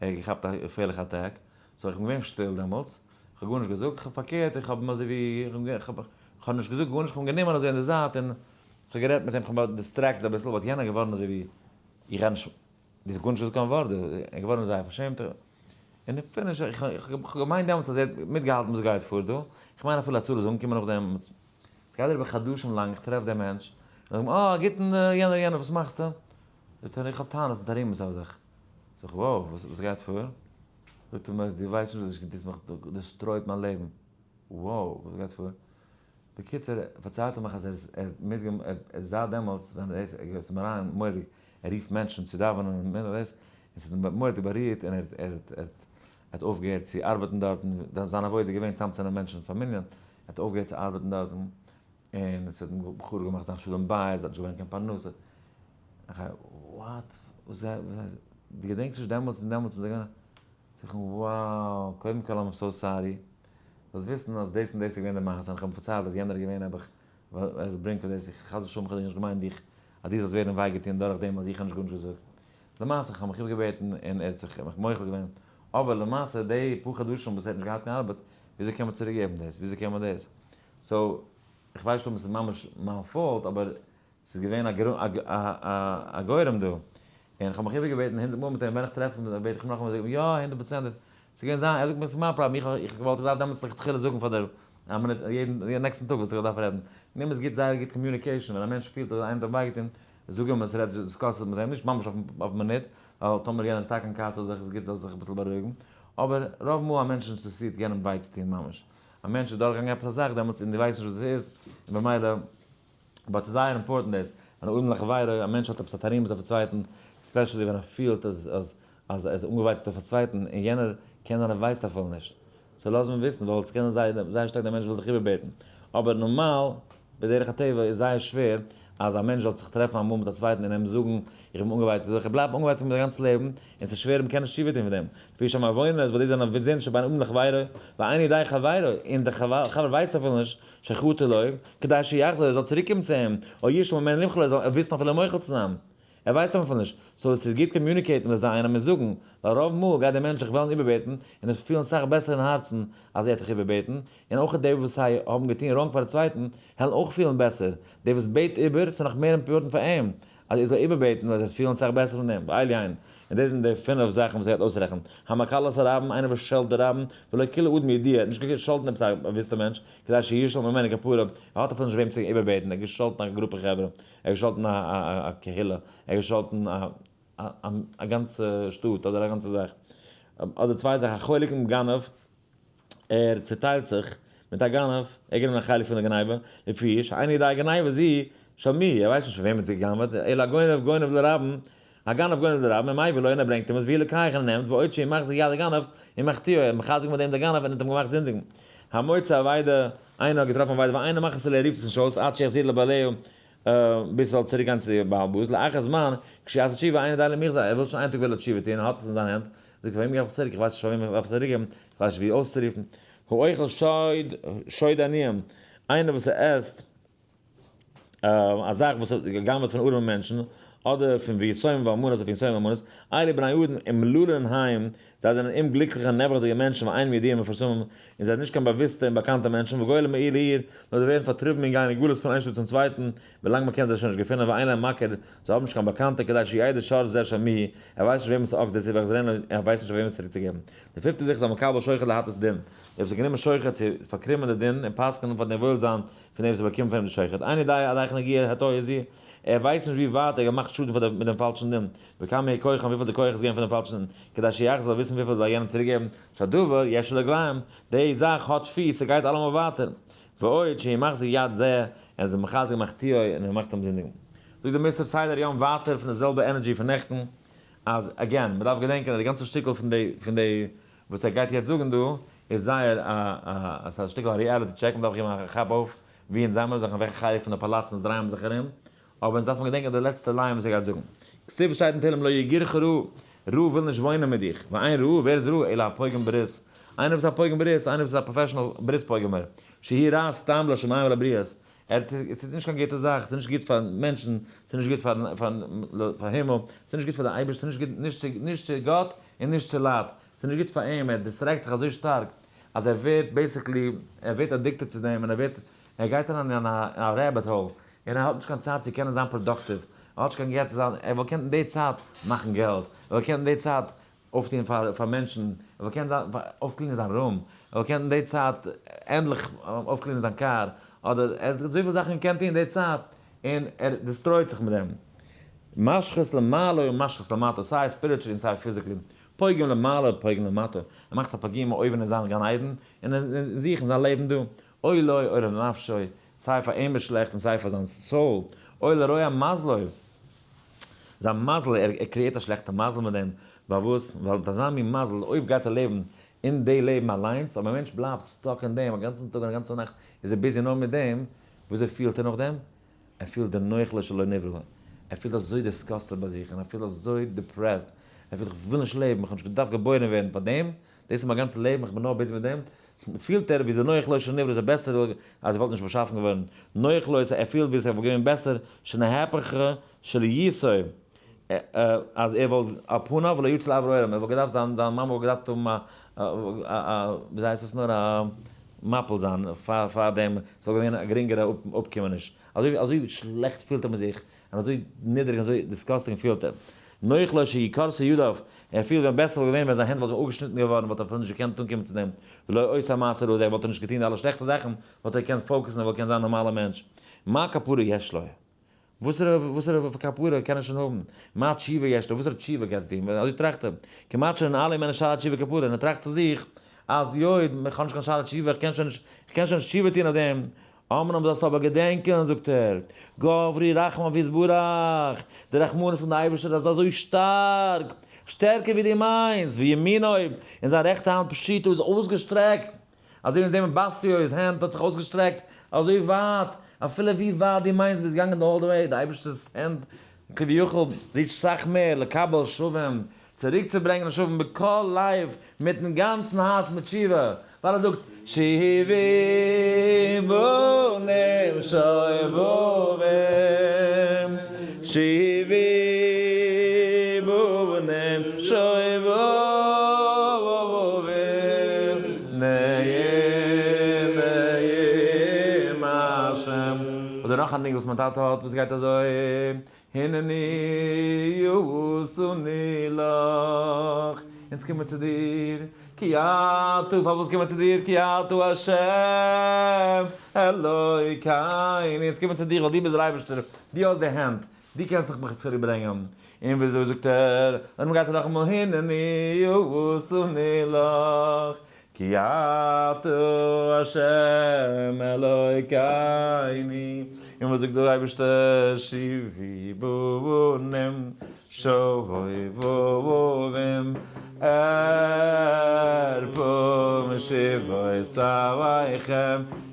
ער האט געכאפט א געפערליכע attack, so איך בין געווען שטיל דעמאלטס, איך האב גארנישט געזאגט, איך האב פארקערט איך האב אים אזוי ווי, איך האב נישט געזאגט גארנישט, איך האב אים גענומען אזוי אין די זייט און איך האב גערעדט מיט אים, איך האב אים distracted אביסל, but יענער איז געווארן אזוי ווי, איך גיי נישט, דו האסט גארנישט געזאגט קיין ווארט, ער איז געווארן זייער פארשעמט, און finish, איך האב געמיינט דעמאלטס אז ער האט מיטגעהאלטן וואס גייט פאר דא, איך מיין אפילו הצלה איז אנגעקומען נאכדעם, ס'גייט אריבער חדשים לאנג, איך טרעף דעם מענטש, איך זאג אים, אה, א גוטן יענער יענער, וואס מאכסטו? זאגט ער, איך האב טענות און תרעומות אויף דיך. זאג איך, wow, וואס גייט פאר? זאגט ער מיר, דו ווייסט נישט וואס דו האסט מיך destroy ט מיין לעבן. wow, וואס גייט פאר? בקיצור, פארציילט ער מיך אז ער האט זייט דעמאלטס, ווען ער איז איז אים אריין מורא'דיג, ער רופט מענטשן צו דאווענען און דאס, און ס'איז אים מורא'דיג בארירט און ער האט אויפגעהערט צו ארבעטן דארטן, זיין עבודה איז געווען צאמצונעמען מענטשן פאר מנין, ער האט אויפגעהערט צו ארבעטן דארטן, און עס האט אים חרוב געמאכט זיין שלום בית, ער האט נישט געווען קיין פרנסה. איך גיי, what? וואס גייט, וואס הייסט? דו געדענקסט נישט דעמאלטס און דעמאלטס און זיי גייען, זאג איך אים, wow, קודם כל I'm so sorry, זאלסט וויסן אז דאס און דאס איז געווען די מעשה, און איך האב אים פארציילט אז יענער איז געווען נעבעך, ער ברענגט דאס, איך חס ושלום איך האב דיך נישט געמיינט דיך, אז דו זאלסט ווערן וויי געטון דורך דעם אז איך האב נישט גארנישט געזאגט. למעשה איך האב מיך איבערגעבעטן און ער האט זיך מיך מוחל געווען, אבער למעשה די פאר חדשים וואס ער האט נישט געהאט קיין ארבעט, וויאזוי קען מען צוריק געבן דאס? וויאזוי קען מען דאס? so, איך ווייס נישט אויב עס איז ממש מיין fault, אבער ס'איז געווען א גורם דא. און איך האב מיך איבערגעבעטן הונדערט מאל מיט אים, ווען איך טרעף אים בעט איך אים נאכאמאל, זאגט ער מיר, יא, 100%, ס'איז געווען זיין, ער זאגט מיר, ס'איז מיין פראבלעם, איך האב געוואלט, איך דארף דעמאלטס לכתחילה זאגן פאר דער א מינוט, יעדן נעקסטן טאג וואס איך דארף רעדן. נעם עס גוט, זייער גוט communication, ווען א מענטש פילט אז איינער האט אים וויי געטון, זאג אים עס, רעד, discuss עס מיט אים, נישט ממש אויף מינוט, ווייל טאמער יענער איז טאקע אין כעס אדער זיך איז גוט זאל זיך אביסל בארואיגן, אבער רוב מאל א מענטש איז אינטערעסירט יענעם וויי צו טון ממש. א מענטש איז דורכגעגאנגען עפעס א זאך דעמאלטס און דו ווייסט נישט וואס דאס איז, און במילא, but ס'איז זייער important דאס, ווען אדם לחבירו, א מענטש האט עפעס א תרעומות אויף א צווייטן, especially ווען ער פילט אז אז אז ער איז אנגעווייטאגט אויף א צווייטן און יענער קען זיין ער ווייסט אפילו נישט, so לאז אים וויסן ווייל ס'קען זיין זייער זייער שטארק דער מענטש וויל דיך איבערבעטן, אבער נארמאל בדרך הטבע איז זייער שווער אז א מענטש זאל זיך טרעפן אמאל מיט א צווייטן און אים זאגן איך בין אנגעווייטאגט אזוי, איך בלייב אנגעווייטאגט מיין גאנץ לעבן און ס'איז שווער מ'קען נישט תשובה טון פון דעם, לפי שהמעוונות ווייל די זענען זינד שבין אדם לחבירו ואינו יודע חברו און דער חבר ווייסט אפילו נישט שחטא לו כדי שיחזור ער זאל צוריק קומען צו אים, או ישאל ממנו למחול ער זאל וויסן אפילו מוחל צו זיין. ער ווייסט אפילו נישט. so עס איז גוט communicate ן מיט זיי און אים זאגן, ווייל רוב מאל גייט דער מענטש זיך וועלן איבערבעטן און עס פילן סאך בעסער אין הארצן אז ער האט דיך איבערבעטן, און אויך די וואס זיי האבן געטון wrong פאר די צווייטן העלן אויך פילן בעסער, דער וואס בעט איבער ס'איז נאך מער important פאר אים אז ער זאל איבערבעטן ווייל ער וועט פילן סאך בעסער פון דעם, ואלו הן, און דאס זענען די פינף זאכן וואס ער גייט אויסרעכענען, המקלל את הרבים, איינער וואס שעלט די רבים, ולא כאילו אדם ידיע, ער האט נישט געשאלטן עפעס א באוויסטע מענטש, כדי שישאל ממנו כפרה, ער האט אפילו נישט וועם צו איבערבעטן, ער האט געשאלטן א גרופע חברה, ער האט געשאלטן א קהילה, ער האט געשאלטן א. א גאנצע שטאט אדער א גאנצע זאך. אדער צווייטע זאך, א חולק עם גנב, ער צוטיילט זיך מיט א גנב, ער גענומען א חלק פון די גניבה, לפי שאינו יודע גניבה זו של מי, ער ווייסט נישט פון וועם ער האט זי גע'גנב'עט, אלא הגונב גונב לרבים, א גנב גונב לרבים, ומביא לו און ער ברענגט אים עס, והוא לוקח און ער נעמט, ועוד שהוא מחזיק יד הגנב, ומחטיאו, ער האט מחזק מיט דעם די גנב און האט אים געמאכט זינדיגן. המוצא אבידה, איינער האט געטראפן אבידה, ואינו מכניס אליה, ער רופט עס נישט אויס, עד שיחזיר לבעליה, ביז ס'זאל צוריק גיין צו די בעל הבית, לאחר זמן, כשיעשה תשובה, אינו יודע למי יחזיר, ער וויל שוין איין טאג וויל ער תשובה טון, האט עס אין זיין הענט, זאגט פאר וועם געב איך צוריק, איך ווייס נישט פאר וועם איך דארף עס צוריק געבן, איך ווייס נישט ווי אויסצורופן. האוכל שוד שוד עניים, איינער וואס עסט א זאך וואס האט גע'גנב'עט פון ארעמע מענטשן, אדער פון ויתומים ואלמנות אדער פון יתומים ואלמנות, אלו בני אדם אומללין הם, זיי זענען אומגליקליכע און נעבעכדיגע מענטשן ואינם ידועים ומפורסמים, און זיי זענען נישט קיין באוואוסטע און באקאנטע מענטשן, וגולים מעיר לעיר, נאר זיי ווערן פארטריבן און גייען אין גלות פון איין שטאט צום צווייטן, ווילאנג מען קען זיי שוין נישט געפינען, ואין להם מכיר, זיי האבן נישט קיין באקאנטע, כדי שידע שור זה של מי הוא, ער ווייסט נישט וועמענס אקס דאס איז, ויחזירנו, ער ווייסט נישט פאר וועם עס צוריקצוגעבן. די פיפטע זיך איז המקבל שוחד להטות דין, דער וואס האט גענומען שוחד צו פארקרומען די דין און פסק'נען פאר דעם וואוילזיין פון דעם וואס האט באקומען פון אים די שוחד, אינו יודע עד היכן הגיע הטועה זו, ער ווייסט נישט ווי ווייט ער האט געמאכט שאדן פאר די מיט דעם פאלשן דין, וכמה הוא כוחם וויפיל די כח איז געווען פון דעם פאלשן דין, כדי שיחזור זאל וויסן וויפיל ער זאל יענעם צוריקגעבן, שהדבר יש לו רגליים, די זאך האט פיס, ס'גייט אלעמאל ווייטער. ועוד שהוא מחזיק יד זה, ער איז מחזק מחטיאו און ער מאכט אים זינדיגן. זאגט דער מוסר סדר יום ווייטער פון די זעלבע energy פון נעכטן, אז again, מ'דארף געדענקען אז די גאנצע שטיקל פון די פון די וואס ער גייט יעצט זאגן דא איז זייער א א ס'איז א שטיקל א reality check, מ'דארף געבן א כאפ אויף ווי אונז זעמער זיך און וועלכע חלק פון די פאלאץ אונז דרייען מיר זיך ארום, אבער אונז דארפן געדענקען די לעצטע line וואס ער גייט זאגן. כתיב שטייט אין תהלים לא יגורך רע, רע וויל נישט וואוינען מיט דיך, ואין רע, ווער איז רע, אלא הפוגם ברית, איינער וואס איז א פוגם ברית, איינער וואס איז א professional ברית פוגמ'ער, שהוא רע סתם לשמים ולבריות, ער טוט נישט קיין גוטע זאך, ס'איז נישט גוט פאר מענטשן, ס'איז נישט גוט פאר הימל, ס'איז נישט גוט פאר די אייבערשטער, ס'איז נישט גוט נישט צו גאט און נישט צו לייט, ס'איז נישט גוט פאר אים, ער distract זיך אזוי שטארק אז ער ווערט basically, ער ווערט addicted צו דעם און ער ווערט, ער גייט אריין אין א rabbit hole, און ער האט נישט קיין צייט צו קענען זיין productive, ער האט נישט קיין געלט צו זיין, ער וואלט געקענט אין די צייט מאכן געלט, ער וואלט געקענט אין די צייט אויפטון פאר פאר מענטשן, ער וואלט געקענט זיין אויפ clean ען זיין room, ער וואלט געקענט אין די צייט ענדליך אויפ clean ען זיין קאר, אדער ער האט אזויפיל זאכן געקענט טון אין די צייט, און ער destroy ט זיך מיט דעם. משחית למעלה ומשחית למטה, סיי spiritually און סיי physically, פוגם למעלה ופוגם למטה, ער מאכט א פגימה אויבן אין זיין גן עדן, און אין זיך אין זיין לעבן דא, אוי לו אוי לנפשו, סיי פאר אים איז שלעכט און סיי פאר זיין soul, אוי לרוע מזלו, זיין מזל, ער create א שלעכטע מזל מיט דעם, פארוואס? ווייל מיט אזא מין מזל, אויב גייט ער לעבן אין די לעבן אליינס, אויב א מענטש בלייבט stuck אין דעם א גאנצן טאג און א גאנצע נאכט איז ער busy נאר מיט דעם, וויאזוי פילט ער נאכדעם? ער פילט די נוח לו שלא נברא, ער פילט אזוי disgusted ביי זיך און ער פילט אזוי depressed, ער פילט איך וויל נישט לעבן, איך האב נישט געדארפט געבוירן ווערן פאר דעם, דאס איז מיין גאנצע לעבן, איך בין נאר busy מיט דעם, פילט ער ווי די נוח לו שלא נברא איז בעסער אז ער וואלט נישט באשאפן געווארן, נוח לו איז ער פילט ווי עס וואלט געווען בעסער שנהפכה של יסוד, אז ער וואלט על פניו ולא יצא לאויר העולם, ער וואלט געדארפט זיין זיין מאמע וואלט געדארפט האבן א א וויאזוי הייסט עס נאר א מפיל זיין פאר פאר דעם ס'זאל געווען א גרינגערע אפקומעניש, אזוי אזוי שלעכט פילט ער מיט זיך, און אזוי נידריג און אזוי disgusting פילט ער. נוח לו שיכרתו ידיו, ער פילט ווען בעסער וואלט געווען ווען זיין הענט וואלטן אפגעשניטן געווארן וואלט ער אפילו נישט געקענט אנקומען צו דעם, ולא עושה מעשה רע זה, וואלט ער נישט געטון די אלע שלעכטע זאכן, וואלט ער געקענט focus ן ער וואלט געקענט זיין א נארמאלער מענטש. מה כפרה יש לו? וואסערע וואסערע כפרה קען ער שוין האבן? מה תשובה יש לו? וואסערע תשובה קען ער טון? אזוי טראכט ער. כמעט שוין אלע מענער שאלה תשובה כפרה, און ער טראכט צו זיך אז יוי, איך האב נישט קיין שאלה תשובה, איך קען שוין נישט, איך קען שוין נישט תשובה טון אויף דעם, אמנם זאלסטו אבער געדענקען, זאגט ער, גברי רחמיו יתברך, די רחמנות פון די אייבערשטער איז אזוי שטארק, שטערקער ווי דו מיינסט, וימינו, און זיין רעכטע האנט פשוטה איז אויסגעשטרעקט, אזוי ווי אונז זעמער בתיו'ס הענט האט זיך אויסגעשטרעקט אזוי ווייט, אפילו ווי ווייט דו מיינסט ביסט געגאנגען די all the way, די אייבערשטער'ס הענט כביכול reach סאך מער, לקבל שבים, צוריקצוברענגען השבים בכל לב, מיטן גאנצן הארץ מיט תשובה, ווייל ער זאגט שובי בנים שובבים, שובי בנים שובבים, נעים נעים השם. אדער נאך א ניגון וואס מיין טאטע האט וואס גייט אזוי. הנני עשני לך, אונז קומען צו דיר, כי אתה, פארוואס קומען צו דיר, כי אתה ה' אלוקינו, אונז קומען צו דיר ווייל דו ביסט דער אייבערשטער, דו האסט די הענט. דו קענסט דאך מיך צוריק ברענגען. און וויאזוי זאגט ער, און מ'גייט נאכאמאל הנני עשני לך, כי אתה השם אלוקינו, און וואס זאגט דער אייבערשטער, שובו בנים שובבים ארפא משבותיכם,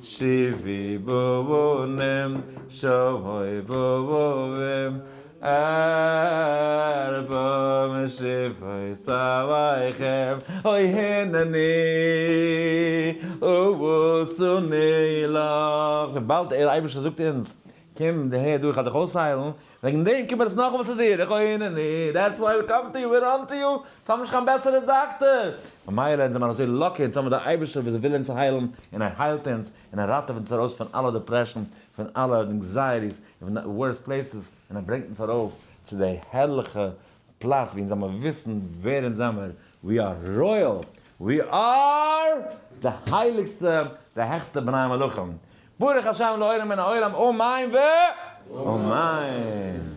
שובו בנים שובבים ארפא משבותיכם, אוי הנני עשני לך, וויבאלד דער אייבערשטער זאגט אונז, קום דערהער דא איך וועל דיך אויסהיילן, וועגן דעם קומען אונז נאכאמאל צו דיר, איך אוי הנני, that's why we come to you, we run to you, אונז האבן נישט קיין בעסערע דאקטער, ממילא אונז זעמער אזוי lucky, אונז האבן דער אייבערשטער וואס וויל אונז היילן, און ער היילט אונז, און ער ראטעוועט אונז ארויס פון אלע depression, פון אלע anxieties, און פון די worst places, און ער ברענגט אונז ארויף צו די הערליכע פלאץ ווי אונז זאל מיר וויסן ווער אונז זעמער, we are royal, we are די הייליגסטע, די העכסטע בני מלכים, ברוך השם לעולם מן העולם, אמן ואמן.